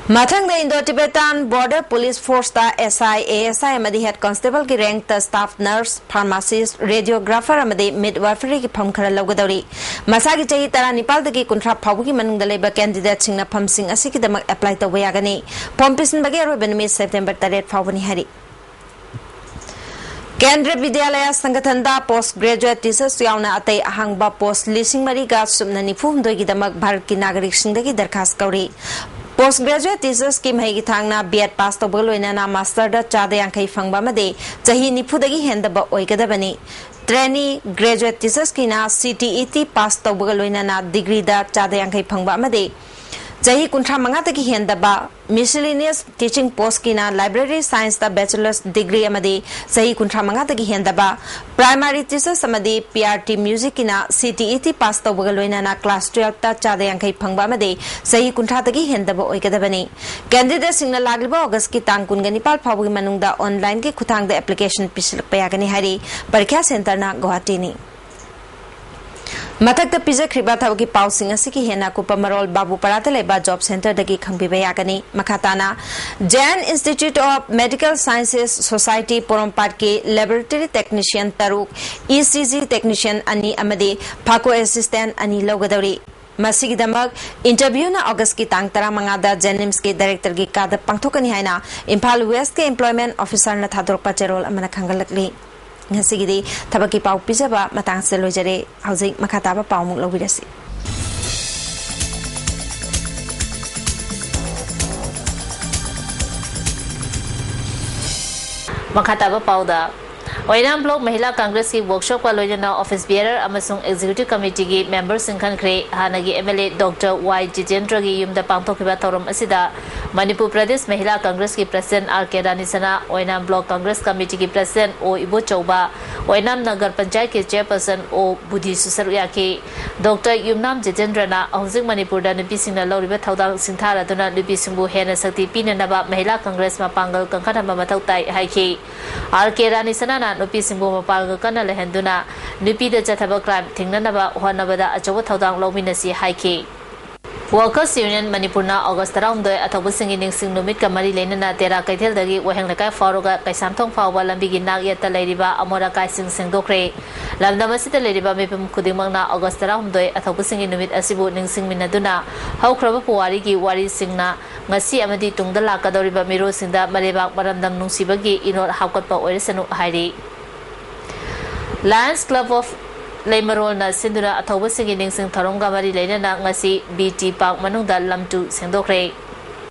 ꯃꯊꯪꯗ Indo Tibetan Border Police Force ꯇ S I, A S I ꯑꯃꯗꯤ Head Constable ꯒꯤ rank ꯇ staff nurse, pharmacist, radiographer ꯑꯃꯗꯤ midwifery ꯒꯤ ꯐꯝ ꯈꯔ ꯂꯧꯒꯗꯧꯔꯤ꯫ ꯃꯁꯥꯒꯤ ꯆꯍꯤ ꯇꯔꯥꯅꯤꯄꯥꯜꯗꯒꯤ ꯀꯨꯟꯊ꯭ꯔꯥ ꯐꯥꯎꯕꯒꯤ ꯃꯅꯨꯡꯗ ꯂꯩꯕ candidate ꯁꯤꯡꯅ ꯐꯝꯁꯤꯡ ꯑꯁꯤꯒꯤꯗꯃꯛ apply ꯇꯧꯕ ꯌꯥꯒꯅꯤ꯫ Form ꯄꯤꯁꯤꯟꯕꯒꯤ ꯑꯔꯣꯏꯕ ꯅꯨꯃꯤꯠ September ꯇꯔꯦꯠ ꯐꯥꯎꯕꯅꯤ ꯍꯥꯏꯔꯤ꯫ ꯀꯦꯟꯗ꯭ꯔ ꯕꯤꯗ꯭ꯌꯥꯂꯌ ꯁꯪꯒꯊꯟꯗ post graduate teachers ꯌꯥꯎꯅ ꯑꯇꯩ ꯑꯍꯥꯡꯕ post ꯂꯤꯁꯤꯡ ꯃꯔꯤꯒ ꯁꯨꯞꯅ ꯅꯤꯐꯨ ꯍꯨꯝꯗꯣꯏꯒꯤꯗꯃꯛ ꯚꯥꯔꯠꯀꯤ ꯅꯥꯒꯔꯤꯛꯁꯤꯡꯗꯒꯤ ꯗꯔꯈꯥꯁ ꯀꯧꯔꯤ꯫ Post graduate teachers ꯀꯤ ꯃꯍꯩꯒꯤ ꯊꯥꯛꯅ B Ed pass ꯇꯧꯕꯒ ꯂꯣꯏꯅꯅ master ꯗ ꯆꯥꯗ ꯌꯥꯡꯈꯩ ꯐꯪꯕ ꯑꯃꯗꯤ ꯆꯍꯤ ꯅꯤꯐꯨꯗꯒꯤ ꯍꯦꯟꯗꯕ ꯑꯣꯏꯒꯗꯕꯅꯤ꯫ Trainee graduate teachers ꯀꯤꯅ C T E T pass ꯇꯧꯕꯒ ꯂꯣꯏꯅꯅ degree ꯗ ꯆꯥꯗ ꯌꯥꯡꯈꯩ ꯐꯪꯕ ꯑꯃꯗꯤ ꯆꯍꯤ ꯀꯨꯟꯊ꯭ꯔꯥ ꯃꯉꯥꯗꯒꯤ ꯍꯦꯟꯗꯕ, miscellaneous teaching post ꯀꯤꯅ library science ꯇ bachelor's degree ꯑꯃꯗꯤ ꯆꯍꯤ ꯀꯨꯟꯊ꯭ꯔꯥ ꯃꯉꯥꯗꯒꯤ ꯍꯦꯟꯗꯕ, primary teachers ꯑꯃꯗꯤ P R T music ꯀꯤꯅ C T E T pass ꯇꯧꯕꯒ ꯂꯣꯏꯅꯅ class twelve ꯇ ꯆꯥꯗ ꯌꯥꯡꯈꯩ ꯐꯪꯕ ꯑꯃꯗꯤ ꯆꯍꯤ ꯀꯨꯟꯊ꯭ꯔꯥꯗꯒꯤ ꯍꯦꯟꯗꯕ ꯑꯣꯏꯒꯗꯕꯅꯤ꯫ Candidate ꯁꯤꯡꯅ ꯂꯥꯛꯂꯤꯕ August ꯀꯤ ꯇꯥꯡ ꯀꯨꯟꯒ ꯅꯤꯄꯥꯜ ꯐꯥꯎꯕꯒꯤ ꯃꯅꯨꯡꯗ online ꯒꯤ ꯈꯨꯠꯊꯥꯡꯗ application ꯄꯤꯁꯤꯜꯂꯛꯄ ꯌꯥꯒꯅꯤ ꯍꯥꯏꯔꯤ꯫ ꯄꯔꯤꯈ꯭ꯌꯥ center ꯅ ꯒꯨꯋꯥꯍꯥꯇꯤꯅꯤ꯫ ꯃꯊꯛꯇ ꯄꯤꯖꯈ꯭ꯔꯤꯕ ꯊꯕꯛꯀꯤ ꯄꯥꯎꯁꯤꯡ ꯑꯁꯤꯒꯤ ꯍꯦꯟꯅ ꯑꯀꯨꯞꯄ ꯃꯔꯣꯜ ꯕꯥꯕꯨꯄꯥꯔꯥꯗ ꯂꯩꯕ job center ꯗꯒꯤ ꯈꯪꯕꯤꯕ ꯌꯥꯒꯅꯤ꯫ ꯃꯈꯥ ꯇꯥꯅ Jain Institute of Medical Sciences Society ꯄꯣꯔꯣꯝꯄꯥꯠꯀꯤ laboratory technician ꯇꯔꯨꯛ, E C G technician ꯑꯅꯤ ꯑꯃꯗꯤ pharmaco assistant ꯑꯅꯤ ꯂꯧꯒꯗꯧꯔꯤ꯫ ꯃꯁꯤꯒꯤꯗꯃꯛ interview ꯅ August ꯀꯤ ꯇꯥꯡ ꯇꯔꯥꯃꯉꯥꯗ JNIMS ꯀꯤ director ꯒꯤ ꯀꯥꯗ ꯄꯥꯡꯊꯣꯛꯀꯅꯤ ꯍꯥꯏꯅ ꯏꯝꯐꯥꯜ West ꯀꯤ employment officer ꯅ ꯊꯥꯗꯣꯔꯛꯄ ꯆꯦꯔꯣꯜ ꯑꯃꯅ ꯈꯪꯍꯜꯂꯛꯂꯤ꯫ ꯉꯁꯤꯒꯤꯗꯤ ꯊꯕꯛꯀꯤ ꯄꯥꯎ ꯄꯤꯖꯕ ꯃꯇꯥꯡꯁꯤꯗ ꯂꯣꯏꯖꯔꯦ꯫ ꯍꯧꯖꯤꯛ ꯃꯈꯥ ꯇꯥꯕ ꯄꯥꯎ ꯑꯃꯨꯛ ꯂꯧꯕꯤꯔꯁꯤ꯫ ꯃꯈꯥ ꯇꯥꯕ ꯄꯥꯎꯗ, ꯑꯣꯏꯅꯥꯝ Block Mahila Congress ꯀꯤ workshop ꯀ ꯂꯣꯏꯅꯅ office bearer ꯑꯃꯁꯨꯡ executive committee ꯒꯤ member ꯁꯤꯡ ꯈꯟꯈ꯭ꯔꯦ꯫ ꯍꯥꯟꯅꯒꯤ M L A Doctor Y ꯖꯤꯇꯦꯟꯗ꯭ꯔꯒꯤ ꯌꯨꯝꯗ ꯄꯥꯡꯊꯣꯛꯈꯤꯕ ꯊꯧꯔꯝ ꯑꯁꯤꯗ Manipur Pradesh ꯃꯍꯤꯂꯥ ꯀꯪꯒ꯭ꯔꯦꯁꯀꯤ president R K ꯔꯥꯅꯤ ꯁꯅꯥ, ꯑꯣꯏꯅꯥꯝ Block Congress Committee ꯒꯤ president O ꯏꯕꯣꯆꯧꯕ, ꯑꯣꯏꯅꯥꯝ ꯅꯒꯔ ꯄꯟꯆꯥꯌꯠꯀꯤ chairperson O ꯕꯨꯙꯤꯁꯨ ꯁꯔꯨꯛ ꯌꯥꯈꯤ꯫ ꯗꯣꯛꯇꯔ ꯌꯨꯝꯅꯥꯝ ꯖꯤꯇꯦꯟꯗ꯭ꯔꯅ ꯍꯧꯖꯤꯛ ꯃꯅꯤꯄꯨꯔꯗ ꯅꯨꯄꯤꯁꯤꯡꯅ ꯂꯧꯔꯤꯕ ꯊꯧꯗꯥꯡ ꯁꯤꯡꯊꯥꯔꯗꯨꯅ ꯅꯨꯄꯤꯁꯤꯡꯕꯨ ꯍꯦꯟꯅ ꯁꯛꯇꯤ ꯄꯤꯅꯅꯕ ꯃꯍꯤꯂꯥ ꯀꯪꯒ꯭ꯔꯦꯁ ꯃꯄꯥꯡꯒꯜ ꯀꯟꯈꯠꯍꯟꯕ ꯃꯊꯧ ꯇꯥꯏ ꯍꯥꯏꯈꯤ꯫ R K ꯔꯥꯅꯤ ꯁꯅꯥꯅ ꯅꯨꯄꯤꯁꯤꯡꯕꯨ ꯃꯄꯥꯡꯒꯜ ꯀꯟꯅ ꯂꯩꯍꯟꯗꯨꯅ ꯅꯨꯄꯤꯗ ꯆꯠꯊꯕ crime ꯊꯤꯡꯅꯅꯕ ꯍꯣꯠꯅꯕꯗ ꯑꯆꯧꯕ ꯊꯧꯗꯥꯡ ꯂꯧꯃꯤꯟꯅꯁꯤ ꯍꯥꯏꯈꯤ꯫ Workers Union ꯃꯅꯤꯄꯨꯔꯅ ꯑꯣꯒꯁ ꯇꯔꯥꯍꯨꯝꯗꯣꯏ ꯑꯊꯧꯕꯁꯤꯡꯒꯤ ꯅꯤꯡꯁꯤꯡ ꯅꯨꯃꯤꯠꯀ ꯃꯔꯤ ꯂꯩꯅꯅ ꯇꯦꯔꯥ ꯀꯩꯊꯦꯜꯗꯒꯤ ꯋꯥꯍꯦꯡ ꯂꯩꯀꯥꯏ ꯐꯥꯎꯔꯒ ꯀꯩꯁꯥꯝꯊꯣꯡ ꯐꯥꯎꯕ ꯂꯝꯕꯤꯒꯤ ꯅꯥꯛ ꯌꯦꯠꯇ ꯂꯩꯔꯤꯕ ꯑꯃꯣꯠ ꯑꯀꯥꯏꯁꯤꯡ ꯁꯦꯡꯗꯣꯛꯈ꯭ꯔꯦ꯫ ꯂꯝꯗꯝ ꯑꯁꯤꯗ ꯂꯩꯔꯤꯕ ꯃꯤꯄꯨꯝ ꯈꯨꯗꯤꯡꯃꯛꯅ ꯑꯣꯒꯁ ꯇꯔꯥꯍꯨꯝꯗꯣꯏ ꯑꯊꯧꯕꯁꯤꯡꯒꯤ ꯅꯨꯃꯤꯠ ꯑꯁꯤꯕꯨ ꯅꯤꯡꯁꯤꯡꯃꯤꯟꯅꯗꯨꯅ ꯍꯧꯈ꯭ꯔꯕ ꯄꯨꯋꯥꯔꯤꯒꯤ ꯋꯥꯔꯤꯁꯤꯡꯅ ꯉꯁꯤ ꯑꯃꯗꯤ ꯇꯨꯡꯗ ꯂꯥꯛꯀꯗꯧꯔꯤꯕ ꯃꯤꯔꯣꯜꯁꯤꯡꯗ ꯃꯔꯩꯕꯥꯛ ꯃꯔꯝꯗꯝ ꯅꯨꯡꯁꯤꯕꯒꯤ ꯏꯅꯣꯠ ꯍꯥꯞꯀꯠꯄ ꯑꯣꯏꯔꯁꯅꯨ ꯍꯥꯏꯔꯤ꯫ Lions Club of ꯂꯩꯃꯔꯣꯜꯅ ꯁꯤꯟꯗꯨꯅ ꯑꯊꯧꯕꯁꯤꯡꯒꯤ ꯅꯤꯡꯁꯤꯡ ꯊꯧꯔꯝꯒ ꯃꯔꯤ ꯂꯩꯅꯅ ꯉꯁꯤ ꯕꯤ ꯇꯤ ꯄꯥꯔꯛ ꯃꯅꯨꯡꯗ ꯂꯝꯇꯨ ꯁꯦꯡꯗꯣꯛꯈ꯭ꯔꯦ꯫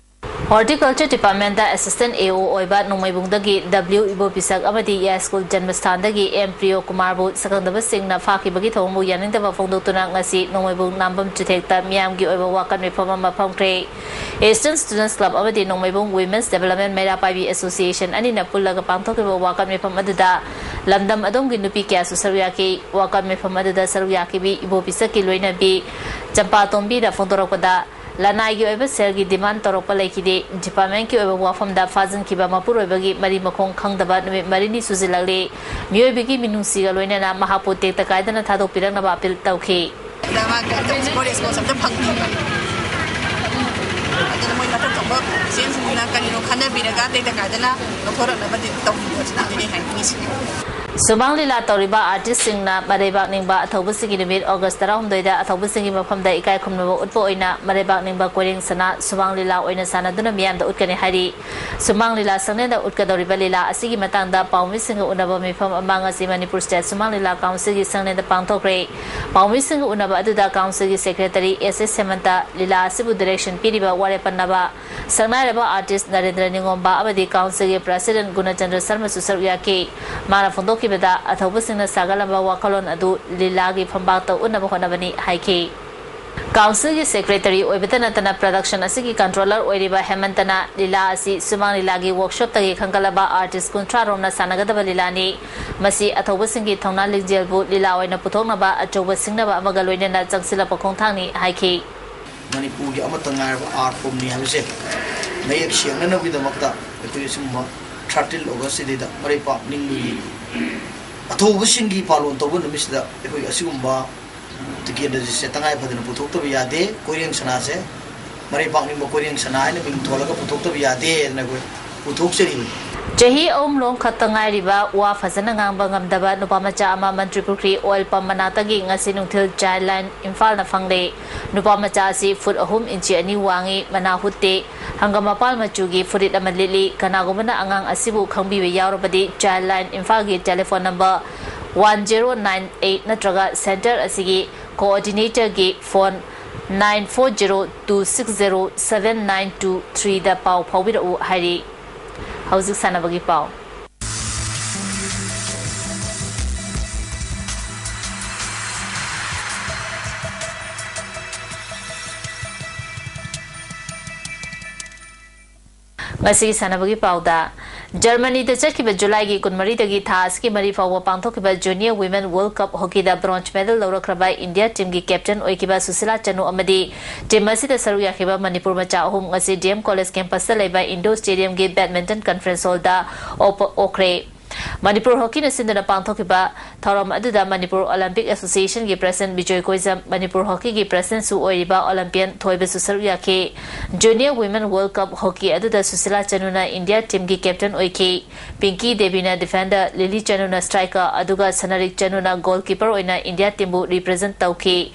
Horticulture Department Assistant A O ꯑꯣꯏꯕ ꯅꯣꯡꯃꯩꯕꯨꯡꯗꯒꯤ W ꯏꯕꯣꯄꯤꯁꯛ ꯑꯃꯗꯤ ꯌꯥꯏꯁ꯭ꯀꯨꯜ ꯖꯟꯃꯁꯊꯥꯟꯗꯒꯤ M ꯄ꯭ꯔꯤꯌꯣ ꯀꯨꯃꯥꯔꯕꯨ ꯁꯛꯈꯪꯗꯕꯁꯤꯡꯅ ꯐꯥꯈꯤꯕꯒꯤ ꯊꯧꯑꯣꯡꯕꯨ ꯌꯥꯅꯤꯡꯗꯕ ꯐꯣꯡꯗꯣꯛꯇꯨꯅ ꯉꯁꯤ ꯅꯣꯡꯃꯩꯕꯨꯡ ꯅꯥꯝꯕꯝ ꯆꯨꯊꯦꯛꯇ ꯃꯤꯌꯥꯝꯒꯤ ꯑꯣꯏꯕ ꯋꯥꯀꯠ ꯃꯤꯐꯝ ꯑꯃ ꯐꯝꯈ꯭ꯔꯦ꯫ Eastern Students Club ꯑꯃꯗꯤ ꯅꯣꯡꯃꯩꯕꯨꯡ Women's Development ꯃꯩꯔꯥ ꯄꯥꯏꯕꯤ Association ꯑꯅꯤꯅ ꯄꯨꯜꯂꯒ ꯄꯥꯡꯊꯣꯛꯈꯤꯕ ꯋꯥꯀꯠ ꯃꯤꯐꯝ ꯑꯗꯨꯗ ꯂꯝꯗꯝ ꯑꯗꯣꯝꯒꯤ ꯅꯨꯄꯤ ꯀꯌꯥꯁꯨ ꯁꯔꯨꯛ ꯌꯥꯈꯤ꯫ ꯋꯥꯀꯠ ꯃꯤꯐꯝ ꯑꯗꯨꯗ ꯁꯔꯨꯛ ꯌꯥꯈꯤꯕꯤ ꯏꯕꯣꯄꯤꯁꯛꯀꯤ ꯂꯣꯏꯅꯕꯤ ꯆꯝꯄꯥꯇꯣꯝꯕꯤꯅ ꯐꯣꯡꯗꯣꯔꯛꯄꯗ, ꯂꯅꯥꯏꯒꯤ ꯑꯣꯏꯕ ꯁꯦꯜꯒꯤ demand ꯇꯧꯔꯛꯄ ꯂꯩꯈꯤꯗꯦ꯫ Department ꯀꯤ ꯑꯣꯏꯕ ꯋꯥꯐꯝꯗ ꯐꯥꯖꯤꯟꯈꯤꯕ ꯃꯄꯨꯔꯣꯏꯕꯒꯤ ꯃꯔꯤ ꯃꯈꯣꯡ ꯈꯪꯗꯕ ꯅꯨꯃꯤꯠ ꯃꯔꯤꯅꯤ ꯁꯨꯖꯤꯜꯂꯛꯂꯤ꯫ ꯃꯤꯑꯣꯏꯕꯒꯤ ꯃꯤꯅꯨꯡꯁꯤꯒ ꯂꯣꯏꯅꯅ ꯃꯍꯥꯛꯄꯨ ꯇꯦꯛꯇ ꯀꯥꯏꯗꯅ ꯊꯥꯗꯣꯛꯄꯤꯔꯛꯅꯕ appeal ꯇꯧꯈꯤ꯫ ꯑꯗ ꯃꯥ ꯀꯔꯤꯝꯇ ꯍꯧꯖꯤꯛꯐꯥꯎ response ꯑꯝꯇ ꯐꯪꯗꯦ꯫ ꯑꯗꯨꯅ ꯃꯣꯏ ꯃꯊꯛ ꯊꯣꯡꯕ C M ꯁꯤꯡꯁꯤꯅ ꯀꯔꯤꯅꯣ ꯈꯟꯅꯕꯤꯔꯒ ꯇꯦꯛꯇ ꯀꯥꯏꯗꯅ ꯂꯧꯊꯣꯔꯛꯅꯕꯗꯤ ꯇꯧꯕꯤꯌꯣ ꯁꯤꯅ ꯑꯩ ꯍꯥꯏꯅꯤꯡꯉꯤꯁꯤꯅꯤ꯫ ꯁꯨꯃꯥꯡ ꯂꯤꯂꯥ ꯇꯧꯔꯤꯕ artist ꯁꯤꯡꯅ ꯃꯔꯩꯕꯥꯛ ꯅꯤꯡꯕ ꯑꯊꯧꯕꯁꯤꯡꯒꯤ ꯅꯨꯃꯤꯠ ꯑꯣꯒꯁ ꯇꯔꯥꯍꯨꯝꯗꯣꯏꯗ ꯑꯊꯧꯕꯁꯤꯡꯒꯤ ꯃꯐꯝꯗ ꯏꯀꯥꯏ ꯈꯨꯝꯅꯕ ꯎꯠꯄ ꯑꯣꯏꯅ ꯃꯔꯩꯕꯥꯛ ꯅꯤꯡꯕ ꯀꯣꯏꯔꯦꯡ ꯁꯅꯥ ꯁꯨꯃꯥꯡ ꯂꯤꯂꯥ ꯑꯣꯏꯅ ꯁꯥꯟꯅꯗꯨꯅ ꯃꯤꯌꯥꯝꯗ ꯎꯠꯀꯅꯤ ꯍꯥꯏꯔꯤ꯫ ꯁꯨꯃꯥꯡ ꯂꯤꯂꯥ ꯁꯪꯂꯦꯟꯗ ꯎꯠꯀꯗꯧꯔꯤꯕ ꯂꯤꯂꯥ ꯑꯁꯤꯒꯤ ꯃꯇꯥꯡꯗ ꯄꯥꯎꯃꯤꯁꯤꯡꯒ ꯎꯅꯕ ꯃꯤꯐꯝ ꯑꯃ ꯉꯁꯤ ꯃꯅꯤꯄꯨꯔ State ꯁꯨꯃꯥꯡ ꯂꯤꯂꯥ Council ꯒꯤ ꯁꯪꯂꯦꯟꯗ ꯄꯥꯡꯊꯣꯛꯈ꯭ꯔꯦ꯫ ꯄꯥꯎꯃꯤꯁꯤꯡꯒ ꯎꯅꯕ ꯑꯗꯨꯗ Council ꯒꯤ Secretary S S ꯍꯦꯃꯟꯇ, ꯂꯤꯂꯥ ꯑꯁꯤꯕꯨ direction ꯄꯤꯔꯤꯕ ꯋꯥꯔꯦꯞ ꯄꯟꯅꯕ ꯁꯛꯅꯥꯏꯔꯕ artist ꯅꯔꯦꯟꯗ꯭ꯔ ꯅꯤꯉꯣꯝꯕ ꯑꯃꯗꯤ Council ꯒꯤ President ꯒꯨꯅꯆꯟꯗ꯭ꯔ ꯁꯔꯃꯁꯨ ꯁꯔꯨꯛ ꯌꯥꯈꯤ꯫ ꯃꯥꯅ ꯐꯣꯡꯗꯣꯛꯈꯤꯕꯗ, ꯑꯊꯧꯕꯁꯤꯡꯅ ꯁꯥꯒꯠꯂꯝꯕ ꯋꯥꯈꯜꯂꯣꯟ ꯑꯗꯨ ꯂꯤꯂꯥꯒꯤ ꯐꯝꯄꯥꯛꯇ ꯎꯠꯅꯕ ꯍꯣꯠꯅꯕꯅꯤ ꯍꯥꯏꯈꯤ꯫ Council ꯒꯤ Secretary ꯑꯣꯏꯕꯇ ꯅꯠꯇꯅ production ꯑꯁꯤꯒꯤ controller ꯑꯣꯏꯔꯤꯕ ꯍꯦꯃꯟꯇꯅ ꯂꯤꯂꯥ ꯑꯁꯤ ꯁꯨꯃꯥꯡ ꯂꯤꯂꯥꯒꯤ workshop ꯇꯒꯤ ꯈꯟꯒꯠꯂꯕ artist ꯀꯨꯟꯊ꯭ꯔꯥ ꯔꯣꯝꯅ ꯁꯥꯟꯅꯒꯗꯕ ꯂꯤꯂꯥꯅꯤ꯫ ꯃꯁꯤ ꯑꯊꯧꯕꯁꯤꯡꯒꯤ ꯊꯧꯅꯥ ꯂꯤꯡꯖꯦꯜꯕꯨ ꯂꯤꯂꯥ ꯑꯣꯏꯅ ꯄꯨꯊꯣꯛꯅꯕ ꯑꯆꯧꯕ ꯁꯤꯡꯅꯕ ꯑꯃꯒ ꯂꯣꯏꯅꯅ ꯆꯪꯁꯤꯜꯂꯛꯄ ꯈꯣꯡꯊꯥꯡꯅꯤ ꯍꯥꯏꯈꯤ꯫ ꯃꯅꯤꯄꯨꯔꯒꯤ ꯑꯃꯠꯇ ꯉꯥꯏꯔꯕ art form ꯅꯤ ꯍꯥꯏꯕꯁꯦ ꯃꯌꯦꯛ ꯁꯦꯡꯅꯅꯕꯒꯤꯗꯃꯛꯇ ꯑꯩꯈꯣꯏ ꯑꯁꯤꯒꯨꯝꯕ thirteen August ꯁꯤꯗꯩꯗ ꯃꯔꯩꯄꯥꯛ ꯅꯤꯡꯕꯒꯤ ꯑꯊꯧꯕꯁꯤꯡꯒꯤ ꯄꯥꯂꯣꯟ ꯇꯧꯕ ꯅꯨꯃꯤꯠꯁꯤꯗ ꯑꯩꯈꯣꯏ ꯑꯁꯤꯒꯨꯝꯕ ꯇꯤꯀꯦꯟꯗ꯭ꯔꯖꯤꯠꯁꯦ ꯇꯉꯥꯏ ꯐꯗꯅ ꯄꯨꯊꯣꯛꯇꯕ ꯌꯥꯗꯦ꯫ ꯀꯣꯏꯔꯦꯡ ꯁꯅꯥꯁꯦ ꯃꯔꯩ ꯄꯥꯛꯅꯤꯡꯕ ꯀꯣꯏꯔꯦꯡ ꯁꯅꯥ ꯍꯥꯏꯅ ꯃꯤꯡ ꯊꯣꯜꯂꯒ ꯄꯨꯊꯣꯛꯇꯕ ꯌꯥꯗꯦ ꯍꯥꯏꯗꯅ ꯑꯩꯈꯣꯏ ꯄꯨꯊꯣꯛꯆꯔꯤꯕꯅꯤ꯫ ꯆꯍꯤ ꯑꯍꯨꯝ ꯂꯣꯝ ꯈꯛꯇ ꯉꯥꯏꯔꯤꯕ ꯋꯥ ꯐꯖꯅ ꯉꯥꯡꯕ ꯉꯝꯗꯕ ꯅꯨꯄꯥ ꯃꯆꯥ ꯑꯃ ꯃꯟꯇ꯭ꯔꯤ ꯄꯨꯈ꯭ꯔꯤ ꯑꯣꯏꯜ ꯄꯝ ꯃꯅꯥꯛꯇꯒꯤ ꯉꯁꯤ ꯅꯨꯡꯊꯤꯜ ꯆꯥꯏꯜ ꯂꯥꯏꯟ ꯏꯝꯐꯥꯜꯅ ꯐꯪꯂꯦ꯫ ꯅꯨꯄꯥ ꯃꯆꯥ ꯑꯁꯤ ꯐꯨꯠ ꯑꯍꯨꯝ ꯏꯟꯆꯤ ꯑꯅꯤ ꯋꯥꯡꯏ, ꯃꯅꯥ ꯍꯨꯠꯇꯦ, ꯍꯪꯒꯥꯝ ꯃꯄꯥꯜ ꯃꯆꯨꯒꯤ ꯐꯨꯔꯤꯠ ꯑꯃ ꯂꯤꯠꯂꯤ꯫ ꯀꯅꯥꯒꯨꯝꯕꯅ ꯑꯉꯥꯡ ꯑꯁꯤꯕꯨ ꯈꯪꯕꯤꯕ ꯌꯥꯎꯔꯕꯗꯤ ꯆꯥꯏꯜ ꯂꯥꯏꯟ ꯏꯝꯐꯥꯜꯒꯤ telephone number one zero nine eight ꯅꯠꯇ꯭ꯔꯒ ꯁꯦꯟꯇꯔ ꯑꯁꯤꯒꯤ ꯀꯣꯑꯣꯔꯗꯤꯅꯦꯇꯔꯒꯤ phone nine four zero two six zero seven nine two ꯊ꯭ꯔꯤꯗ ꯄꯥꯎ ꯐꯥꯎꯕꯤꯔꯛꯎ ꯍꯥꯏꯔꯤ꯫ ꯍꯧꯖꯤꯛ ꯁꯥꯟꯅꯕꯒꯤ ꯄꯥꯎ꯫ ꯉꯁꯤꯒꯤ ꯁꯥꯟꯅꯕꯒꯤ ꯄꯥꯎꯗ, ꯖꯔꯃꯅꯤꯗ ꯆꯠꯈꯤꯕ ꯖꯨꯂꯥꯏꯒꯤ ꯀꯨꯟꯃꯔꯤꯗꯒꯤ ꯊꯥ ꯑꯁꯤꯒꯤ ꯃꯔꯤ ꯐꯥꯎꯕ ꯄꯥꯡꯊꯣꯛꯈꯤꯕ Junior Women World Cup Hockeyꯗ bronze medal ꯂꯧꯔꯛꯈ꯭ꯔꯕ ꯏꯟꯗꯤꯌꯥ ꯇꯤꯝꯒꯤ ꯀꯦꯞꯇꯦꯟ ꯑꯣꯏꯈꯤꯕ ꯁꯨꯁꯤꯂꯥ ꯆꯅꯨ ꯑꯃꯗꯤ ꯇꯤꯝ ꯑꯁꯤꯗ ꯁꯔꯨꯛ ꯌꯥꯈꯤꯕ ꯃꯅꯤꯄꯨꯔ ꯃꯆꯥ ꯑꯍꯨꯝ ꯉꯁꯤ ꯗꯤ ꯑꯦꯝ ꯀꯣꯂꯦꯖ ꯀꯦꯝꯄꯁꯇ ꯂꯩꯕ ꯏꯟꯗꯣꯔ ꯁ꯭ꯇꯦꯗꯤꯌꯝꯒꯤ badminton conference hallꯗ ꯑꯣꯛꯄ-, ꯑꯣꯛꯈ꯭ꯔꯦ꯫ ꯃꯅꯤꯄꯨꯔ ꯍꯣꯀꯤꯅ ꯁꯤꯟꯗꯨꯅ ꯄꯥꯡꯊꯣꯛꯈꯤꯕ ꯊꯧꯔꯝ ꯑꯗꯨꯗ ꯃꯅꯤꯄꯨꯔ ꯑꯣꯂꯤꯝꯄꯤꯛ ꯑꯦꯁꯣꯁꯤꯌꯦꯁꯟꯒꯤ ꯄ꯭ꯔꯁꯤꯗꯦꯟꯠ ꯕꯤꯖꯣꯏ ꯀꯣꯏꯖꯝ, ꯃꯅꯤꯄꯨꯔ ꯍꯣꯀꯤꯒꯤ ꯄ꯭ꯔꯁꯤꯗꯦꯟꯠꯁꯨ ꯑꯣꯏꯔꯤꯕ ꯑꯣꯂꯤꯝꯄꯤꯌꯟ ꯊꯣꯏꯕꯁꯨ ꯁꯔꯨꯛ ꯌꯥꯈꯤ꯫ Junior Women World Cup Hockey ꯑꯗꯨꯗ ꯁꯨꯁꯤꯂꯥ ꯆꯅꯨꯅ ꯏꯟꯗꯤꯌꯥ ꯇꯤꯝꯒꯤ ꯀꯦꯞꯇꯦꯟ ꯑꯣꯏꯈꯤ꯫ ꯄꯤꯡꯀꯤ ꯗꯦꯕꯤꯅ ꯗꯤꯐꯦꯟꯗꯔ, ꯂꯤꯂꯤ ꯆꯅꯨꯅ ꯁ꯭ꯇ꯭ꯔꯥꯏꯀꯔ, ꯑꯗꯨꯒ ꯁꯅꯔꯤꯛ ꯆꯅꯨꯅ ꯒꯣꯜꯀꯤꯄꯔ ꯑꯣꯏꯅ ꯏꯟꯗꯤꯌꯥ ꯇꯤꯝꯕꯨ ꯔꯤꯄ꯭ꯔꯖꯦꯟꯠ ꯇꯧꯈꯤ꯫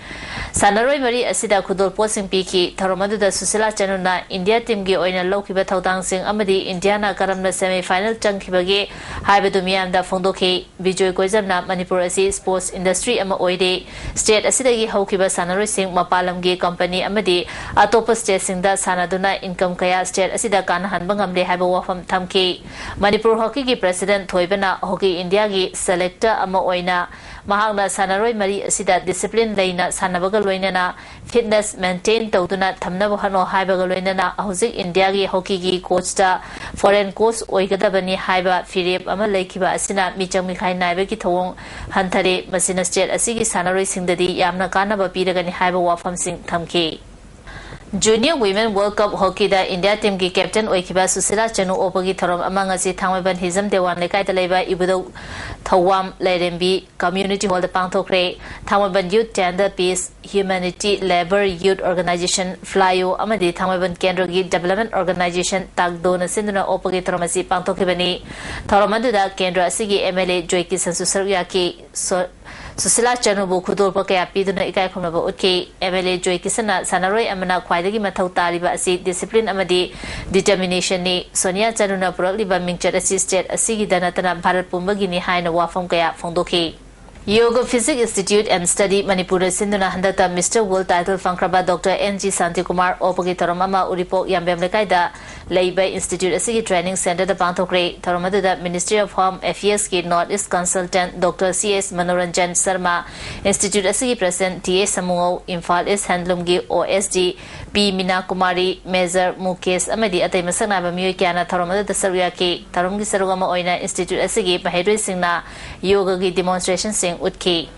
ꯁꯥꯟꯅꯔꯣꯏ ꯃꯔꯤ ꯑꯁꯤꯗ ꯈꯨꯗꯣꯜꯄꯣꯠꯁꯤꯡ ꯄꯤꯈꯤ꯫ ꯊꯧꯔꯝ ꯑꯗꯨꯗ ꯁꯨꯁꯤꯂꯥ ꯆꯅꯨꯅ ꯏꯟꯗꯤꯌꯥ ꯇꯤꯝꯒꯤ ꯑꯣꯏꯅ ꯂꯧꯈꯤꯕ ꯊꯧꯗꯥꯡꯁꯤꯡ ꯑꯃꯗꯤ ꯏꯟꯗꯤꯌꯥꯅ ꯀꯔꯝꯅ semi final ꯆꯪꯈꯤꯕꯒꯦ ꯍꯥꯏꯕꯗꯨ ꯃꯤꯌꯥꯝꯗ ꯐꯣꯡꯗꯣꯛꯈꯤ꯫ ꯕꯤꯖꯣꯏ ꯀꯣꯏꯖꯝꯅ ꯃꯅꯤꯄꯨꯔ ꯑꯁꯤ sports industry ꯑꯃ ꯑꯣꯏꯔꯦ꯫ State ꯑꯁꯤꯗꯒꯤ ꯍꯧꯈꯤꯕ ꯁꯥꯟꯅꯔꯣꯏꯁꯤꯡ ꯃꯄꯥꯟ ꯂꯝꯒꯤ company ꯑꯃꯗꯤ ꯑꯇꯣꯞꯄ stateꯁꯤꯡꯗ ꯁꯥꯟꯅꯗꯨꯅ income ꯀꯌꯥ state ꯑꯁꯤꯗ ꯀꯥꯟꯅꯍꯟꯕ ꯉꯝꯂꯦ ꯍꯥꯏꯕ ꯋꯥꯐꯝ ꯊꯝꯈꯤ꯫ ꯃꯅꯤꯄꯨꯔ ꯍꯣꯀꯤꯒꯤ ꯄ꯭ꯔꯁꯤꯗꯦꯟꯠ ꯊꯣꯏꯕꯅ ꯍꯣꯀꯤ ꯏꯟꯗꯤꯌꯥꯒꯤ selector ꯑꯃ ꯑꯣꯏꯅ ꯃꯍꯥꯛꯅ ꯁꯥꯟꯅꯔꯣꯏ ꯃꯔꯤ ꯑꯁꯤꯗ discipline ꯂꯩꯅ ꯁꯥꯟꯅꯕꯒ ꯂꯣꯏꯅꯅ fitness maintain ꯇꯧꯗꯨꯅ ꯊꯝꯅꯕ ꯍꯣꯠꯅꯧ ꯍꯥꯏꯕꯒ ꯂꯣꯏꯅꯅ ꯍꯧꯖꯤꯛ ꯏꯟꯗꯤꯌꯥꯒꯤ ꯍꯣꯀꯤꯒꯤ coachꯇ foreign coach ꯑꯣꯏꯒꯗꯕꯅꯤ ꯍꯥꯏꯕ ꯐꯤꯔꯦꯞ ꯑꯃ ꯂꯩꯈꯤꯕ ꯑꯁꯤꯅ ꯃꯤꯆꯪ ꯃꯤꯈꯥꯏ ꯅꯥꯏꯕꯒꯤ ꯊꯧꯑꯣꯡ ꯍꯟꯊꯔꯦ꯫ ꯃꯁꯤꯅ state ꯑꯁꯤꯒꯤ ꯁꯥꯟꯅꯔꯣꯏꯁꯤꯡꯗꯗꯤ ꯌꯥꯝꯅ ꯀꯥꯟꯅꯕ ꯄꯤꯔꯒꯅꯤ ꯍꯥꯏꯕ ꯋꯥꯐꯝꯁꯤꯡ ꯊꯝꯈꯤ꯫ Junior Women World Cup Hockeyꯗ India teamꯒꯤ captain ꯑꯣꯏꯈꯤꯕ ꯁꯨꯁꯤꯂꯥ ꯆꯅꯨ ꯑꯣꯛꯄꯒꯤ ꯊꯧꯔꯝ ꯑꯃ ꯉꯁꯤ ꯊꯥꯡꯃꯩꯕꯟ ꯍꯤꯖꯝ ꯗꯦꯋꯥꯟ ꯂꯩꯀꯥꯏꯗ ꯂꯩꯕ ꯏꯕꯨꯙꯧ ꯊꯧꯋꯥꯝ ꯂꯥꯏꯔꯦꯝꯕꯤ Community Hallꯗ ꯄꯥꯡꯊꯣꯛꯈ꯭ꯔꯦ꯫ ꯊꯥꯡꯃꯩꯕꯟ Youth Tender Peace, Humanity, Labour, Youth Organisation, ꯐ꯭ꯂꯥꯏꯑꯣ ꯑꯃꯗꯤ ꯊꯥꯡꯃꯩꯕꯟ ꯀꯦꯟꯗ꯭ꯔꯒꯤ Development Organisation ꯇꯥꯛꯗꯣꯅ ꯁꯤꯟꯗꯨꯅ ꯑꯣꯛꯄꯒꯤ ꯊꯧꯔꯝ ꯑꯁꯤ ꯄꯥꯡꯊꯣꯛꯈꯤꯕꯅꯤ꯫ ꯊꯧꯔꯝ ꯑꯗꯨꯗ ꯀꯦꯟꯗ꯭ꯔ ꯑꯁꯤꯒꯤ MLA ꯖꯣꯏ ꯀꯤꯁꯟꯁꯨ ꯁꯔꯨꯛ ꯌꯥꯈꯤ꯫ ꯁꯣ-, ꯁꯨꯁꯤꯂꯥ ꯆꯅꯨꯕꯨ ꯈꯨꯗꯣꯜꯄ ꯀꯌꯥ ꯄꯤꯗꯨꯅ ꯏꯀꯥꯏ ꯈꯨꯝꯅꯕ ꯎꯠꯈꯤ꯫ MLA ꯖꯣꯏ ꯀꯤꯁꯟꯅ ꯁꯥꯟꯅꯔꯣꯏ ꯑꯃꯅ ꯈ꯭ꯋꯥꯏꯗꯒꯤ ꯃꯊꯧ ꯇꯥꯔꯤꯕ ꯑꯁꯤ discipline ꯑꯃꯗꯤ determinationꯅꯤ꯫ ꯁꯣꯅꯤꯌꯥ ꯆꯅꯨꯅ ꯄꯨꯔꯛꯂꯤꯕ ꯃꯤꯡꯆꯠ ꯑꯁꯤ state ꯑꯁꯤꯒꯤꯗ ꯅꯠꯇꯅ ꯚꯥꯔꯠ ꯄꯨꯝꯕꯒꯤꯅꯤ ꯍꯥꯏꯅ ꯋꯥꯐꯝ ꯀꯌꯥ ꯐꯣꯡꯗꯣꯛꯈꯤ꯫ Yoga Physics Institute and Study ꯃꯅꯤꯄꯨꯔꯅ ꯁꯤꯟꯗꯨꯅ ꯍꯟꯗꯛꯇ Mister World title ꯐꯪꯈ꯭ꯔꯕ Doctor N G Shantikumar ꯑꯣꯛꯄꯒꯤ ꯊꯧꯔꯝ ꯑꯃ ꯎꯔꯤꯄꯣꯛ ꯌꯥꯝꯕꯦꯝ ꯂꯩꯀꯥꯏꯗ ꯂꯩꯕ institute ꯑꯁꯤꯒꯤ training centreꯗ ꯄꯥꯡꯊꯣꯛꯈ꯭ꯔꯦ꯫ ꯊꯧꯔꯝ ꯑꯗꯨꯗ Ministry of Home Affairsꯀꯤ North East Consultant Doctor C S Manoranjan Sharma, institute ꯑꯁꯤꯒꯤ President T A ꯁꯃꯨꯉꯧ, Imphal East Handloomꯒꯤ OSD P Meena Kumari, Major Mukesh ꯑꯃꯗꯤ ꯑꯇꯩ ꯃꯁꯛ ꯅꯥꯏꯕ ꯃꯤꯑꯣꯏ ꯀꯌꯥꯅ ꯊꯧꯔꯝ ꯑꯗꯨꯗ ꯁꯔꯨꯛ ꯌꯥꯈꯤ꯫ ꯊꯧꯔꯝꯒꯤ ꯁꯔꯨꯛ ꯑꯃ ꯑꯣꯏꯅ institute ꯑꯁꯤꯒꯤ ꯃꯍꯩꯔꯣꯏꯁꯤꯡꯅ ꯌꯣꯒꯒꯤ demonstrationꯁꯤꯡ ꯎꯠꯈꯤ꯫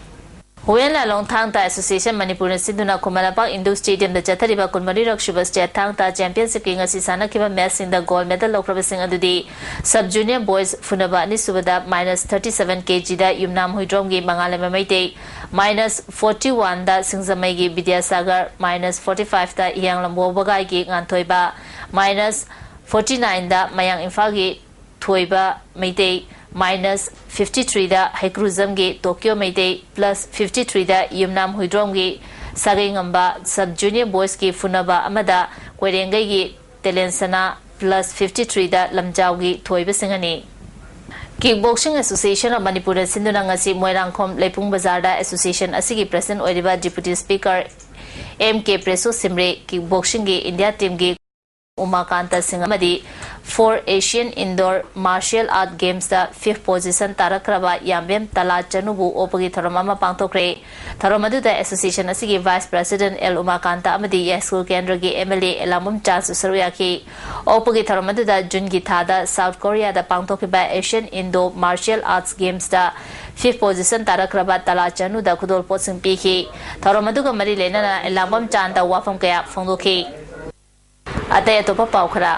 ꯍꯨꯋꯦꯟ ꯂꯥꯂꯣꯡ ꯊꯥꯡ ꯇꯥ Association ꯃꯅꯤꯄꯨꯔꯅ ꯁꯤꯟꯗꯨꯅ ꯈꯨꯃꯟ ꯂꯝꯄꯥꯛ indoor stadiumꯗ ꯆꯠꯊꯔꯤꯕ ꯀꯨꯟꯃꯔꯤꯔꯛ ꯁꯨꯕ state ꯊꯥꯡ ꯇꯥ championshipꯀꯤ ꯉꯁꯤ ꯁꯥꯟꯅꯈꯤꯕ matchꯁꯤꯡꯗ gold medal ꯂꯧꯈ꯭ꯔꯕꯁꯤꯡ ꯑꯗꯨꯗꯤ sub junior boys ꯐꯨꯅꯕ ꯑꯅꯤꯁꯨꯕꯗ minus thirty seven kgꯗ ꯌꯨꯝꯅꯥꯝ ꯍꯨꯏꯗ꯭ꯔꯣꯝꯒꯤ ꯃꯉꯥꯂꯦꯝꯕ Meitei, minus forty oneꯗ ꯁꯤꯡꯖꯃꯩꯒꯤ Vidyasagar, minus forty fiveꯇ ꯍꯤꯌꯥꯡꯂꯝꯕꯧ ꯕꯒꯥꯏꯒꯤ ꯉꯥꯟꯊꯣꯏꯕ, minus forty nineꯗ ꯃꯌꯥꯡ ꯏꯝꯐꯥꯜꯒꯤ ꯊꯣꯏꯕ ꯃꯩꯇꯩ, minus fifty threeꯗ ꯍꯩꯀ꯭ꯔꯨꯖꯝꯒꯤ ꯇꯣꯀꯤꯌꯣ ꯃꯩꯇꯩ, plus fifty threeꯗ ꯌꯨꯝꯅꯥꯝ ꯍꯨꯏꯗ꯭ꯔꯣꯝꯒꯤ ꯁꯥꯒꯩ ꯉꯝꯕ, sub junior boysꯀꯤ ꯐꯨꯅꯕ ꯑꯃꯗ ꯀꯣꯏꯔꯦꯡꯒꯩꯒꯤ ꯇꯦꯂꯦꯟꯁꯅꯥ, plus fifty threeꯗ ꯂꯝꯖꯥꯎꯒꯤ ꯊꯣꯏꯕꯁꯤꯡ ꯑꯅꯤ꯫ Kickboxing Association of ꯃꯅꯤꯄꯨꯔꯅ ꯁꯤꯟꯗꯨꯅ ꯉꯁꯤ ꯃꯣꯏꯔꯥꯡꯈꯣꯝ ꯂꯩꯄꯨꯡ ꯕꯖꯥꯔꯗ association ꯑꯁꯤꯒꯤ president ꯑꯣꯏꯔꯤꯕ Deputy Speaker M K ꯄ꯭ꯔꯦꯁꯣ ꯁꯤꯝꯔꯦ, kickboxingꯒꯤ India teamꯒꯤ ꯎꯃꯥꯀꯥꯟꯇ ꯁꯤꯡ ꯑꯃꯗꯤ Four Asian Indoor Martial Art Gamesꯇ fifth position ꯇꯥꯔꯛꯈ꯭ꯔꯕ ꯌꯥꯝꯕꯦꯝ ꯇꯂꯥ ꯆꯅꯨꯕꯨ ꯑꯣꯛꯄꯒꯤ ꯊꯧꯔꯝ ꯑꯃ ꯄꯥꯡꯊꯣꯛꯈ꯭ꯔꯦ꯫ ꯊꯧꯔꯝ ꯑꯗꯨꯗ association ꯑꯁꯤꯒꯤ vice president ꯑꯦꯜ ꯎꯃꯥꯀꯥꯟꯇ ꯑꯃꯗꯤ ꯌꯥꯏꯁ꯭ꯀꯨꯜ ꯀꯦꯟꯗ꯭ꯔꯒꯤ MLA ꯑꯦꯂꯥꯡꯕꯝ ꯆꯥꯟꯁꯨ ꯁꯔꯨꯛ ꯌꯥꯈꯤ꯫ ꯑꯣꯛꯄꯒꯤ ꯊꯧꯔꯝ ꯑꯗꯨꯗ Juneꯒꯤ ꯊꯥꯗ South Koreaꯗ ꯄꯥꯡꯊꯣꯛꯈꯤꯕ Asian Indoor Martial Arts Gamesꯇ fifth position ꯇꯥꯔꯛꯈ꯭ꯔꯕ ꯇꯂꯥ ꯆꯅꯨꯗ ꯈꯨꯗꯣꯜꯄꯣꯠꯁꯤꯡ ꯄꯤꯈꯤ꯫ ꯊꯧꯔꯝ ꯑꯗꯨꯒ ꯃꯔꯤ ꯂꯩꯅꯅ ꯑꯦꯂꯥꯡꯕꯝ ꯆꯥꯟꯗ ꯋꯥꯐꯝ ꯀꯌꯥ ꯐꯣꯡꯗꯣꯛꯈꯤ꯫ ꯑꯇꯩ ꯑꯇꯣꯞꯄ ꯄꯥꯎ ꯈꯔ꯫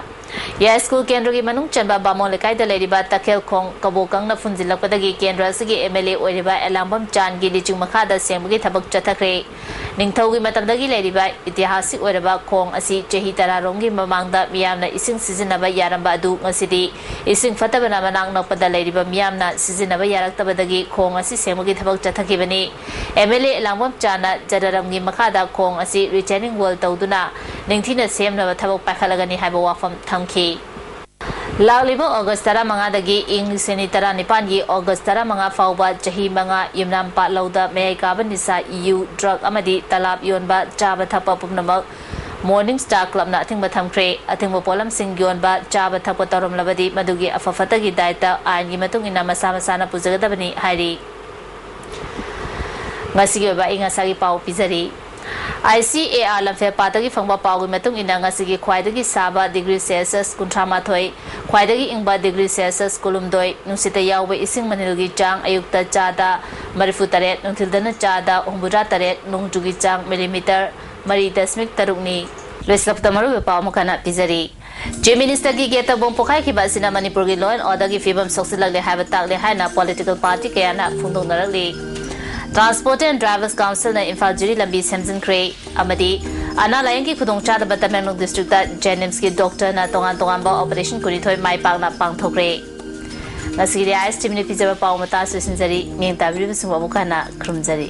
ꯌꯥꯏꯁ꯭ꯀꯨꯜ ꯀꯦꯟꯗ꯭ꯔꯒꯤ ꯃꯅꯨꯡ ꯆꯟꯕ ꯕꯥꯃꯣꯟ ꯂꯩꯀꯥꯏꯗ ꯂꯩꯔꯤꯕ ꯇꯈꯦꯜ ꯈꯣꯡ ꯀꯕꯣꯀꯪꯅ ꯐꯨꯝꯖꯤꯜꯂꯛꯄꯗꯒꯤ ꯀꯦꯟꯗ꯭ꯔ ꯑꯁꯤꯒꯤ MLA ꯑꯣꯏꯔꯤꯕ ꯑꯦꯂꯥꯡꯕꯝ ꯆꯥꯟꯒꯤ ꯂꯤꯆꯤꯡ ꯃꯈꯥꯗ ꯁꯦꯡꯕꯒꯤ ꯊꯕꯛ ꯆꯠꯊꯈ꯭ꯔꯦ꯫ ꯅꯤꯡꯊꯧꯒꯤ ꯃꯇꯝꯗꯒꯤ ꯂꯩꯔꯤꯕ ꯏꯇꯤꯍꯥꯁꯤꯛ ꯑꯣꯏꯔꯕ ꯈꯣꯡ ꯑꯁꯤ ꯆꯍꯤ ꯇꯔꯥ ꯔꯣꯝꯒꯤ ꯃꯃꯥꯡꯗ ꯃꯤꯌꯥꯝꯅ ꯏꯁꯤꯡ ꯁꯤꯖꯤꯟꯅꯕ ꯌꯥꯔꯝꯕ ꯑꯗꯨ ꯉꯁꯤꯗꯤ ꯏꯁꯤꯡ ꯐꯠꯇꯕꯅ ꯃꯅꯥꯛ ꯅꯛꯄꯗ ꯂꯩꯔꯤꯕ ꯃꯤꯌꯥꯝꯅ ꯁꯤꯖꯤꯟꯅꯕ ꯌꯥꯔꯛꯇꯕꯗꯒꯤ ꯈꯣꯡ ꯑꯁꯤ ꯁꯦꯡꯕꯒꯤ ꯊꯕꯛ ꯆꯠꯊꯈꯤꯕꯅꯤ꯫ MLA ꯑꯦꯂꯥꯡꯕꯝ ꯆꯥꯟꯅ ꯖꯔꯥꯔꯝꯒꯤ ꯃꯈꯥꯗ ꯈꯣꯡ ꯑꯁꯤ retaining wall ꯇꯧꯗꯨꯅ ꯅꯤꯡꯊꯤꯅ ꯁꯦꯝꯅꯕ ꯊꯕꯛ ꯄꯥꯏꯈꯠꯂꯒꯅꯤ ꯍꯥꯏꯕ ꯋꯥꯐꯝ ꯊꯝꯈꯤ꯫ ꯂꯥꯛꯂꯤꯕ ꯑꯣꯒꯁ ꯇꯔꯥꯃꯉꯥꯗꯒꯤ ꯏꯪ ꯂꯤꯁꯤꯡ ꯑꯅꯤ ꯇꯔꯥꯅꯤꯄꯥꯟꯒꯤ ꯑꯣꯒꯁ ꯇꯔꯥꯃꯉꯥ ꯐꯥꯎꯕ ꯆꯍꯤ ꯃꯉꯥ ꯌꯨꯝꯅꯥꯝ ꯄꯥꯠꯂꯧꯗ ꯃꯌꯥꯏ ꯀꯥꯕ ꯅꯤꯁꯥ, ꯌꯨ, drug ꯑꯃꯗꯤ ꯇꯂꯥꯞ ꯌꯣꯟꯕ, ꯆꯥꯕ ꯊꯛꯄ ꯄꯨꯝꯅꯃꯛ Morning Star Clubꯅ ꯑꯊꯤꯡꯕ ꯊꯝꯈ꯭ꯔꯦ꯫ ꯑꯊꯤꯡꯕ ꯄꯣꯠꯂꯝꯁꯤꯡ ꯌꯣꯟꯕ, ꯆꯥꯕ ꯊꯛꯄ ꯇꯧꯔꯝꯂꯕꯗꯤ ꯃꯗꯨꯒꯤ ꯑꯐ ꯐꯠꯇꯒꯤ ꯗꯥꯏꯇ ꯑꯥꯏꯟꯒꯤ ꯃꯇꯨꯡ ꯏꯟꯅ ꯃꯁꯥ ꯃꯁꯥꯅ ꯄꯨꯖꯒꯗꯕꯅꯤ ꯍꯥꯏꯔꯤ꯫ ꯉꯁꯤꯒꯤ ꯑꯣꯏꯕ ꯑꯏꯪ ꯑꯁꯥꯒꯤ ꯄꯥꯎ ꯄꯤꯖꯔꯤ꯫ ICAR ꯂꯝꯐꯦꯜ ꯄꯥꯠꯇꯒꯤ ꯐꯪꯕ ꯄꯥꯎꯒꯤ ꯃꯇꯨꯡ ꯏꯟꯅ ꯉꯁꯤꯒꯤ ꯈ꯭ꯋꯥꯏꯗꯒꯤ ꯁꯥꯕ degree Celsius ꯀꯨꯟꯊ꯭ꯔꯥ ꯃꯥꯊꯣꯏ, ꯈ꯭ꯋꯥꯏꯗꯒꯤ ꯏꯪꯕ degree Celsius ꯀꯨꯟꯍꯨꯝꯗꯣꯏ, ꯅꯨꯡꯁꯤꯠꯇ ꯌꯥꯎꯕ ꯏꯁꯤꯡ ꯃꯅꯤꯜꯒꯤ ꯆꯥꯡ ꯑꯌꯨꯛꯇ ꯆꯥꯗ ꯃꯔꯤꯐꯨ ꯇꯔꯦꯠ, ꯅꯨꯡꯊꯤꯜꯗꯅ ꯆꯥꯗ ꯍꯨꯝꯐꯨꯇꯔꯥ ꯇꯔꯦꯠ, ꯅꯣꯡꯖꯨꯒꯤ ꯆꯥꯡ millimeter ꯃꯔꯤ ꯗꯁꯃꯤꯛ ꯇꯔꯨꯛꯅꯤ꯫ ꯂꯣꯏꯁꯤꯜꯂꯛꯄꯗ ꯃꯔꯨꯑꯣꯏꯕ ꯄꯥꯎ ꯑꯃꯈꯛꯅ ꯄꯤꯖꯔꯤ꯫ Chief Ministerꯒꯤ ꯒꯦꯠꯇ ꯕꯣꯝ ꯄꯣꯈꯥꯏꯈꯤꯕ ꯑꯁꯤꯅ ꯃꯅꯤꯄꯨꯔꯒꯤ law and orderꯒꯤ ꯐꯤꯕꯝ ꯁꯣꯛꯆꯤꯜꯂꯛꯂꯦ ꯍꯥꯏꯕ ꯇꯥꯛꯂꯦ ꯍꯥꯏꯅ political party ꯀꯌꯥꯅ ꯐꯣꯡꯗꯣꯛꯅꯔꯛꯂꯤ꯫ Transport and Drivers Councilꯅ ꯏꯝꯐꯥꯜ ꯖꯤꯔꯤ ꯂꯝꯕꯤ ꯁꯦꯝꯖꯤꯟꯈ꯭ꯔꯦ ꯑꯃꯗꯤ ꯑꯅꯥ ꯂꯥꯌꯦꯡꯒꯤ ꯈꯨꯗꯣꯡꯆꯥꯗꯕ ꯇꯃꯦꯡꯂꯣꯡ districtꯇ JNIMSꯀꯤ doctorꯅ ꯇꯣꯉꯥꯟ ꯇꯣꯉꯥꯟꯕ operation ꯀꯨꯟꯅꯤꯊꯣꯏ ꯃꯥꯏ ꯄꯥꯛꯅ ꯄꯥꯡꯊꯣꯛꯈ꯭ꯔꯦ꯫ ꯉꯁꯤꯒꯤꯗꯤ ISTVꯅ ꯄꯤꯖꯕ ꯄꯥꯎ ꯃꯇꯥꯡ ꯑꯁꯤꯗ ꯂꯣꯏꯁꯤꯟꯖꯔꯤ꯫ ꯃꯤꯠꯌꯦꯡ ꯇꯥꯕꯤꯔꯤꯕꯁꯤꯡꯕꯨ ꯑꯃꯨꯛ ꯍꯟꯅ ꯈꯨꯔꯨꯝꯖꯔꯤ꯫